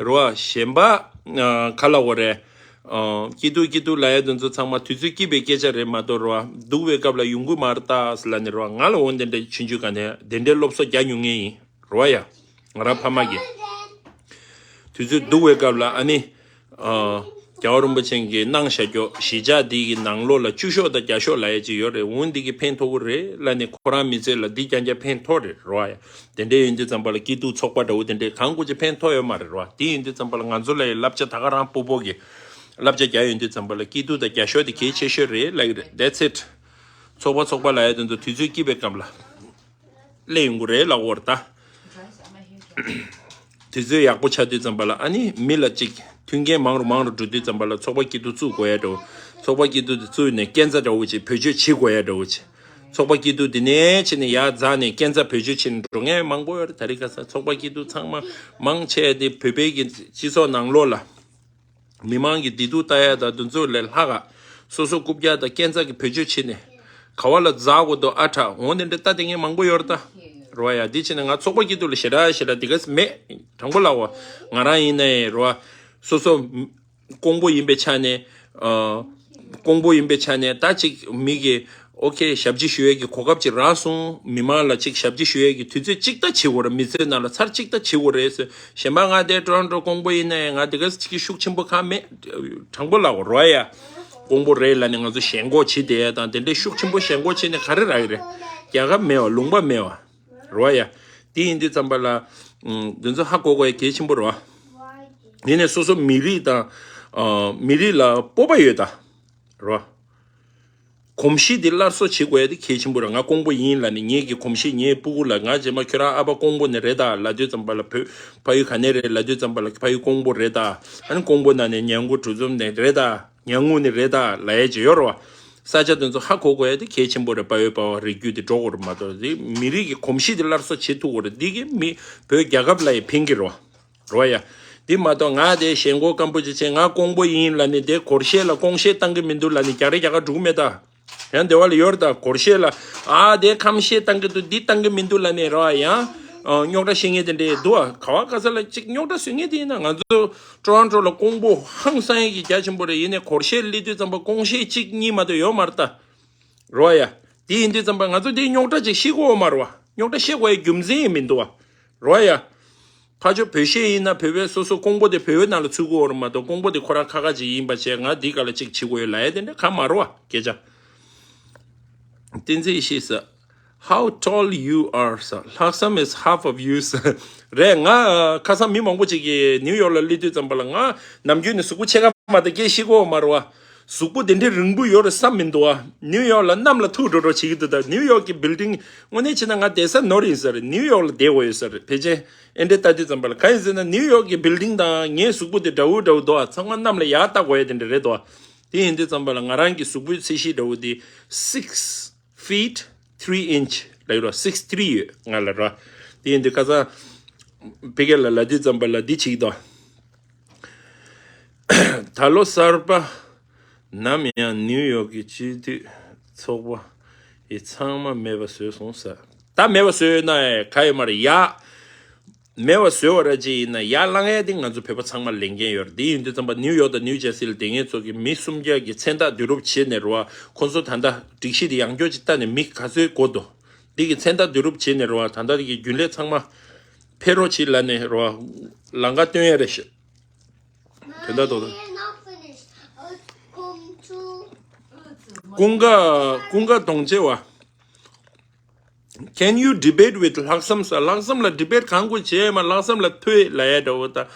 རེད་བ། གཞན་པ་ཨ། ག་ལབ་དགོས་རེད། ཨ། སྐྱིད་སྡུག་སྐྱིད་སྡུག་ལབ་ཡ་དེ་ཚོ་ཚང་མ་དུས་ཚོད་སྐྱིད་པའི་སྐད་ཆ་རེད་མ་གཏོགས་རེད་བ། སྡུག་པའི་སྐབས་ལ་ཡོང་གི་མ་རེད་ད་ཟེར་ལབ་ནས་རེད་བ། ང་ལ་འོ་དེ་འདྲའི་ཆུང་ཆུང་ག་ནས་དེ་འདྲའི་སློབ་གསོ་རྒྱག་མྱོང་མཁན་ཡིན། རེད་བ་ཡ། ང་རང་ཕ་མ་གིས། དུས་ཚོད་སྡུག་པའི་སྐབས་ལ་ཨ་ནི། ཨ། རྒྱལ་བ་རིན་པོ་ཆེ་གིས་གནང་བཞག་རྒྱུ་གཞིས་ཆགས་འདི་གི་ནང་ལོགས་ལ་བཅུ་ཤོག་དང་བརྒྱ་ཤོག་ལབ་ཡ་ཅིག་ཡོད་རེད། འོ་འདི་གིས་ཕན་ཐོགས་ཀྱི་རེད་ལབ་ནས་ཁོ་རང་མི་ཚེ་ལ་འདི་རྐྱང་རྐྱང་ཕན་ཐོགས་རེད། རེད་བ་ཡ། དེ་འདྲ་ཡིན་དུས་ཙམ་པ་ལ་སྐྱིད་སྡུག་ཚོགས་པ་འདྲ་བོ་དེ་འདྲས་གང་དགོས་ཀྱི་ཕན་ཐོགས་ཡོད་མ་རེད་རོ། དེ་ཡིན་དུས་ཙམ་པ་ལ་ང་ཚོ་ལ་ཡི་བསླབ་བྱ་ད་ག་རང་སྤོ་སྤོ་གི་བསླབ་བྱ་རྒྱག་ཡོང་དུས་ཙམ་པ་ལ་སྐྱིད་སྡུག་དང་རྒྱ་ཤོག་དེ་གལ་ཆེ་ཤོས་རེད་ལབ་ཀྱི་རེད། That's it། ཚོགས་པ་ཚོགས་པ་ལབ་ཡ་དེ་ཚོ་དུས་ཚོད་སྐྱིད་པའི་སྐབས་ལ་སླེབས་ཡོང་གི་རེད་ལབ་ཀྱི་ཡོད་རེད་ད། དུས་ཚོད་ཡག་པོ་ཆགས་དུས་ཙམ་པ་ལ་ཨ་ནི་མི་ལ་གཅིག་མཐུན་རྐྱེན་མང་རུ་མང་རུ་འགྲོ་དུས་ཙམ་པ་ལ་ཚོགས་པ་སྐྱིད་སྡུག་བཙུགས་དགོས་ཡ་འདྲ་བོ། ཚོགས་པ་སྐྱིད་སྡུག་དེ་བཙུགས་ནས་སྐས་འཛེག་འདྲ་བོ་ཅིག་བེད་སྤྱོད་བྱེད་དགོས་ཡ་འདྲ་བོ་ཅིག་ཚོགས་པ་སྐྱིད་སྡུག་དེ་ནས་ཕྱིན་ནས་ཡར་འཛེགས་ནས་སྐས་འཛེག་བེད་སྤྱོད་བྱེད་ནས་འགྲོ་མཁན་མང་པོ་ཡོད་རེད། ད་རེས་ཁ་སང་ཚོགས་པ་སྐྱིད་སྡུག་ཚང་མ་མང་ཆེ་དེ་བོད་པའི་གི་སྤྱི་ཚོགས་ནང་ལོགས་ལ་མི་མང་གི་བདེ་སྡུག་ལྟ་ཡ་དང་དེ་ཚོ་ལས་ལྷག་ག་སོ་སོ་རྐུབ་བཀྱག་དང་སྐས་འཛེག་གི་བེད་སྤྱོད་བྱེད་ནས་ག་བ་ལ་འཛེག་དགོས་འདུག་ཨ་ཁྲ་འོང་དེ་འདྲ་ལྟ་དེ་ངས་མང་པོ་ཡོད་རེད་ད། རེད་བ་ཡ། དེ་བྱས་ནས་ང་ཚོགས་པ་སྐྱིད་སྡུག་ལ་ཞེ་དྲག་ཞེ་དྲག་དེ་ག་མེད། དྲང་པོ་ལབ་བ། ང་རང་ཡིན་ནའི་རེད་བ། སོ་སོ་ཀོང་པོ་ཡིན་པའི་ཆ་ནས། ཨ། ཀོང་པོ་ཡིན་པའི་ཆ་ནས་ད་ཅིག་མི་གི་ཨོ་ཁེ་ཞབས་ཕྱི་ཞུ་ཡས་ཀྱི་གོ་སྐབས་ཅིག་རག་སོང་། མི་མང་ལ་ཅིག་ཞབས་ཕྱི་ཞུ་ཡས་ཀྱི་དུས་ཚོད་ཅིག་ད་བྱེད་དགོས་རེད། མི་ཚེ་ནང་ལ་ཚར་གཅིག་ད་བྱེད་དགོས་རེད་ཟེར། གཞན་པ་ང་དེ་ཀྲོ་རོན་ཀྲོ་ཀོང་པོ་ཡིན་ནའི་ང་དེ་ག་ཅིག་གི་ཤུགས་ཆེན་པོ་གང་མེད། དྲང་པོ་ལབ་དགོས་རེད་བ་ཡ། ཀོང་པོ་རེད་ལབ་ནས་ང་ཚོ་ཞེན་ཁོག་བྱེད་བསྡད་ཡས་དང་དེ་འདྲའི་ཤུགས་ཆེན་པོ་ཞེན་ཁོག་བྱས་ནས་ག་རེ་རག་གི་རེད། རྒྱལ་ཁབ་མེད་བ། ལུང་པ་མེད་བ། རེད་བ་ཡ། དེ་ཡིན་དུས་ཙམ་པ་ལ། ཨུམ། དེ་ཚོ་ཧ་གོ་དགོས་ཡ་གལ་ཆེན་པོ་རེད་བ། ཡིན་ནའི་སོ་སོ་མི་རིགས་དང་། ཨ། མི་རིགས་ལ་སྤོབས་པ་ཡོད་ད། རེད་བ། གོམས་གཤིས་དེ་སླར་གསོ་བྱེད་དགོས་ཡ་དེ་གལ་ཆེན་པོ་རེད། ང་ཀོང་པོ་ཡིན་ལབ་ནས་ངེད་ཀྱི་གོམས་གཤིས་ངའི་སྤུ་གུ་ལ་ང་རྗེས་མ་ཁྱོད་རང་ཨ་ཕ་ཀོང་པོ་ནས་རེད་ད་ལབ་དུས་ཙམ་པ་ལ་བོད་ཕ་ཡུལ་ག་ནས་རེད་ལབ་དུས་ཙམ་པ་ལ་ཕ་ཡུལ་ཀོང་པོ་རེད་ད། ཨ་ནི་ཀོང་པོ་ནང་ནས་ཉང་གུ་གྲུ་འཛོམས་ནས་རེད་ད། ཉང་ངུ་ནས་རེད་ད་ལབ་ཡ་ཅིག་ཡོད་རེད་བ། ས་ཆ་དེ་ཚོ་ཧ་གོ་དགོས་ཡ་དེ་གལ་ཆེན་པོ་རེད། དཔའ་བོའི་དཔའ་བོ་རིགས་རྒྱུད་དེ་འགྲོ་དགོས་རེད་མ་གཏོགས་དེ་མི་རིགས་ཀྱི་གོམས་གཤིས་དེ་སླར་གསོ་བྱེད་ཐུབ་དགོས་རེད། འདི་གི་མི་བོད་རྒྱལ་ཁབ་ལ་ཡང་ཕན་གི་རེད་བ། རེད་བ་ཡ། འདི་མ་གཏོགས་ང་དེ་ཞེན་ཁོག་སྐམ་པོ་ཅིག་བྱས་ང་ཀོང་པོ་ཡིན་ལབ་ནས་དེ་སྒོར་གཞས་ལ་ཀོང་གཞས་བཏང་གི་མི་འདུག་ལབ་ནས་རྒྱག་རེས་རྒྱག་ག་འགྲོ་གི་མེད་ད། ཡང་དེ་བ་ལ་ཡོད་རེད་ད། སྒོར་གཞས་ལ་ཨ་དེ་ཁམས་གཞས་བཏང་གི་འདུག་འདི་བཏང་གི་མི་འདུག་ལབ་ནས་རེད་བ་ཡང་། ཨ། རྙོག་དྲ་བཤད་མཁན་དེ་འདྲས་འདུག་ཨ། ག་བ་ག་ས་ལ་ཅིག་རྙོག་དྲ་བཟོ་མཁན་དེ་ཡིན་ན་ང་ཚོ་ཀྲོ་རོན་ཀྲོ་ལ་ཀོང་པོ་ཧང་སང་ཡས་ཀྱི་རྒྱ་ཆེན་པོ་རེད། ཡིན་ནའི་སྒོར་གཞས་སླེབས་དུས་ཙམ་པ་ཀོང་གཞས་གཅིག་གཉིས་མ་གཏོགས་ཡོད་མ་རེད་ད། རེད་བ་ཡ། དེ་ཡིན་དུས་ཙམ་པ་ང་ཚོ་དེའི་རྙོག་དྲ་ཅིག་ཤེས་དགོས་མ་རེད་བ། རྙོག་དྲ་ཤེས་དགོས་ཡའི་རྒྱུ་མཚན་ཡང་མི་འདུག་བ། རེད་བ་ཡ། ཕར་ཕྱོགས་བོད་གཞས་ཡིན་ན་བོད་པའི་སོ་སོ་ཀོང་པོ་དེ་བོད་པའི་ནང་ལ་ཚུད་དགོས་རེད་མ་གཏོགས་ཀོང་པོ་དེ་ཁོ་རང་ཁ་ཁ་ཅིག་ཡིན་པ་བྱས་ང་འདི་ག་ལ་ཅིག་བྱེད་དགོས་ཡོད་ལབ་ཡ་དེ་འདྲ་གང་མ་རེད་བ་སྐད་ཆ། བསྟན་འཛིན་ཡེ་ཤེས་ཟེར། How tall you are ཟེར། ལྷག་བསམ is half of you ཟེར། རེད། ང་ཁ་སང་མི་མང་པོ་ཅིག་གིས་ནིའུ་ཡོག་ལ་སླེབས་དུས་ཙམ་པ་ལ་ང་ནམ་རྒྱུན་ནས་གཟུགས་པོ་ཕྱེད་ཀ་མ་གཏོགས་སྐད་ཤེས་ཀྱི་ཡོད་མ་རེད་བ། གཟུགས་པོ་དེ་འདྲའི་རིང་པོ་ཡོད་རེད་བསམ་མི་འདུག་བ། ནིའུ་ཡོག་ལ་གནམ་ལ་ཐུག་འགྲོ་འགྲོ་བྱེད་ཀྱི་འདུག་ད་ནིའུ་ཡོག་གི་བིལ་ཌིང་དངོས་གནས་བྱས་ན་ང་བསྡད་ས་ནོར་ཡིན་ས་རེད། ནིའུ་ཡོག་ལ་བསྡད་དགོས་ཡོད་ས་རེད། ཕལ་ཆེར་ཨེ་འདྲས་ལྟ་དུས་ཙམ་པ་ལ་གང་ཡིན་ཟེར་ན་ནིའུ་ཡོག་གི་བིལ་ཌིང་དང་ངའི་གཟུགས་པོ་དེ་འདྲ་བོ་འདྲ་བོ་འདུག་བ། ཚང་མ་གནམ་ལ་ཡར་ལྟ་དགོས་ཡ་དེ་འདྲ་རེད་འདུག་བ། དེ་ཡིན་དུས་ཙམ་པ་ལ་ང་རང་གི་གཟུགས་པོའི་ཚད་གཞི་འདྲ་བོ་དེ་six feet three inch ལབ་ཡོད་ར། six three ཡོད་ང་ལ་ར། དེ་ཡིན་དུས་ཁ་སང་ཕ་གི་ལ་ལབ་དུས་ཙམ་པ་ལ་འདི་བྱེད་ཀྱི་འདུག་ད་ལོ་གསར་པ་ནམ་ཡང་ནིའུ་ཡོག་གི་སྤྱི་འཐུས་ཚོགས་པ་ཡི་ཚང་མ་མེད་པ་བཟོས་སོང་ཟེར། ད་མེད་པ་བཟོས་ཡོད་ན་ཡང་ག་ཡོད་མ་རེད་ཡ། མེད་པ་བཟོས་པ་ར་ཅིག་ཡིན་ན་ཡར་ལངས་ཡས་དེ་ང་ཚོ་བོད་པ་ཚང་མ་ལས་འགན་ཡོད་རེད། དེ་ཡིན་དུས་ཙམ་པ་ནིའུ་ཡོག་དང་ནིའུ་ཇར་སི་ལ་བསྡད་མཁན་ཚོ་གི་མི་སུམ་བརྒྱ་གི་མཚན་རྟགས་བསྡུ་རུབ་བྱས་ནས་རེད་བ། ཁོང་ཚོ་ད་ལྟ་སྒྲིག་གཞི་དེ་ཡང་སྐྱོར་ཅིག་བལྟས་ནས་མི་ག་ཚོད་དགོས་འདུག་འདི་གི་མཚན་རྟགས་བསྡུ་རུབ་བྱས་ནས་རེད་བ། ད་ལྟ་དེ་གི་རྒྱུན་ལས་ཚང་མ་ཕེབས་རོགས་བྱེད་ལབ་ནས་རེད་བ། ལམ་ཁ་སྟོན་ཡས་རེད་ཤག་དོན་དག་ཏོག་ཏོ། ཀུན་དགའ་ཀུན་དགའ་གདོང་ཆེ་བ། Can you debate with ལྷག་བསམ་ཟེར། ལྷག་བསམ་ལ་ཌི་བེཊ་གང་དགོས་བྱས་མ། ལྷག་བསམ་ལ་ཐོས་ལབ་ཡ་འདྲ་བོ་དང་།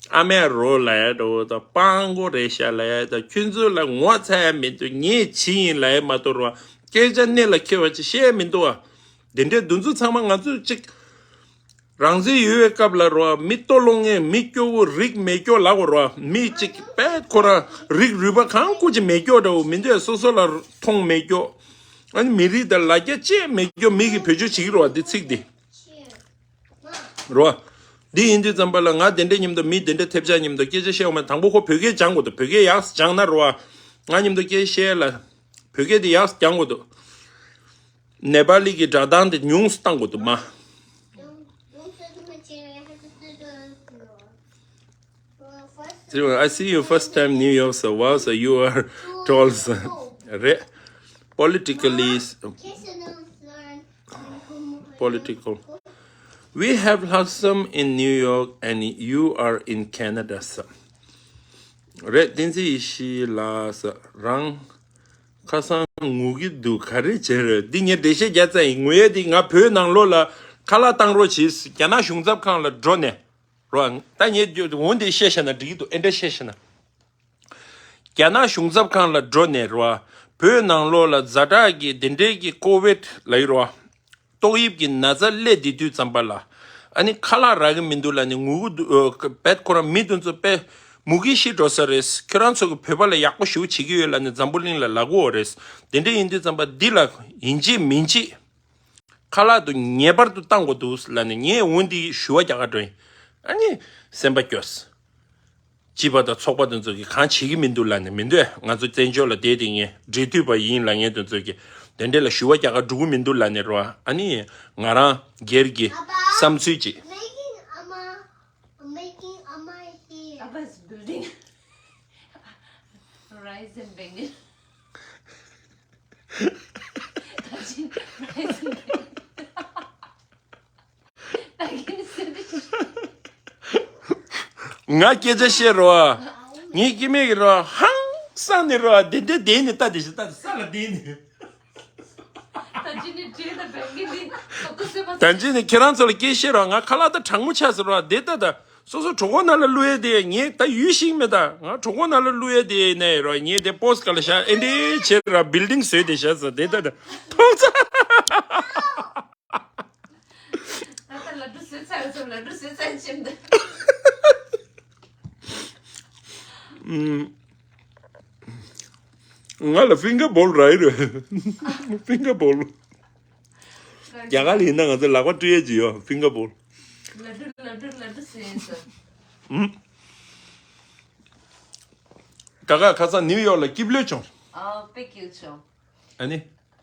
ཨ་མའི་རོ་ལབ་ཡ་འདྲ་བོ་དང་། སྤྲང་པོ་རེད་ཤག་ལབ་ཡ་དང་། ཁྱོད་ཚོ་ལ་ངོ་ཚ་ཡ་མི་འདུག་ངས་བྱས་ཡིན་ལབ་ཡ་མ་གཏོགས་རོ། སྐད་ཆ་གནད་ལ་འཁེལ་བ་ཅིག་བཤད་ཡ་མི་འདུག་བ། དེ་འདྲའི་འདི་ཚོ་ཚང་མ་ང་ཚོས་ཅིག་རང་བཙན་ཡོད་པའི་སྐབས་ལ་རོ། མི་ལྟོ་སློང་མཁན་མི་སྐྱོ་བོ་རིགས་མེད་སྐྱོ་ལབ་དགོས་རོ། མི་ཅིག་པད་ཁོ་རང་རིགས་རུས་པ་གང་དགོས་ཅིག་མེད་སྐྱོ་འདྲ་བོ་མི་འདུག་སོ་སོ་ལ་མཐོང་མེད་སྐྱོ། ཨ་ནི་མི་རིགས་དང་ལ་རྒྱ་ཅེས་མེད་རྒྱུ་མི་གིས་བེད་སྤྱོད་བྱེད་ཀྱི་རེད་བ། འདི་ཚིག་འདི་རེད་བ། འདི་ཡིན་དུས་ཙམ་པ་ལ་ང་དེ་འདྲ་མཉམ་དུ་མི་དེ་འདྲ་ཐེབས་ཆག་མཉམ་དུ་སྐད་ཆ་བཤད་འོང་མེད། དང་པོ་ཁོ་བོད་སྐད་སྦྱང་དགོས་འདུག་བོད་སྐད་ཡག་སྦྱང་ན་རེད་བ། ང་མཉམ་དུ་སྐད་བཤད་ལ་བོད་སྐད་དེ་ཡག་སྦྱང་དགོས་འདུག་ནེ་པ་ལི་གི་སྒྲ་གདངས་དེ་ཉུང་སུ་བཏང་དགོས་འདུག་མ། I see you first time New York, so wow, so you are tall, so རེད། Politically, political. We have Lhasam in New York and you are in Canada, so. རེད། བསྟན་འཛིན་ཡེ་ཤེས་ལགས་ས་རང་ཁ་སང་ངུ་གི་འདུག་ག་རེ་བྱས་རེད། འདི་ངས་འགྲེལ་བཤད་རྒྱག་ཙང་ཡིན། ངུ་ཡས་འདི་ང་བོད་ནང་ལོགས་ལ་ཁ་ལག་བཏང་རོགས་བྱེད། རྒྱ་ནག་གཞུང་ཚབ་ཁང་ལ་འགྲོ་ནས་རོ། ད་ངས་འོ་འདི་བཤད་བཞག་ན་འགྲིག་གི་འདུག་ཨེ་འདྲ་བཤད་བཞག་ན། རྒྱ་ནག་གཞུང་ཚབ་ཁང་ལ་འགྲོ་ནས་རོ། བོད་ནང་ལོགས་ལ་ཛ་དྲག་གི་དེ་འདྲའི་གི་ཀོ་བིད་ལ་ཡོད་རོ། ཏོག་དབྱིབས་ཀྱི་ན་ཚ་སླེབས་བསྡད་དུས་ཙམ་པ་ལ། ཨ་ནི་ཁ་ལག་རག་གི་མི་འདུག་ལབ་ནས་ངུ་གི་འདུག་ཨ། བེད་ཁོ་རང་མི་དེ་ཚོ་དཔེ་མུ་གེ་ཤི་འགྲོ་ས་རེད། ཁྱོད་རང་ཚོ་གི་བོད་པ་ལ་ཡག་པོ་ཞེ་པོ་བྱེད་ཀྱི་ཡོད་ལབ་ནས་འཛམ་བུ་གླིང་ལ་ལབ་ཀྱི་ཡོད་རེད། དེ་འདྲ་ཡིན་དུས་ཙམ་པ་འདི་ལ་ཡིན་གཅིག་མིན་གཅིག་ཁ་ལག་དེ་ངེས་པར་དུ་བཏང་དགོས་འདུག་ལབ་ནས་ངས་འོ་འདི་ཞུ་བ་རྒྱག་ག་འགྲོ་ཡིན། ཨ་ནི་སེམས་པ་སྐྱོ། སྤྱི་པ་དང་ཚོགས་པ་དེ་ཚོ་གིས་གང་བྱེད་ཀྱི་མི་འདུག་ལབ་ནས། མི་འདུག་ང་ཚོ་བཙན་བྱོལ་ལ་བསྡད་དེ་ངས་འབྲེལ་མཐུད་པ་ཡིན་ལབ་མཁན་དེ་ཚོ་གིས་དེ་འདྲ་ལ་ཞུ་བ་རྒྱག་ག་འགྲོ་གི་མི་འདུག་ལབ་ནས་རོ། ཨ་ནི་ང་རང་སྒེར་གྱི་བསམ་ཚུལ་ཅིག Abba is building. Rice and bangan. Rice and bangan. ང་སྐད་ཆ་བཤད་རོ། ངའི་སྐྱེ་དམན་གྱི་རོ། ཧང་སང་ནས་རོ། དེ་འདྲ་བསྡད་ནས་ལྟ། དེ་བཞིན་ལྟ། ས་ལ་བསྡད་ནས། ད་ཅི་ནས་ཁྱེད་རང་ཚོ་ལ་སྐད་བཤད་རོ། ང་ཁ་ལག་ད་གྲང་མོ་ཆགས་ཟེར་རོ། དེ་ལྟ་ད། སོ་སོ་གྲོད་ཁོག་ནང་ལ་བླུག་ཡས་དེ། ངས་ད་ཡུལ་ཤེས་མེད་ད། ང་གྲོད་ཁོག་ནང་ལ་བླུག་ཡས་དེ་ནས་རོ། ངས་དེ་པོ་སི་ཊི་སྒང་ལ་བཞག་ཨེ་འདྲ་བྱས་ར། བིལ་ཌིང་བཟོས་དེ་བཞག་ཟེར། དེ་ལྟ་ད། ཐོག་ཚ། ད་ལྟ་ལ་འགྲོ་བཟོས་ཚར་ཡོད་ཙམ། ལ་འགྲོ་བཟོས་ཚར་ཡོད་ཙམ་ད། ང་ལ་ཕིང་གར་བོལ་རག་གི་རེད། ཕིང་གར་བོལ། རྒྱ་གར་ལ་ཡིན་ན་ང་ཚོ་ལག་པ་བཀྲུ་ཡས་ཅིག་ཡོད། ཕིང་གར་བོལ། ལ་འགྲོ་ལ་འགྲོ་ལ་འགྲོ་བཟོས་ཡོད་ཙམ། ཀ་ཁ་ཁ་སང་ནིའུ་ཡོག་ལ་སྐྱིད་པོ་ལོས་བྱུང་། ཨ། དཔེ་སྐྱིད་བྱུང་། ཨ་ནི།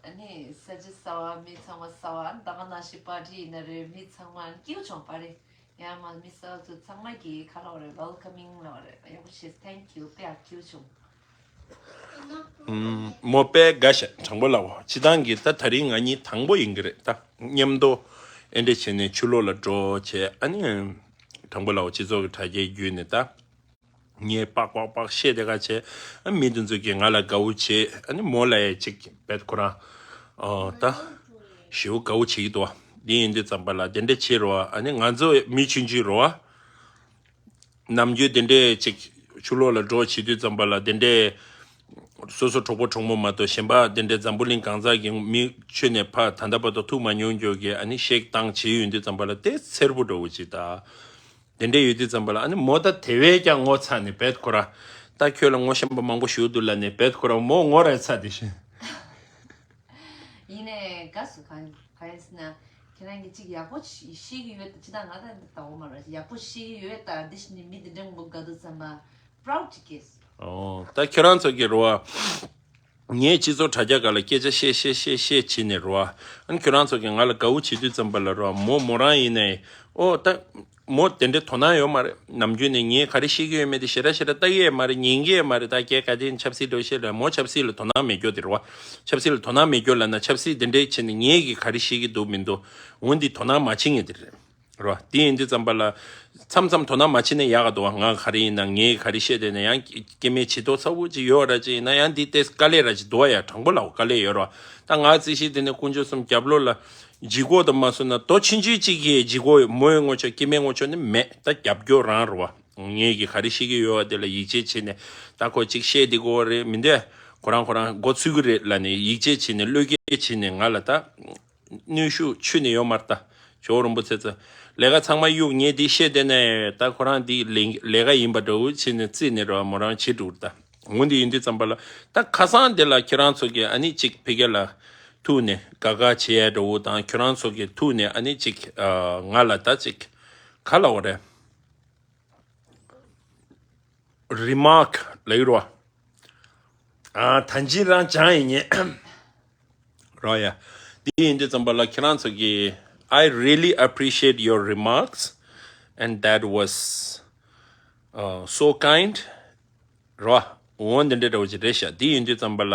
ཨ་ནི་ས་ཆ་གསར་པ། མི་ཚང་མ་གསར་པ། ཨ་ནི་ད་ག་ནང་བཞིན་པར་ཊི་ཡིན་ན་རེད། མི་ཚང་མ་ཨ་ནི་སྐྱིད་བྱུང་པ་རེད། ཡང་མ་མི་གསར་པ་ཚོ་ཚང་མ་གིས་ཁ་ལོ་རེད། ཝེལ་ཀ་མིང་ལོ་རེད། ཡག་པོ་བྱས། ཐེང་ཀིའུ། དཔེ་ཡག་སྐྱིད་བྱུང་། མོ་དཔེ་དགའ་ཤག་དྲང་པོ་ལབ་དགོས། སྤྱིར་བཏང་གི་ད་དེ་རིང་ང་གཉིས་དང་པོ་ཡིན་གྱི་རེད་ད། མཉམ་དུ་ཨེ་འདྲ་བྱས་ནས་ཆུ་ལོག་ལ་འགྲོ་བྱས། ཨ་ནི་དྲང་པོ་ལབ་དགོས། སྤྱི་ཚོགས་ཀྱི་དྲ་རྒྱའི་བརྒྱུད་ནས་ད། ངས་པག་པག་པག་བཤད་དེ་ག་བྱས། ཨ། མི་དེ་ཚོ་གིས་ང་ལ་དགའ་བོ་བྱས། ཨ་ནི་མོ་ལ་ཡ་ཅིག་བེད་ཁོ་རང་ཨ་ད་ཞེ་པོ་དགའ་བོ་བྱེད་ཀྱི་འདུག་བ། འདི་ཡིན་དུས་ཙམ་པ་ལ་དེ་འདྲ་བྱེད་རོགས། ཨ་ནི་ང་ཚོ་མི་ཆུང་ཆུང་རོ། ཨ། ནམ་རྒྱུན་དེ་འདྲས་ཅིག་ཆུ་ལོག་ལ་འགྲོ་བྱེད་དུས་ཙམ་པ་ལ་དེ་འདྲས་སོ་སོ་གྲོགས་པོ་གྲོགས་མོ་མ་གཏོགས་གཞན་པ་དེ་འདྲས་འཛམ་བུ་གླིང་གང་ས་གི་མི་ཁྱོན་ནས་ཕ་ད་ལྟ་བར་དུ་ཐུག་མ་མྱོང་རྒྱུ་གི། ཨ་ནི་གཤེགས་བཏང་བྱེད་ཡོང་དུས་ཙམ་པ་ལ་དེ་འཚེར་པོ་འདྲ་བོ་ཅིག་ད། དེ་འདྲ་ཡོད་དུས་ཙམ་པ་ལ། ཨ་ནི་མོ་ད་དེ་བས་ཀྱང་ངོ་ཚ་ནས་བེད་ཁོ་ར། ད་ཁྱོད་ལ་ངོ་ཤེས་པ་མང་པོ་ཞིག་འདུག་ལབ་ནས་བེད་ཁོ་ར་མོ་ངོ་ར་ཚ་དེ་བཞིན། ཡིན་ནའི་དགའ་སོང་། གང་གང་ཡིན་ཟེར་ན། ཁྱེད་རང་གིས་ཅིག་ཡག་པོ་ཤེས་ཀྱི་ཡོད། ཅི་ད་ང་ད་འདི་ལྟ་བུ་མ་རེད། ཡག་པོ་ཤེས་ཀྱི་ཡོད། ད་འདི་བཞིན་མི་འདི་འདྲ་མང་པོ་དགའ་འདུག་བསམ་པ། པ་རའུ་ཌི་ཅིག་སྐྱེས་སོང་། ཨོ། ད་ཁྱེད་རང་ཚོ་གི་རོ། ངས་སྤྱི་ཚོགས་དྲ་རྒྱ་སྒང་ལ་སྐད་ཆ་བཤད་བཤད་བཤད་བཤད་བྱས་ནས་རོ། ཨ་ནི་ཁྱོད་རང་ཚོ་གིས་ང་ལ་དགའ་བོ་བྱེད་དུས་ཙམ་པ་ལ་རོ། མོ་མོ་རང་ཡིན་ནའི། ཨོ་ད། མོ་དེ་འདྲའི་དོ་སྣང་ཡོད་མ་རེད། ནམ་རྒྱུན་ནས་ངས་ག་རེ་བཤད་ཀྱི་ཡོད་མེད་དེ་ཞེ་དྲག་ཞེ་དྲག་ལྟ་གི་ཡོད་མ་རེད། ཉན་གྱི་ཡོད་མ་རེད། ད་སྐད་ག་དེ་ཡིན། ཆབ་སྲིད་འདྲ་བཤད་ལ། མོ་ཆབ་སྲིད་ལ་དོ་སྣང་མེད་རྒྱུ་དེ་རེད་བ། ཆབ་སྲིད་ལ་དོ་སྣང་མེད་རྒྱུ་ལབ་ན། ཆབ་སྲིད་དེ་འདྲའི་བྱས་ནས་ངས་ཀྱིས་ག་རེ་བཤད་ཀྱི་འདུག་མི་འདུག་འོ་འདི་དོ་སྣང་མ་བྱེད་མཁན་དེ་རེད། རེད་བ། དེ་ཡིན་དུས་ཙམ་པ་ལ་མཚམས་མཚམས་དོ་སྣང་མ་བྱེད་ན་ཡག་ག་འདུག་བ། ང་ག་རེ་ཡིན་ན། ངས་ག་རེ་བཤད་བསྡད་ན་ཡང་སྐྱེ་དམན་བྱེད་དོ་ཚ་བོ་ཅིག་ཡོད་ར་ཅིག་ཡིན་ན། ཡང་འདི་ཏོག་ཙམ་དཀའ་ལས་ར་ཅིག་འདུག་བ། ཡ། དྲང་པོ་ལབ་དཀའ་ལས་ཡོད་ར་བ། ད་ང་རྩིས་གཞི་དེ་ནས་དཀོན་མཆོག་གསུམ་རྒྱབ་ལོགས་ལ་ལྗིད་ཁོག་དང་མ་སོང་ན་རྡོ་ཆུང་ཆུང་གཅིག་གིས་ལྗིད་ཁོག་མོའི་ངོ་ཆོག་སྐྱེ་དམན་ངོ་ཆོག་ནི་མེད། ད་རྒྱབ་སྐྱོར་རང་རེད་བ། ངས་ཀྱིས་ག་རེ་བཤད་ཀྱི་ཡོད་བ་དེ་ལ་ཡིད་ཆེས་བྱས་ནས། ད་ཁོ་ཅིག་བཤད་བསྡད་ཀྱི་ཡོད་རེད་མི་འདུག་ཁོ་རང་ཁོ་རང་མགོ་ཚོས་ཀྱི་རེད་ལབ་ནས་ཡིད་ཆེས་བྱས་ནས། བློས་འགེལ་བྱས་ནས་ང་ལ་ད་གནོན་ཤུགས་ཁྱོན་ནས་ཡོད་མ་རེད། ད་ཇོ་བོ་རིན་པོ་ཆེ་ཚོ་ལས་ཀ་ཚང་མ་གཡུག་ངས་འདི་བཤད་བསྡད་ནས། ད་ཁོ་རང་འདི་ལས་ལས་ཀ་ཡིན་པ་འདྲ་བོ་བྱས་ནས་རྩིས་ནས་རེད་བ། མོ་རང་བྱེད་འགྲོ་གི་རེད། ད་འོ་འདི་ཡིན་དུས་ཙམ་པ་ལ། ད་ཁ་སང་འདི་ལ་ཁྱེད་རང་ཚོ་གིས་ཨ་ནི་ཅིག་ཕ་གི་ལ། ཐུག་ནས་དགའ་དགའ་བྱེད་ཡ་འདྲ་བོ་དང་ཁྱོད་རང་ཚོ་གི་ཐུག་ནས་ཨ་ནི་ཅིག་ང་ལ་ད་ཅིག་ག་ལབ་དགོས་རེད། རི་མཱག་ལབ་ཡོད་རེད་བ། ཨ་ད་ཅི་རང་སྦྱང་ཡིན་ཉེ། རོ་ཡ། དེ་ཡིན་དུས་ཙམ་པ་ལ་ཁྱེད་རང་ཚོ་གིས I really appreciate your remarks and that was uh, so kind. རོ། འོ་འདི་འདྲ་འདྲ་བོ་ཅིག་རེད་ཤག་དེ་ཡིན་དུས་ཙམ་པ་ལ།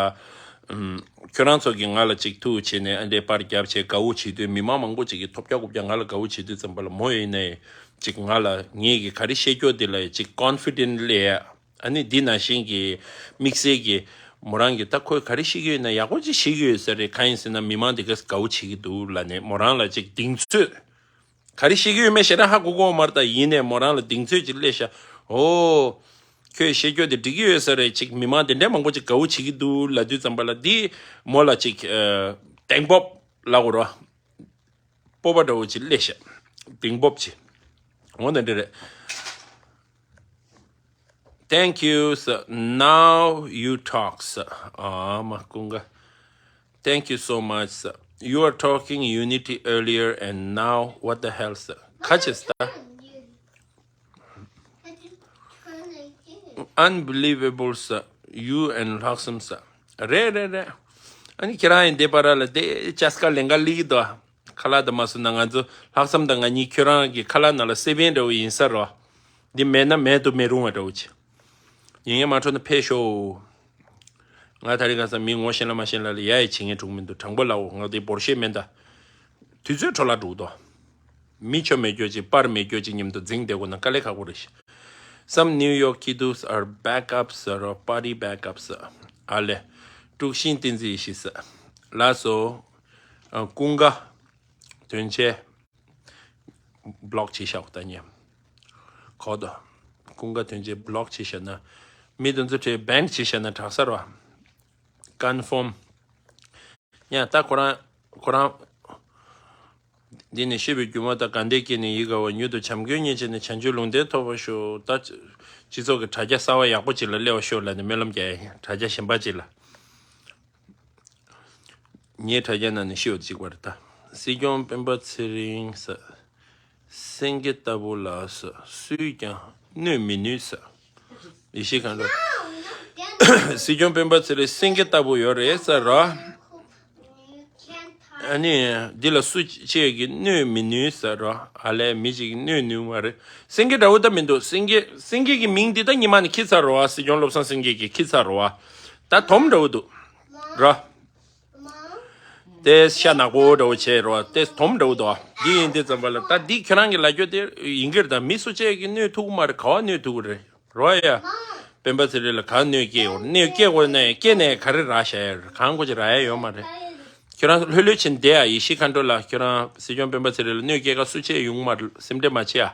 ཨམ། ཁྱོད་རང་ཚོ་གིས་ང་ལ་ཅིག་ཐུག་བྱས་ནས་ཨ་འདྲའི་པར་རྒྱབ་བྱས་དགའ་བོ་བྱེད་དུས་མི་མང་མང་པོ་ཅིག་གིས་ཐོབ་རྒྱག་རྐུབ་རྒྱག་ང་ལ་དགའ་བོ་བྱེད་དུས་ཙམ་པ་ལ་མོ་ཡིན་ནའི་ཅིག་ང་ལ་ངེད་ཀྱི་ག་རེ་བཤད་རྒྱུ་དེ་ལ་ཅིག་confident སླེབས་ཡ། ཨ་ནི་འདི་ནང་བཞིན་གྱི་དམིགས་བསལ་གྱི་མོ་རང་གིས་ད་ཁོས་ག་རེ་བཤད་ཀྱི་ཡོད་ན་ཡག་པོ་ཅིག་བཤད་ཀྱི་ཡོད་ས་རེད། གང་ཡིན་ཟེར་ན་མི་མང་དེ་གས་དགའ་བོ་བྱེད་ཀྱི་འདུག་ལབ་ནས་མོ་རང་ལ་ཅིག་གདེང་ཚོད། ག་རེ་བཤད་ཀྱི་ཡོད་མེད་ཞེ་དྲག་ཧ་གོ་གོ་མ་རེད། ད་ཡིན་ནའི་མོ་རང་ལ་གདེང་ཚོད་ཅིག་སླེབས་ཤག་འོ། ཁྱོད་བཤད་རྒྱུ་དེ་འགྲིག་གི་ཡོད་ས་རེད། ཅིག་མི་མང་དེ་འདྲའི་མང་པོ་ཅིག་དགའ་བོ་བྱེད་ཀྱི་འདུག་ལབ་དུས་ཙམ་པ་ལ་འདི་མོ་ལ་ཅིག་ཨ། གདེང་སྤོབས་ལབ་དགོས་རེད་བ། སྤོབས་པ་འདྲ་བོ་ཅིག་སླེབས་ཤག་གདེང་སྤོབས་ཅིག་འོ་ན་འདི་རེད། Thank you, sir. Now you talk, sir. ཨ་མ་ཀུན་དགའ། Thank you so much, sir. You are talking unity earlier and now what the hell, sir? ཁ་ཆེ་སྟ། Unbelievable, sir. You and Laksam, sir. རེད་རེད་རེད། ཨ་ནི་ཁྱེད་རང་ཡིན་དེ་པར་ལ་དེ་ཅ་སྐ་ལེན་ག་ལི་དོ། ཁ་ལག་དང་མ་སོང་ན་ང་ཚོ་ལྷག་བསམ་དང་ང་གཉིས་ཁྱོད་རང་གི་ཁ་ལག་ནང་ལ་སེ་བན་འདྲ་བོ་ཡིན་ས་རོ། འདི་མེད་ན་མེད་དུ་མི་རུང་བ་འདྲ་བོ་ཆེ། ཡིན་ངེས་མ་འཕྲོ་ན་ཕེབས་ཤོག་ང་ད་རིང་ཁ་སང་མི་ངོ་ཤེས་ལ་མ་ཤེས་ལ་ལ་ཡ་ཡི་བྱེད་ངེས་འགྲུག་མི་འདུག་དྲང་པོ་ལའོ། ང་དེ་འབོར་ཤེས་མེད་ད། དུས་ཚོད་འཕྲོ་བརླག་འགྲོ་གི་འདུག་མི་ཆོ་མེད་རྒྱུ་ཅིག་པར་མེད་རྒྱུ་ཅིག་མཉམ་དུ་འཛིང་བསྡད་དགོས་ན་དཀའ་ལས་ཁག་པོ་རེད་ཤག Some New York kiddos are backups or party backups. ཨ་ལེ། དཀྲུག་ཤིང་བསྟན་འཛིན་ཡེ་ཤེས་ས། ལགས་སོ། ཨ། ཀུན་དགའ། དོན་ཆེ། block བྱེད་ཤག་ད་ཉེ། གོ་དོ། ཀུན་དགའ་དོན་ཆེ་block བྱེད་ཤག་ན། མི་དེ་ཚོ་ཁྲིད་ban བྱེད་ཤག་ན་དྲག་ས་རོ། confirm། ཡ་ད་ཁོ་རང་ཁོ་རང་། འདི་ནི་ཤེས་པའི་སྒྱུ་མ་དང་དགའ་ལྡན་སྐྱེས་ནས་ཡིད་དགའ་བ་མྱུར་དུ་བྱམས་མགོན་མཉེས་བྱས་ནས་བྱང་ཆུབ་ལུང་བསྟན་ཐོབ་པར་ཤོག་ད་སྤྱི་ཚོགས་ཀྱི་དྲ་རྒྱ་གསར་བ་ཡག་པོ་ཅིག་ལ་སླེབས་པར་ཤོག་ལབ་ནས་སྨོན་ལམ་རྒྱག་ཡ་ཡིན། དྲ་རྒྱ་གཞན་པ་ཅིག་ལ། ངའི་དྲ་རྒྱ་ནང་ནས་ཤེས་པ་ཅིག་པ་རེད་ད། སྲིད་སྐྱོང་སྤེན་པ་ཚེ་རིང་ཟེར། སེང་གེ་ལྟ་བུ་ལ་ཟེར། སུས་ཀྱང་གནོད་མི་ནུས་ཟེར། ཡེ་ཤེས་མཁའ་འགྲོ། སྲིད་སྐྱོང་སྤེན་པ་ཚེ་རིང་སེང་གེ་ལྟ་བུ་ཡོད་རེད་ཟེར་རོ། ཨ་ནི། འདི་ལ་སུ་གཅིག་གིས་གནོད་མི་ནུས་ཟེར་རོ། ཨ་ལས་མི་གཅིག་གིས་གནོད་ནུས་མ་རེད། སེང་གེ་འདྲ་བོ་ད་མི་འདུག་སེང་གེ་སེང་གེ་གི་མིང་འདི་ད་ཉི་མ་ནས་ཁྱི་ཚར་རོ་བ། སྲིད་སྐྱོང་བློ་བཟང་སེང་གེ་གིས་ཁྱི་ཚར་རོ་བ། ད་དོམ་འདྲ་བོ་འདུག་རོ། དེ་ཤ་ནག་པོ་འདྲ་བོ་བྱས་རོ། དེ་དོམ་འདྲ་བོ་འདུག་འདི་ཡིན་དུས་ཙམ་པ་ལ་ད་འདི་ཁྱོད་རང་གི་ལབ་རྒྱུ་དེ་ཡིན་གྱི་རེད། ད་མི་སུ་གཅིག་གིས་གནོད་ཐུབ་ཀྱི་མ་རེད། ག་བ་གནོད་ཐུབ་ཀྱི་རེད་རོ་ཡ། སྤེན་པ་ཚེ་རིང་ལ་ག་གནོད་སྐྱེལ་དགོས་རེད། གནོད་སྐྱེལ་དགོས་ནས་སྐྱེལ་ནས་ག་རེ་རག་བཞག་ཡ་རེད། གང་དགོས་ཀྱི་རག་ཡ་ཡོད་མ་རེད། ཁྱོད་རང་ལྷོད་ལྷོད་བྱས་བསྡད་ཡ། ཡེ་ཤེས་མཁའ་འགྲོ་ལ་ཁྱོད་རང་སྲིད་སྐྱོང་སྤེན་པ་ཚེ་རིང་ལ་གནོད་སྐྱེལ་ག་སུ་གཅིག་ཡོང་མ་རེད། སེམས་ཁྲལ་མ་བྱེད་ཡ།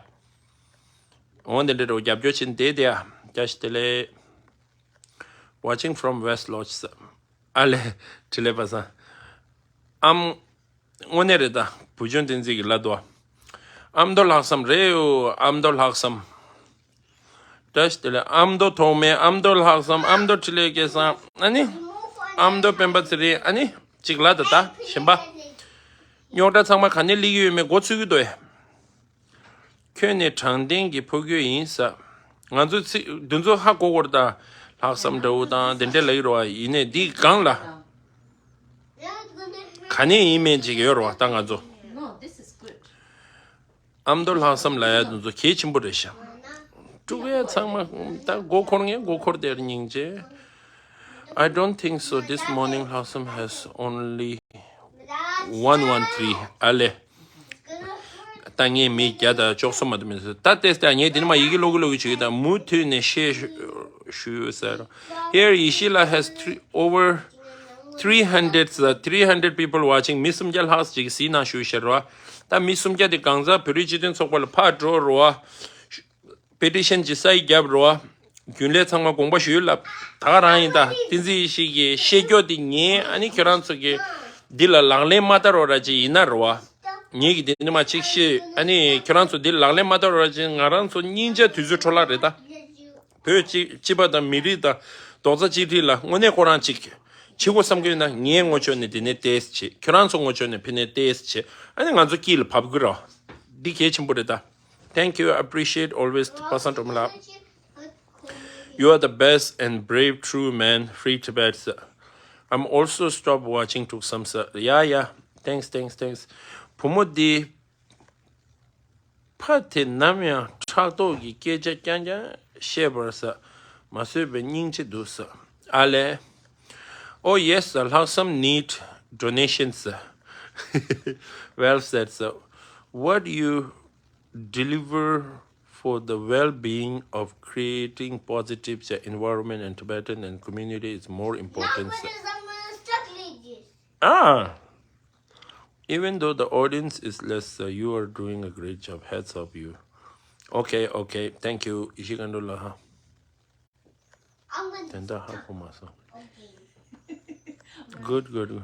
འོ་འདི་འདྲ་རོ་རྒྱབ་སྐྱོར་བྱས་བསྡད་བསྡད་ཡ། བཀྲ་ཤིས་བདེ་ལེགས། Watching from West Lodge ཟེར། ཨ་ལེ། འཕྲིན་ལས་པ་སངས། ཨམ། དངོས་གནས་རེད་ད། བུ་ཆུང་བསྟན་འཛིན་གྱི་ལ་དོ། ཨ་མདོ་ལྷག་བསམ་རེད་ཡོ། ཨ་མདོ་ལྷག་བསམ། བཀྲ་ཤིས་བདེ་ལེགས། ཨ་མདོ་ཐོགས་མེད། ཨ་མདོ་ལྷག་བསམ། ཨ་མདོ་འཕྲིན་ལས་སྐལ་བཟང་། ཨ་ནི། ཨ་མདོ་སྤེན་པ་ཚེ་རིང་། ཨ་ནི། ཅིག་ལ་ད་ད་གཞན་པ། རྙོག་དྲ་ཚང་མ་ག་ནས་སླེབས་ཀྱི་ཡོད་མེད་མགོ་ཚོད་ཀྱི་འདུག་ཨེ། ཁྱོད་ནི་དྲང་བདེན་གྱི་ཕོ་རྒྱུད་ཡིན་ས། ང་ཚོའི་ཚིག་འདི་ཚོ་ཧ་གོ་གོ་རེད་ད། ལྷག་བསམ་འདྲ་བོ་དང་དེ་འདྲ་ལབ་ཀྱི་རེད་བ། ཡིན་ནའི་འདི་སྒང་ལ། ག་ནས་ཡིན་མིན་ཅིག་ཡོད་རེད་བ་ད་ང་ཚོ། ཨ་མདོ་ལྷག་བསམ་ལབ་ཡ་འདི་ཚོ་གལ་ཆེན་པོ་རེད་ཤག་དཀྲུག་ཡ་ཚང་མ་ད་མགོ་འཁོར་ངས་མགོ་འཁོར་དེར་སྙིང་རྗེ། I don't think so. This morning Lhaksam has only one one three. ཨ་ལེ། ད་ངས་མི་བརྒྱ་དང་བཅུ་གསུམ་མ་གཏོགས་མི་འདུག་ད་ལྟས་ད་ངས་འདི་ནས་མ་ཡི་གེ་ཀློག་གི་ཀློག་གི་བྱེད་ཀྱི་ད་མུ་མཐུད་ནས་བཤད་ཞུ་ཟེར། Here Yeshila has three over three hundred, uh, three hundred people watching. མི་སུམ་བརྒྱ་ལྷག་ཅིག་གཟིགས་གནང་ཞུ་ཤེར་བ། ད་མི་སུམ་བརྒྱ་དེ་གང་ཟག་བོད་རིགས་སྤྱི་མཐུན་ཚོགས་པ་ལ་ཕར་འགྲོ་རོ་བ། པེ་ཊི་ཤན་ཅིག་སའི་རྒྱབ་རོ་བ། རྒྱུན་ལས་ཚང་མ་དགོངས་པ་ཞུ་ལབ། ད་ག་རང་ཡིན་ད། བསྟན་འཛིན་ཡེ་ཤེས་ཀྱི་བཤད་རྒྱུ་དེ་ངས་ཨ་ནི་ཁྱོད་རང་ཚོ་གི་འདི་ལ་ལག་ལེན་མ་བསྟར་བ་ར་ཅིག་ཡིན་ན་རོ་བ། ངེད་ཀྱི་འདི་ནི་མ་ཅིག་བཤད་ཨ་ནི་ཁྱོད་རང་ཚོ་འདི་ལག་ལེན་མ་བསྟར་བ་ར་ཅིག་ང་རང་ཚོ་སྙིང་རྗེ་དུས་ཚོད་འཕྲོ་བརླག་རེད་ད། བོད་སྤྱི་སྤྱི་པ་དང་མི་རིགས་དང་རྡོག་རྩ་གཅིག་སྒྲིལ་ལ་དངོས་གནས་ཁོ་རང་ཅིག་ བྱེད་དགོས་བསམ་གྱི་ཡོད་ན་ངའི་ངོ་ཕྱོགས་ནས་དེ་ནས་ཏོག་ཙམ་བྱེད། ཁྱོད་རང་ཚོ་ངོ་ཕྱོགས་ནས་ཕི་ནས་ཏོག་ཙམ་བྱེད། ཨ་ནི་ང་ཚོ་དཀྱིལ་ལ་བབས་དགོས་ར། འདི་གལ་ཆེན་པོ་རེད་ད། Thank you, I appreciate always པ་སངས་སྒྲོལ་མ་ལགས། You are the best and brave true man, free Tibet sir. I'm also stop watching དྲུག་བསམ་སར། Yeah, yeah. Thanks, thanks, thanks. བུ་མོ་འདི་ཕ་དེ་ནམ་ཡང་ཕྲག་དོག་གི་སྐད་ཆ་རྐྱང་རྐྱང་བཤད་པར་ས་མ་བཟོད་པའི་སྙིང་རྗེ་འདུག་ས། ཨ་ལས། Oh yes, ལྷག་བསམ need donations. Well said, sir. What you deliver for the well-being of creating positive environment and Tibetan and community is more important, sir. Ah, even though the audience is less, uh, you are doing a great job. Hats off you. Okay, okay. Thank you. ཨི་ཤི་ཀན་ཌོ་ལ་ཧ། དེ་འདྲ་ཧ་གོ་མ་སོང་། Good, good, good.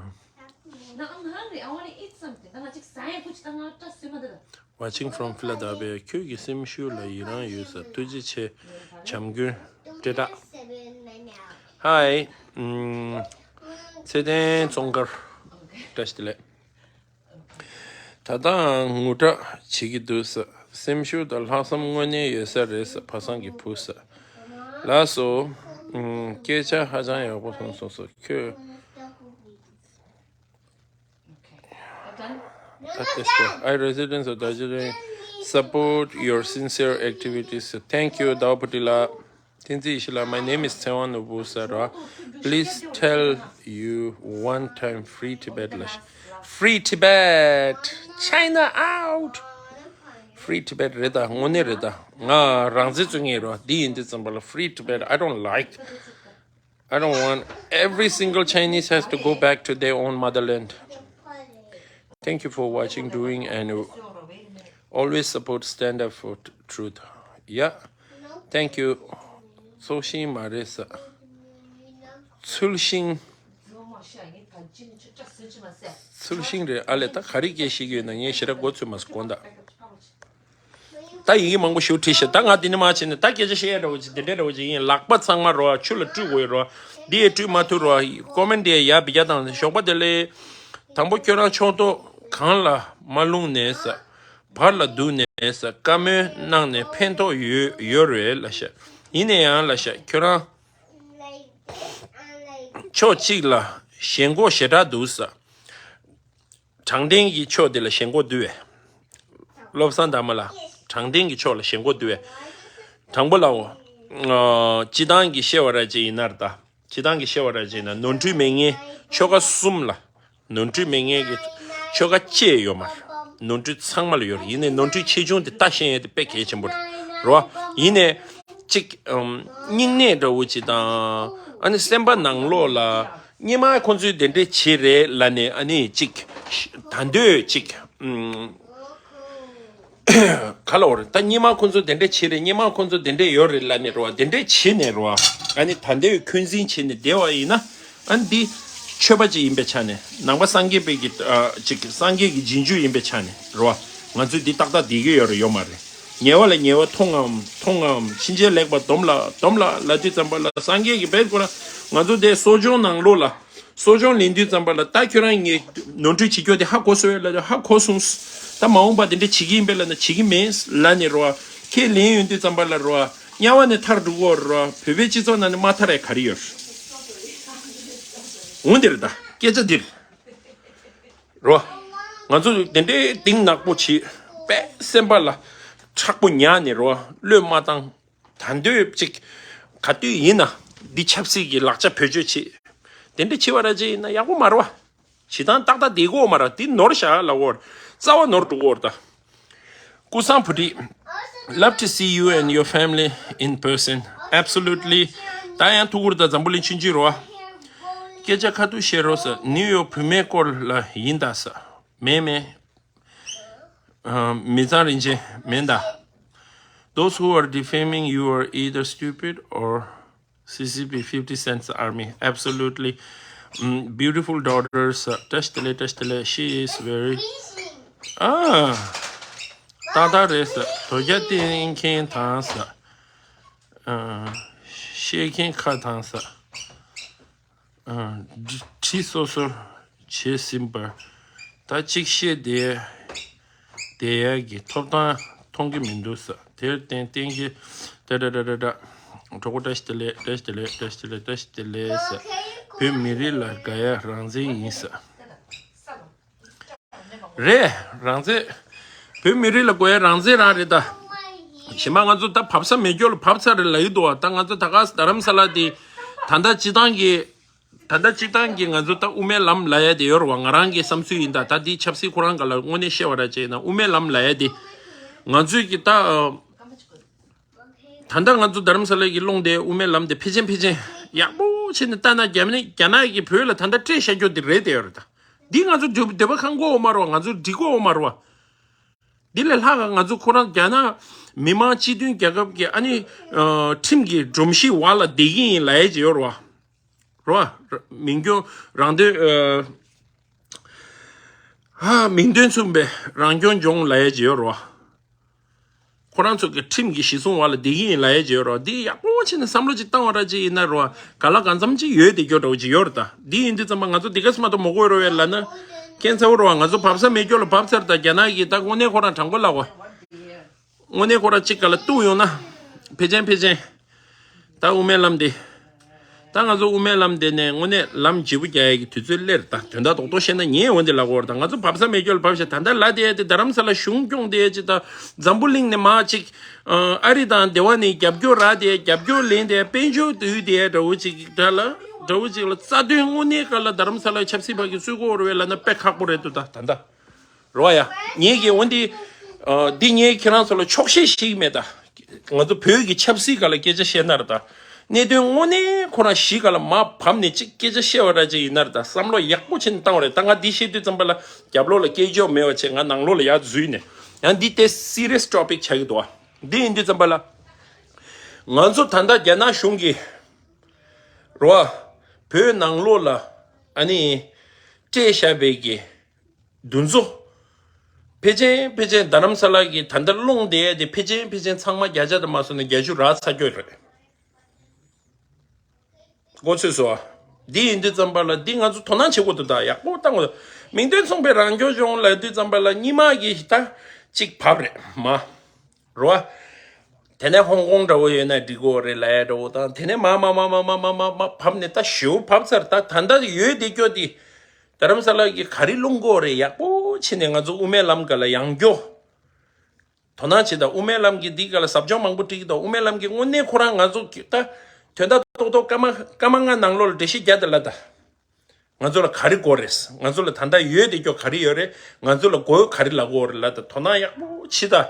Now I'm hungry. I want to eat something. ད་ང་ཅིག་ཟ་ཡ་ཁུ་ཅི་ད་ང་ཏྲ་སུ་མ་ད་ད། Watching from Philadelphia. ཁྱོད་ཀྱི་སེམས་ཤུགས་ལ་ཡི་རང་ཡོད་ས། ཐུགས་རྗེ་ཆེ། བྱམས་མགོན་སྤྲེལ་བྲག Hi. ཚེ་བརྟན་ཙོང་ཁར། བཀྲ་ཤིས་བདེ་ལེགས། ད་ལྟའང་ངུ་སྐྲག་བྱེད་ཀྱི་འདུག་ས། སེམས་ཤུགས་དང་ལྷག་བསམ་དངོས་གནས་ཡོད་ས་རེད་ས། ཕ་སང་གི་བུ་ས། ལགས་སོ། ཨུམ། སྐད་ཆ་ཧ་ཅང་ཡག་པོ་གསུངས་སོང་ས། ཁྱོད། Okay. Done? That is good. I residents of Darjeeling support your sincere activities. Thank you, Daopatila. Tenzin Ishila, my name is Tsewan Nobu Sara. Please tell you one time free Tibet. Lash. Free Tibet! China out! Free Tibet རེད་ད། དངོས་གནས་རེད་ད། ང་རང་བཙན་བཙུགས་ངེས་རོ། འདི་ཡིན་དུས་ཙམ་པ་ལ། Free Tibet. I don't like. I don't want every single Chinese has to go back to their own motherland. Thank you for watching, doing, and always support, stand up for t- truth. Yeah. Thank you. ཚུལ་ཤིང་མ་རེད་ས། ཚུལ་ཤིང་། ཚུལ་ཤིང་རེད། ཨ་ལས། ད་ག་རེ་སྐད་ཤེས་ཀྱི་ཡོད་ན། ངས་ཞེ་དྲག་མགོ་ཚོས་མ་སོང་། དགོངས་དག་ད་ཡི་གེ་མང་པོ་ཞིག་བྲིས་ཤག་ད་ང་འདི་ནས་མར་བྱས་ནས་ད་སྐད་ཆ་བཤད་ཡ་འདྲ་བོ་ཅིག་འདི་འདྲ་འདྲ་བོ་ཅིག་ཡིན། ལག་པ་ཚང་མ་རོ་ཆུ་ལ་བཀྲུས་དགོས་རོ། འདི་ཡས་བཀྲུས་མ་ཐུབ་རོ། ཀོ་མེན་ཊི་ཡས་ཡར་འབུད་རྒྱག་དང་། ཞོགས་པ་བདེ་ལེགས། དང་པོ་ཁྱོད་རང་ཕྱོགས་གཏོགས་གང་ལ་མ་ལྷུང་ནས་ས། བར་ལ་འདུག་ནས་ས། བཀའ་མོལ་གནང་ནས་ཕན་ཐོགས་ཡོད་ཡོད་རེད་ལབ་ཤག་ཡིན་ན་ཡང་ལབ་ཤག་ཁྱོད་རང་ཕྱོགས་གཅིག་ལ་ཞེན་ཁོག་ཞེ་དྲག་འདུག་ས། དྲང་བདེན་གྱི་ཕྱོགས་དེ་ལ་ཞེན་ཁོག་འདུག་བས། བློ་བཟང་དར་མ་ལགས། དྲང་བདེན་གྱི་ཕྱོགས་ལ་ཞེན་ཁོག་འདུག་བས། དྲང་པོ་ལབ་འོ། ཨ། སྤྱིར་བཏང་གི་བཤད་པ་ར་ཅིག་ཡིན་ན་ར་ད། སྤྱིར་བཏང་གི་བཤད་པ་ར་ཅིག་ཡིན་ན། ནོར་འཁྲུལ་མེད་མཁན་ཆོལ་ཁ་གསུམ་ལ། ནོར་འཁྲུལ་མེད་མཁན་གྱི་ཆོལ་ཁ་གཅིག་ཡོད་མ་རེད། ནོར་འཁྲུལ་ཚང་མ་ལ་ཡོད་རེད། ཡིན་ནའི་ནོར་འཁྲུལ་ཆེ་ཆུང་དེ་ལྟ་ཤེས་ཡས་དེ་དཔེ་གལ་ཆེན་པོ་རེད་རོ། ཡིན་ནའི་གཅིག་ཨམ། སྙིང་ནད་འདྲ་བོ་ཅིག་དང་། ཨ་ནི་སེམས་པ་ནང་ལོགས་ལ། སྔོན་མ་ཁོང་ཚོས་དེ་འདྲས་བྱས་རེད་ལབ་ནས། ཨ་ནི་གཅིག་ད་འདོད་གཅིག་ཨམ། ག་ལ་འོ་རེད། ད་སྔོན་མ་ཁོང་ཚོས་དེ་འདྲས་བྱས་རེད། སྔོན་མ་ཁོང་ཚོས་དེ་འདྲས་ཡོད་རེད་ལབ་ནས་རོ། དེ་འདྲས་བྱས་ནས་རོ། ཨ་ནི་ད་འདོད་འཁོན་འཛིན་བྱས་ནས་བསྡད་པ་ཡིན་ན། ཨ་ནི་འདི་ཆོས་པ་ཅིག་ཡིན་པའི་ཆ་ནས། ནང་པ་སངས་རྒྱས་པའི་གི་ཨ། ཅིག་སངས་རྒྱས་ཀྱི་རྗེས་འཇུག་ཡིན་པའི་ཆ་ནས་རོ། ང་ཚོས་འདི་ཏག་ཏག་བསྡད་ཀྱི་ཡོད་རེད་ཡོད་མ་རེད། ཉེས་པ་ལ་ཉེས་པ་མཐོང་ངམ་མཐོང་ངམ། ཕྱིན་ཆད་ལེགས་པར་སྡོམ་ལ་སྡོམ་ལ་ལབ་དུས་ཙམ་པ་ལ། སངས་རྒྱས་ཀྱི་བེད་སྐོར་ལ་ང་ཚོ་དེ་གསོ་སྦྱོང་ནང་ལོགས་ལ། གསོ་སྦྱོང་ལེན་དུས་ཙམ་པ་ལ། ད་ཁྱོད་རང་ངས་ནོར་འཁྲུལ་བྱེད་རྒྱུ་དེ་ཧ་གོ་སོང་ལབ་དུས། ཧ་གོ་སོང་། ད་མ་འོངས་པ་དེ་འདྲ་བྱེད་ཀྱི་ཡིན་པས་ལབ་ན། བྱེད་ཀྱི་མེད་ལབ་ནས་རོ། ཁས་ལེན་ཡོང་དུས་ཙམ་པ་ལ་རོ། དམྱལ་བ་ནས་ཐར་འགྲོ་གི་ཡོད་རོ། བོད་པའི་སྤྱི་ཚོགས་ནང་ནས་མ་ཐར་ཡ་ག་རེ་ཡོད། འོ་འདིར་ད་སྐད་ཆ་འདིར་རོ། ང་ཚོ་དེ་འདྲའི་གཏིང་ནག་པོ་བྱེད། དཔེ་སེམས་པ་ལ་མཁྲེགས་པོ་ཉར་ནས་རོ། བློས་མ་བཏང་། ད་འདོད་ཅིག་ག་དུས་ཡིན་ན་འདི་ཆབ་སྲིད་ཀྱི་ལག་ཆ་བེད་སྤྱོད་བྱེད། དེ་འདྲ་བྱེད་པ་ར་ཅིག་ཡིན་ན་ཡག་པོ་མ་རེད་བ། བྱེད་སྟངས་ཏག་ཏག་བསྡད་ཀྱི་ཡོད་མ་རེད། འདི་ནོར་བཞག་ལབ་དགོས། རྩ་བ་ནོར་འགྲོ་གི་ཡོད་རེད་ད། ཀུན་བཟང་བུ་ཁྲིད། Love to see you and your family in person. Absolutely. ད་ཡང་ཐུག་གི་རེད་ད། འཛམ་བུ་གླིང་ཆུང་ཆུང་རེད་བ། སྐད་ཆ་ཁ་ཐུག་བཤད་རོགས་ཟེར། ནིའུ་ཡོག་བུད་མེད་སྐོར་ལ་ཡིན་ད་ཟེར། མེད་མེད། ཨ། མི་ཚང་རིན་ཆེན་མེད་ད། Those who are defaming you are either stupid or C C P, fifty cents army. Absolutely. Mm, beautiful daughters. Uh, བཀྲ་ཤིས་བདེ་ལེགས། བཀྲ་ཤིས་བདེ་ལེགས། She is very ཨ། ཏག་ཏག་རེད་ཟེར། དོལ་རྒྱལ་བསྟེན་མཁན་དང་ཟེར། ཨ། བཤད་མཁན་ཁ་དང་ཟེར། ཨ། དྲི་སོ་སོར་བྱས་ཟིན་པར། ད་གཅིག་བཤད་བསྡད་བསྡད་ཡག་གི་ཐོབ་ཐང་མཐོང་གི་མི་འདུག་ས། དེར་བརྟེན་བསྟན་གྱི་ཏ་ཏ་ཏ་ཏ་ཏ། གྲོགས་པོ་བཀྲ་ཤིས་བདེ་ལེགས། བཀྲ་ཤིས་བདེ་ལེགས། བཀྲ་ཤིས་བདེ་ལེགས། བཀྲ་ཤིས་བདེ་ལེགས་ས། བོད་མི་རིགས་ལ་དགའ་ཡ་རང་བཙན་ཡིན་ས། རེད། རང་བཙན། བོད་མི་རིགས་ལ་དགོས་ཡ་རང་བཙན་རང་རེད་ད། གཞན་པ་ང་ཚོ་ད་བབས་ས་མེད་སྐྱོ་ལ་བབས་ཚར་རེད་ལབ་ཀྱི་འདུག་བ། ད་ང་ཚོ་ད་ག་རྡ་རམ་ས་ལ་དེ་ད་ལྟ་སྤྱི་བཏང་གི་ད་ལྟ་སྤྱི་བཏང་གི་ང་ཚོ་ད་དབུ་མའི་ལམ་ལབ་ཡ་དེ་ཡོད་རེད་བ། ང་རང་གི་བསམ་ཚུལ་ཡིན་ད། ད་འདི་ཆབ་སྲིད་ཁོ་རང་སྒང་ལ་དངོས་གནས་བཤད་པ་ར་བྱས་ན་དབུ་མའི་ལམ་ལབ་ཡ་དེ་ང་ཚོས་ཀྱི་ད། ད་ལྟ་ང་ཚོ་རྡ་རམ་ས་ལ་གི་ཀློང་དེ་དབུ་མའི་ལམ་དེ་ཕལ་ཆེར་ཕལ་ཆེར་ཡག་པོ་བྱས་ནས་ལྟ་ན་རྒྱ་ནག་རྒྱ་ནག་གིས་བོད་ལ་ད་ལྟ་སྤྲད་བཞག་རྒྱུ་དེ་རེད་དེ་ཡོད་རེད་ད། འདི་ང་ཚོ་འདོད་འདོད་པ་ཁེངས་དགོས་ཡོད་མ་རེད་བ། ང་ཚོ་འགྲིག་གི་ཡོད་མ་རེད་བ། འདི་ལས་ལྷག་ག་ང་ཚོ་ཁོ་རང་རྒྱ་ནག་མི་དམངས་སྤྱི་མཐུན་རྒྱལ་ཁབ་ཀྱི་ཨ་ནི་ཨ་ཁྲིམས་ཀྱི་སྒྲོམ་གཞི་འོག་ལ་བསྡད་ཀྱི་ཡིན་ལབ་ཡས་ཅིག་ཡོད་རེད་བ། རེད་བ། མིང་སྐྱོན་རང་དོན་ཨ་ཧ་མིང་དོན་མཚུངས་པའི་རང་སྐྱོང་ལྗོངས་ལབ་ཡས་ཅིག་ཡོད་རེད་བ། ཁོ་རང་ཚོ་གི་ཁྲིམས་ཀྱི་གཞི་བཟུང་འོག་ལ་བསྡད་ཀྱི་ཡིན་ལབ་ཡས་ཅིག་ཡོད་རེད་བ། འདི་ཡག་པོ་བྱས་ནས་བསམ་བློ་ཅིག་བཏང་བ་ར་ཅིག་ཡིན་ན་རེད་བ། ག་ལ་གང་འཚམ་ཅིག་ཡོད་བསྡད་རྒྱུ་འདྲ་བོ་ཅིག་ཡོད་རེད་ད། འདི་ཡིན་དུས་ཙམ་པ་ང་ཚོ་འདི་ག་སེ་མ་གཏོགས་མ་དགོས་རེད་བས་ལབ་ན། རྐྱེན་ཚ་བོ་རེད་བ། ང་ཚོ་བབས་ས་མེད་སྐྱོ་ལ་བབས་ཚར། ད་རྒྱ་ནག་གིས་ད་དངོས་གནས་ཁོ་རང་དྲང་པོ་ལབ་གོ། དངོས་གནས་ཁོ་རང་གཅིག་ག་ལ་གཏུག་ཡོང་ན། ཕལ་ཆེར་ཕལ་ཆེར། ད་དབུ་མའི་ལམ་འདི། ད་ང་ཚོ་དབུ་མའི་ལམ་འདི་ནས་དངོས་གནས་ལམ་བརྗེ་པོ་རྒྱག་ཡས་ཀྱི་དུས་ཚོད་སླེབས་རེད་ད། དོན་དག་རྡོག་རྡོག་བཤད་ན་ངས་འོན་ཏེ་ལབ་དགོས་རེད་ད། ང་ཚོ་བབས་ས་མེད་སྐྱོ་ལ་བབས་ཤག་ད་ལྟ་ལབ་བསྡད་ཡས་དེ་རྡ་རམ་ས་ལ་གཞུང་སྐྱོང་བསྡད་ཡས་ཅིག་དང་འཛམ་བུ་གླིང་ནས་མར་ཅིག་ཨ་རི་དང་སྡེ་བ་ནས་རྒྱབ་སྐྱོར་རག་བསྡད་ཡས། རྒྱབ་སྐྱོར་ལེན་བསྡད་ཡས། དཔལ་འབྱོར་བསྡུས་བསྡད་ཡས་འདྲ་བོ་ཅིག་འདྲ་ལ་འདྲ་བོ་ཅིག་ལ་རྩ་དོན་དངོས་གནས་སྒང་ལ་རྡ་རམ་ས་ལ་ཆབ་སྲིད་བར་གྱི་རྩོད་གོ་རེད་བས་ལབ་ན་དཔེ་ཁག་པོ་རེད་འདུག་ད། ད་ལྟ། རོ་ཡ། ངེད་ཀྱིས་འོན་ཏེ། ཨ། འདི་ངས་ཁྱེད་རང་ཚོ་ལ་ཆོག་ཤེས་ཤིག་མེད་ད། ང་ཚོ་བོད་ཀྱི་ཆབ་སྲིད་སྒང་ལ་སྐད་ཆ་བཤད་ན་ར་ད། གནད་དོན་དངོས་གནས་ཁོ་རང་གཞི་སྒང་ལ་མར་བབས་ནས་ཅིག་སྐད་ཆ་བཤད་པ་ར་ཅིག་ཡིན་ན་ར་ད། བསམ་བློ་ཡག་པོ་བྱས་ནས་བཏང་བ་རེད་ད། ང་འདི་བཤད་དུས་ཙམ་པ་ལ་རྒྱབ་ལོགས་ལ་སྐད་ཅོག་མེད་པ་བྱས། ང་ནང་ལོགས་ལ་ཡར་འཛུལ་ནས། ཡང་འདི་དེ་སི་རི་ཡས་ཊོ་པིག་ཆགས་ཀྱི་འདུག་བ། འདི་ཡིན་དུས་ཙམ་པ་ལ། ང་ཚོ་ད་ལྟ་རྒྱ་ནག་གཞུང་གིས། རོ། བོད་ནང་ལོགས་ལ་ཨ་ནི་སྤྲད་བཞག་པའི་གི་འདུ་འཛོམས། ཕལ་ཆེར་ཕལ་ཆེར་རྡ་རམ་ས་ལ་གི་ད་ལྟ་ཀློང་བསྡད་ཡས་དེ་ཕལ་ཆེར་ཕལ་ཆེར་ཚང་མ་བརྒྱ་ཆ་དང་མ་སོང་ན་བརྒྱད་ཅུ་རག་ཚར་རྒྱུ་རེད། མགོ་ཚོས་སོ། འདི་ཡིན་དུས་ཙམ་པ་ལ་འདི་ང་ཚོ་དོ་སྣང་བྱེད་དགོས་འདུག་ད་ཡག་པོ་བཏང་དགོས། མིང་དོན་མཚུངས་པའི་རང་སྐྱོང་ལྗོངས་ལབ་དུས་ཙམ་པ་ལ་སྔོན་མ་གི་ད་གཅིག་བབས་རེད་མ། རོ། དེ་ནས་ཧོང་ཀོང་འདྲ་བོ་ཡོད་ན་འགྲིག་གོ་རེད་ལབ་ཡ་འདྲ་བོ་དང་། དེ་ནས་མ་མ་མ་བབས་ནས་ད་ཞེ་པོ་བབས་ཚར། ད་ད་ལྟ་ཡོད་བསྡད་རྒྱུ་དེ་རྡ་རམ་ས་ལ་གི་ག་རེ་སློང་གོ་རེད། ཡག་པོ་བྱས་ནས་ང་ཚོ་དབུ་མའི་ལམ་སྒང་ལ་ཡང་བསྐྱར་དོ་སྣང་བྱེད་དང་། དབུ་མའི་ལམ་གྱི་འདི་སྒང་ལ་ཟབ་སྦྱོང་མང་པོ་སྒྲིག་གི་འདུག་དབུ་མའི་ལམ་གྱི་དངོས་གནས་ཁོ་རང་ང་ཚོ་གི་ད་དོན་དག་རྡོག་རྡོག་སྐར་མ་སྐར་མ་ལྔ་ནང་ལོགས་ལ་འགྲེལ་བཤད་རྒྱག་དང་ལབ་དང་། ང་ཚོ་ལ་ག་རེ་དགོས་རེད། ང་ཚོ་ལ་ད་ལྟ་ཡོད་བསྡད་རྒྱུ་ག་རེ་ཡོད་རེད། ང་ཚོ་ལ་དགོས་ག་རེ་ལབ་དགོས་རེད་ལབ་དང་། དོ་སྣང་ཡག་པོ་བྱེད་དང་།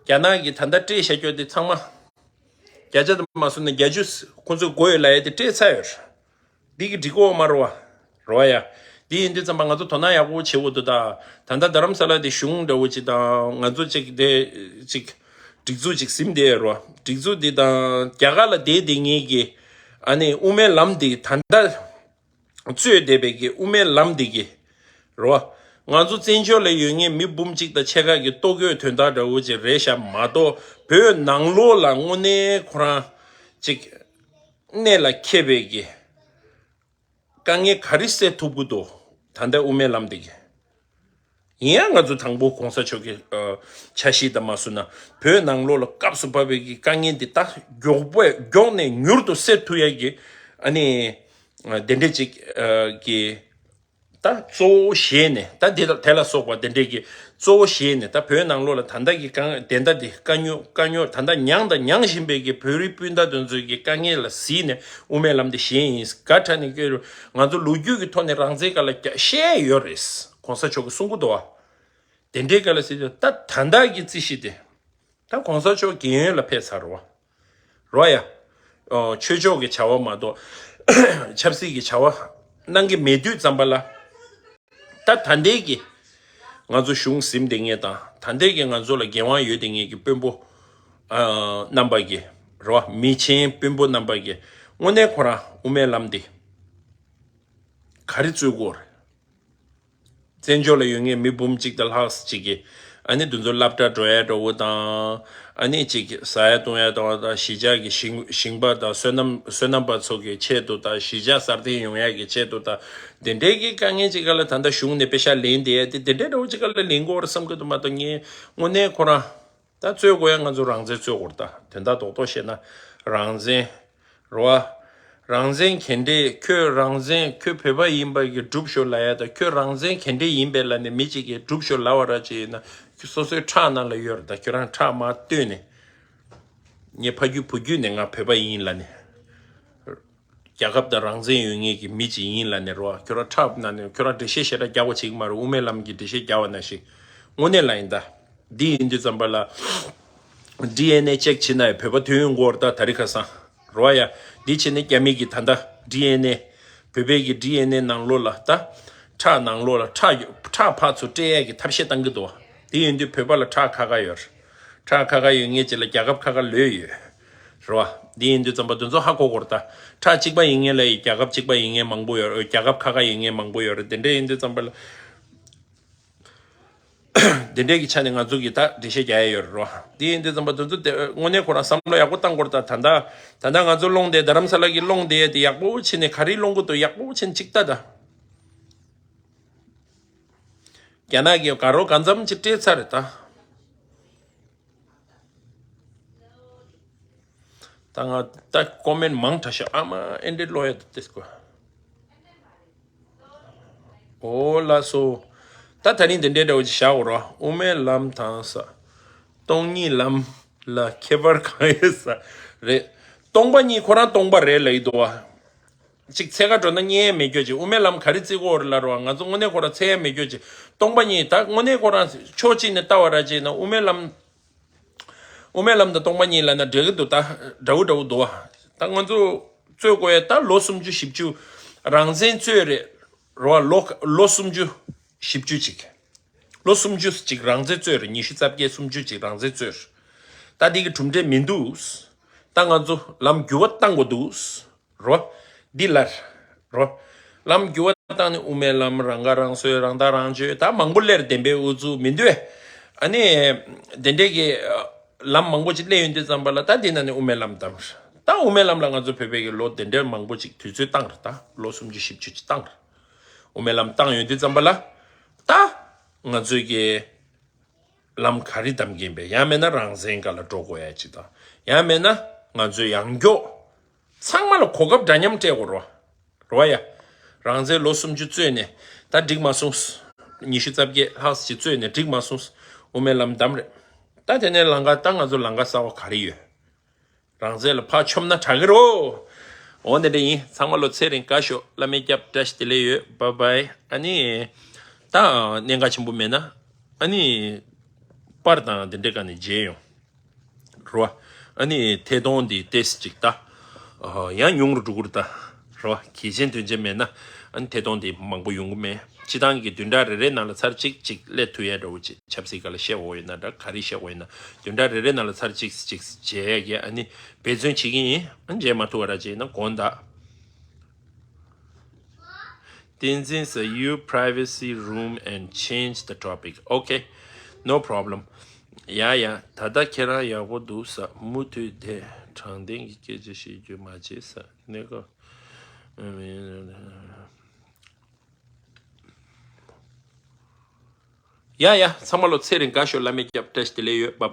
རྒྱ་ནག་གིས་ད་ལྟ་སྤྲད་བཞག་རྒྱུ་དེ་ཚང་མ་བརྒྱ་ཆ་དུ་མ་སོང་ན་བརྒྱད་ཅུ་ཁོང་ཚོས་དགོས་ཡོད་ལབ་ཡས་དེ་སྤྲད་ཚར་ཡོད་རེད། འདི་གི་འགྲིག་གོ་མ་རེད་བ། རེད་བ་ཡ། འདི་ཡིན་དུས་ཙམ་པ་ང་ཚོ་དོ་སྣང་ཡག་པོ་བྱེད་དགོས་འདུག་ད། ད་ལྟ་རྡ་རམ་ས་ལ་དེ་གཞུང་འདྲ་བོ་ཅིག་དང་ང་ཚོ་ཅིག་དེ་ཅིག་སྒྲིག་འཛུགས་ཅིག་ཟིན་བསྡད་ཡོད་རེད་བ། སྒྲིག་འཛུགས་འདི་དང་རྒྱ་གར་ལ་བསྡད་བསྡད་མཁན་གྱི་ཨ་ནི་དབུ་མའི་ལམ་འདི་ད་ལྟ་རྩོད་བསྡད་པའི་གི་དབུ་མའི་ལམ་འདི་གི་རེད་བ། ང་ཚོ་བཙན་བྱོལ་ལ་ཡོད་མཁན་མི་འབུམ་གཅིག་དང་ཕྱེད་ཀ་གི་ལྟོ་གོས་དོན་དག་འདྲ་བོ་ཅིག་རེད་ཤག་མ་གཏོགས། བོད་ནང་ལོགས་ལ་དངོས་གནས་ཁོ་རང་ཅིག་གནད་ལ་འཁེལ་བའི་གི་དཀའ་ངལ་ག་རེ་སེལ་ཐུབ་ཀྱི་འདུག་ད་ལྟ་དབུ་མའི་ལམ་འདི་གི། ཡིན་ཡང་ང་ཚོ་དང་པོ་གོང་ས་མཆོག་གི་ཨ་འཆར་གཞི་དང་མ་བསྲུབས་ན། བོད་ནང་ལོགས་ལ་སྐབས་སུ་བབས་པའི་གི་དཀའ་ངལ་འདི་ད་མགྱོགས་པོ་མགྱོགས་ནས་མྱུར་དུ་སེལ་ཐུབ་ཡ་གི་ཨ་ནི་ཨ་དེ་འདྲས་ཅིག་ཨ་གི་ད་གཙོ་བོ་བཞེས་ནས། ད་དེ་དེ་ལ་སོགས་པ་དེ་འདྲས་ཀྱི་གཙོ་བོ་བཞེས་ནས། ད་བོད་ནང་ལོགས་ལ་ད་ལྟ་གི་དཀའ་དེ་འདྲ་དེ་དཀའ་རྙོག་དཀའ་རྙོག་ད་ལྟ་མྱངས་དང་མྱང་བཞིན་པའི་གི་བོད་རིགས་སྤུན་ཟླ་དེ་ཚོའི་གི་དཀའ་ངལ་ལ་གཟིགས་ནས་དབུ་མའི་ལམ་དེ་བཞེས་ཡིན། ག་ཁྲ་ནས་སྐྱོན་རུ་ང་ཚོ་ལོ་རྒྱུས་ཀྱི་ཐོག་ནས་རང་བཙན་སྒང་ལ་རྒྱ་བཤད་ཡོད་རེད། གོང་ས་མཆོག་གིས་གསུང་གི་འདུག་བ། དེ་འདྲའི་སྒང་ལ་གཟིགས་དུས་ད་ད་ལྟ་གི་རྩིས་གཞི་དེ། ད་གོང་ས་མཆོག་རྒན་ཡོལ་ལ་ཕེབས་ཚར་བ། རོ་ཡ། ཨོ། ཆོས་ཕྱོགས་ཀྱི་བྱ་བ་མ་གཏོགས་ཆབ་སྲིད་ཀྱི་བྱ་བ་གནང་གི་མེད་དུས་ཙམ་པ་ལ། ད་ད་ལྟའི་གི་ང་ཚོ་གཞུང་ཟིན་བསྡད་མཁན་དང་། ད་ལྟའི་གི་ང་ཚོ་ལ་འགན་དབང་ཡོད་བསྡད་མཁན་གྱི་དཔོན་པོ་ཨ་རྣམ་པ་གི་རོ། མི་ཆེན་དཔོན་པོ་རྣམ་པ་གི་དངོས་གནས་ཁོ་རང་དབུ་མའི་ལམ་འདི་ག་རེ་རྩོད་དགོས་རེད། བཙན་བྱོལ་ལ་ཡོད་མཁན་མི་འབུམ་གཅིག་དང་ལྷག་ཅིག་གིས་ ཨ་ནི་དེ་ཚོ་སློབ་གྲྭ་འགྲོ་ཡ་འགྲོ་བོ་དང་། ཨ་ནི་ཅིག་ཟ་ཡ་བཏུང་ཡ་དང་། ད་གཞིས་ཆགས་ཀྱི་ཞིང་ཞིང་པ་དང་སོ་ནམ་སོ་ནམ་པ་ཚོ་གི་ཆེད་དུ་དང་། གཞིས་ཆགས་སྲ་བརྟན་ཡོང་ཡ་གི་ཆེད་དུ་དང་། དེ་འདྲའི་གི་དཀའ་ངལ་ཅིག་ག་ལ་ད་ལྟ་གཞུང་ནས་པེ་ཤ་ལེན་བསྡད་ཡ་དེ་དེ་འདྲའི་འདྲ་བོ་ཅིག་ག་ལ་ལེན་དགོས་རེད་བསམ་གི་འདུག་མ་གཏོགས། ངས་དངོས་གནས་ཁོ་རང་ད་རྩོད་དགོས་ཡ་ང་ཚོ་རང་བཙན་རྩོད་དགོས་རེད། ད་དོན་དག་རྡོག་རྡོག་བཤད་ན་རང་བཙན་རེད་བ། རང་བཙན་ག་འདྲས། ཁྱོད་རང་བཙན། ཁྱོད་བོད་པ་ཡིན་པ་གི་སྒྲུབ་ཤོག་ལབ་ཡ་ད། ཁྱོད་རང་བཙན་ག་འདྲས་ཡིན་པའི་ལ་ནས་མི་གཅིག་གིས་སྒྲུབ་ཤོག་ལབ་པ་ར་ཅིག་ཡིན་ན། ཁྱོད་སོ་སོའི་ཁྲག་ནང་ལ་ཡོད་རེད་ད། ཁྱོད་རང་ཁྲག་མར་བཏོན་ནས། ངའི་ཕ་རྒྱུད་བུ་རྒྱུད་ནས་ང་བོད་པ་ཡིན་ལབ་ནས། རྒྱལ་ཁབ་དང་རང་བཙན་ཡོད་མཁན་གྱི་མི་གཅིག་ཡིན་ལབ་ནས་རེད་བ། ཁྱོད་རང་ཁྲག་ནང་ནས་ཁྱོད་རང་འགྲེལ་བཤད་ཞེ་དྲག་རྒྱག་པ་བྱེད་ཀྱི་མ་རེད། དབུ་མའི་ལམ་གྱི་འགྲེལ་བཤད་རྒྱག་པ་ནང་བཞིན། དངོས་གནས་ལ་ཡིན་ད། འདི་ཡིན་དུས་ཙམ་པ་ལ། ཌི་ཨེན་ཨེ་ཅེག་བྱེད་ན་ཡང་བོད་པ་དོན་ཡོང་གི་རེད་ད། དེ་རིང་ཁ་སང་རེད་བ་ཡ། འདི་བྱས་ནས་རྒྱ་མི་གི་ད་ལྟ་ཌི་ཨེན་ཨེ། བོད་པའི་གི་ཌི་ཨེན་ཨེ་ནང་ལོགས་ལ་ད། ཁྲག་ནང་ལོགས་ལ་ཁྲག་ཁྲག་ཕར་ཚུར་སྤྲད་ཡས་ཀྱི་ཐབས་ཤེས་བཏང་གི་འདུག་བ། དེ་ཡིན་དུས་བོད་པ་ལ་ཁྲག་ཁ་ཁ་ཡོད་རེད། ཁྲག་ཁ་ཁ་ཡོད་མཁན་ཅིག་ལ་རྒྱལ་ཁབ་ཁ་ཁ་ལོས་ཡོད་རེད་བ། འདི་ཡིན་དུས་ཙམ་པ་དེ་ཚོ་ཧ་གོ་དགོས་རེད་ད། ཁྲག་གཅིག་པ་ཡིན་མཁན་ལ་ཡི་རྒྱལ་ཁབ་གཅིག་པ་ཡིན་མཁན་མང་པོ་ཡོད་རེད། རྒྱལ་ཁབ་ཁ་ཁ་ཡིན་མཁན་མང་པོ་ཡོད་རེད། དེ་འདྲ་ཡིན་དུས་ཙམ་པ་ལ། དེ་འདྲའི་གི་ཆ་ནས་ང་ཚོ་གི་ད་འགྲེལ་བཤད་རྒྱག་ཡ་ཡོད་རེད་རོ། དེ་ཡིན་དུས་ཙམ་པ་དེ་ཚོ་དེ་དངོས་གནས་ཁོ་རང་བསམ་བློ་ཡག་པོ་བཏང་དགོས་རེད་ད། ད་ལྟ་ད་ལྟ་ང་ཚོ་སློང་དེ་རྡ་རམ་ས་ལ་གི་སློང་དེ་དེ་ཡག་པོ་བྱས་ནས་ག་རེ་སློང་གི་འདུག་ཡག་པོ་བྱས་ནས་ཅིག་ལྟ་ད། རྒྱ་ནག་གི་དགའ་རོགས་གང་འཚམ་ཅིག་སྤྲད་ཚར་རེད་ད། ད་ང་ད་ཀོ་མེན་མང་དྲགས་ཤག་ཨ་མ་ཨེ་འདྲའི་ཀློག་ཡ་ད་ཏེས་ཀོ། ཨོ་ལགས་སོ། ད་ད་རིང་འདི་འདྲའི་འདྲ་བོ་ཅིག་བཞག་འོ་ར། དབུ་མའི་ལམ་དང་ས། སྟོང་ཉིད་ལམ་ལ་ཁྱད་པར་གང་ཡོད་ས། རེད། སྟོང་པ་ཉིད་ཁོ་རང་སྟོང་པ་རེད་ལབ་ཡི་འདུག་བ། ཅིག་འཚོལ་ག་འགྲོ་ན་རྙེད་ཡ་མེད་རྒྱུ་ཅིག་དབུ་མའི་ལམ་ག་རེ་བརྩི་གི་ཡོད་རེད་ལབ་ར་བ། ང་ཚོ་དངོས་གནས་ཁོ་རང་འཚོལ་ཡ་མེད་རྒྱུ་ཅིག་སྟོང་པ་ཉིད་ད་དངོས་གནས་ཁོ་རང་ཕྱོགས་གཅིག་ནས་ལྟ་བ་ར་ཅིག་ན་དབུ་མའི་ལམ། དབུ་མའི་ལམ་དང་སྟོང་པ་ཉིད་ལབ་ན་འགྲིག་གི་འདུག་ད་འདྲ་བོ་འདྲ་བོ་འདུག་བ། ད་ང་ཚོ་རྩོད་དགོས་ཡ་ད་ལོ་སུམ་ཅུ་བཞི་བཅུ་རང་བཙན་རྩོད་རེད་རོ། ལོ་ལོ་སུམ་ཅུ་བཞི་བཅུ་ཅིག་ལོ་སུམ་ཅུ་ཅིག་རང་བཙན་རྩོད་རེད། ཉི་ཤུ་རྩ་བརྒྱད་སུམ་ཅུ་ཅིག་རང་བཙན་རྩོད་རེད། ད་འདི་གི་གྲུབ་འབྲས་མི་འདུག་ད་ང་ཚོ་ལམ་འགྱུར་བ་བཏང་དགོས་འདུག་རོ། འདི་ལར། རོ། ལམ་འགྱུར་བ་བཏང་ནས་དབུ་མའི་ལམ་རང་ཁ་རང་གསོ་རང་ཐག་རང་གཅོད་ད་མང་པོ་སླེབས་བདེན་པའི་ཨུ་ཚུགས་མི་འདུག་ཨ་ནི། དེ་འདྲའི་གི་ལམ་མང་པོ་ཅིག་སླེབས་ཡོང་དུས་ཙམ་པ་ལ་ད་འདི་ནང་ནས་དབུ་མའི་ལམ་བདམས་རེད། ད་དབུ་མའི་ལམ་ལ་ང་ཚོ་བོད་པའི་གི་ལོ་དེ་འདྲའི་མང་པོ་ཅིག་དུས་ཚོད་བཏང་རེད། ད་ལོ་སུམ་ཅུ་བཞི་བཅུ་ཅིག་བཏང་རེད། དབུ་མའི་ལམ་བཏང་ཡོང་དུས་ཙམ་པ་ལ་ད་ང་ཚོའི་གི་ལམ་ག་རེ་བདམས་ཀྱིན་པས། ཡང་མེད་ན་རང་བཙན་སྒང་ལ་འགྲོ་དགོས་ཡ་ཅིག་དང་། ཡང་མེད་ན་ང་ཚོས་ཡང་མགྱོགས། ཚང་མ་ལ་གོ་སྐབས་འདྲ་མཉམ་སྤྲད་དགོས་རེད་བ། རེད་བ་ཡ། རང་བཙན་ལོ་སུམ་ཅུ་རྩོད་ནས་ད་འགྲིག་མ་སོང་། ཉི་ཤུ་རྩ་བརྒྱད་ལྷག་ཅིག་རྩོད་ནས་འགྲིག་མ་སོང་། དབུ་མའི་ལམ་བདམས་རེད། ད་དེ་ནས་ལམ་ཁ་ད་ང་ཚོ་ལམ་ཁ་གསར་བ་ག་རེ་ཡོད། རང་བཙན་ལ་ཕར་མཆོངས་ན་དྲག་གི་རེད། འོ་འདི་འདྲ་ཡིན། ཚང་མ་ལོ་ཚེ་རིང་དགའ་ཤོག་བླ་མའི་སྐྱབས་བཀྲ་ཤིས་བདེ་ལེགས་ཡོད། བཱའི་བཱའི། ཨ་ནི། ད་གནད་འགག་ཆེན་པོ་མེད་ན། ཨ་ནི། པར་དང་དེ་འདྲའི་སྒང་ནས་མཇལ་ཡོང་། རོ། ཨ་ནི་ཐད་གཏོང་འདི་ཏོག་ཙམ་ཅིག་ད། ཨ། ཡང་ཉུང་རུ་འགྲོ་གི་རེད་ད། རོ། གལ་ཆེན་དོན་ཆེན་མེད་ན། ཨ་ནི་ཐད་གཏོང་འདི་མང་པོ་ཡོང་གི་མེད། སྤྱི་བཏང་གི་བདུན་ཕྲག་རེ་རེའི་ནང་ལ་ཚར་གཅིག་ཅིག་སླེབས་ཐུབ་ཡ་འདྲ་བོ་ཅིག་ཆབ་སྲིད་སྒང་ལ་བཤད་དགོས་ཡོད་ན་འདྲ། ག་རེ་བཤད་དགོས་ཡོད་ན། བདུན་ཕྲག་རེ་རེའི་ནང་ལ་ཚར་གཅིག་ཅིག་མཇལ་ཡ་གི་ཨ་ནི་འབད་བརྩོན་བྱེད་ཀྱི་ཡིན། ཨ་ནི་མཇལ་མ་ཐུབ་པ་ར་ཅིག་ཡིན་ན་དགོངས་དག Tenzin sir, you privacy room and change the topic. Okay, no problem. ཡ་ཡ། ད་ལྟ་ཁྱེད་རང་ཡག་པོ་འདུག་ས། མུ་མཐུད་དེ་དྲང་བདེན་གྱི་སྐད་ཆ་བཤད་རྒྱུ་མ་བརྗེད་ས། གནས་སྐབས། ཡ་ཡ། ཚང་མ་ལོ་ཚེ་རིང་དགའ་ཤོག་བླ་མའི་སྐྱབས་བཀྲ་ཤིས་བདེ་ལེགས་ཡོད། བཱའི་བཱའི།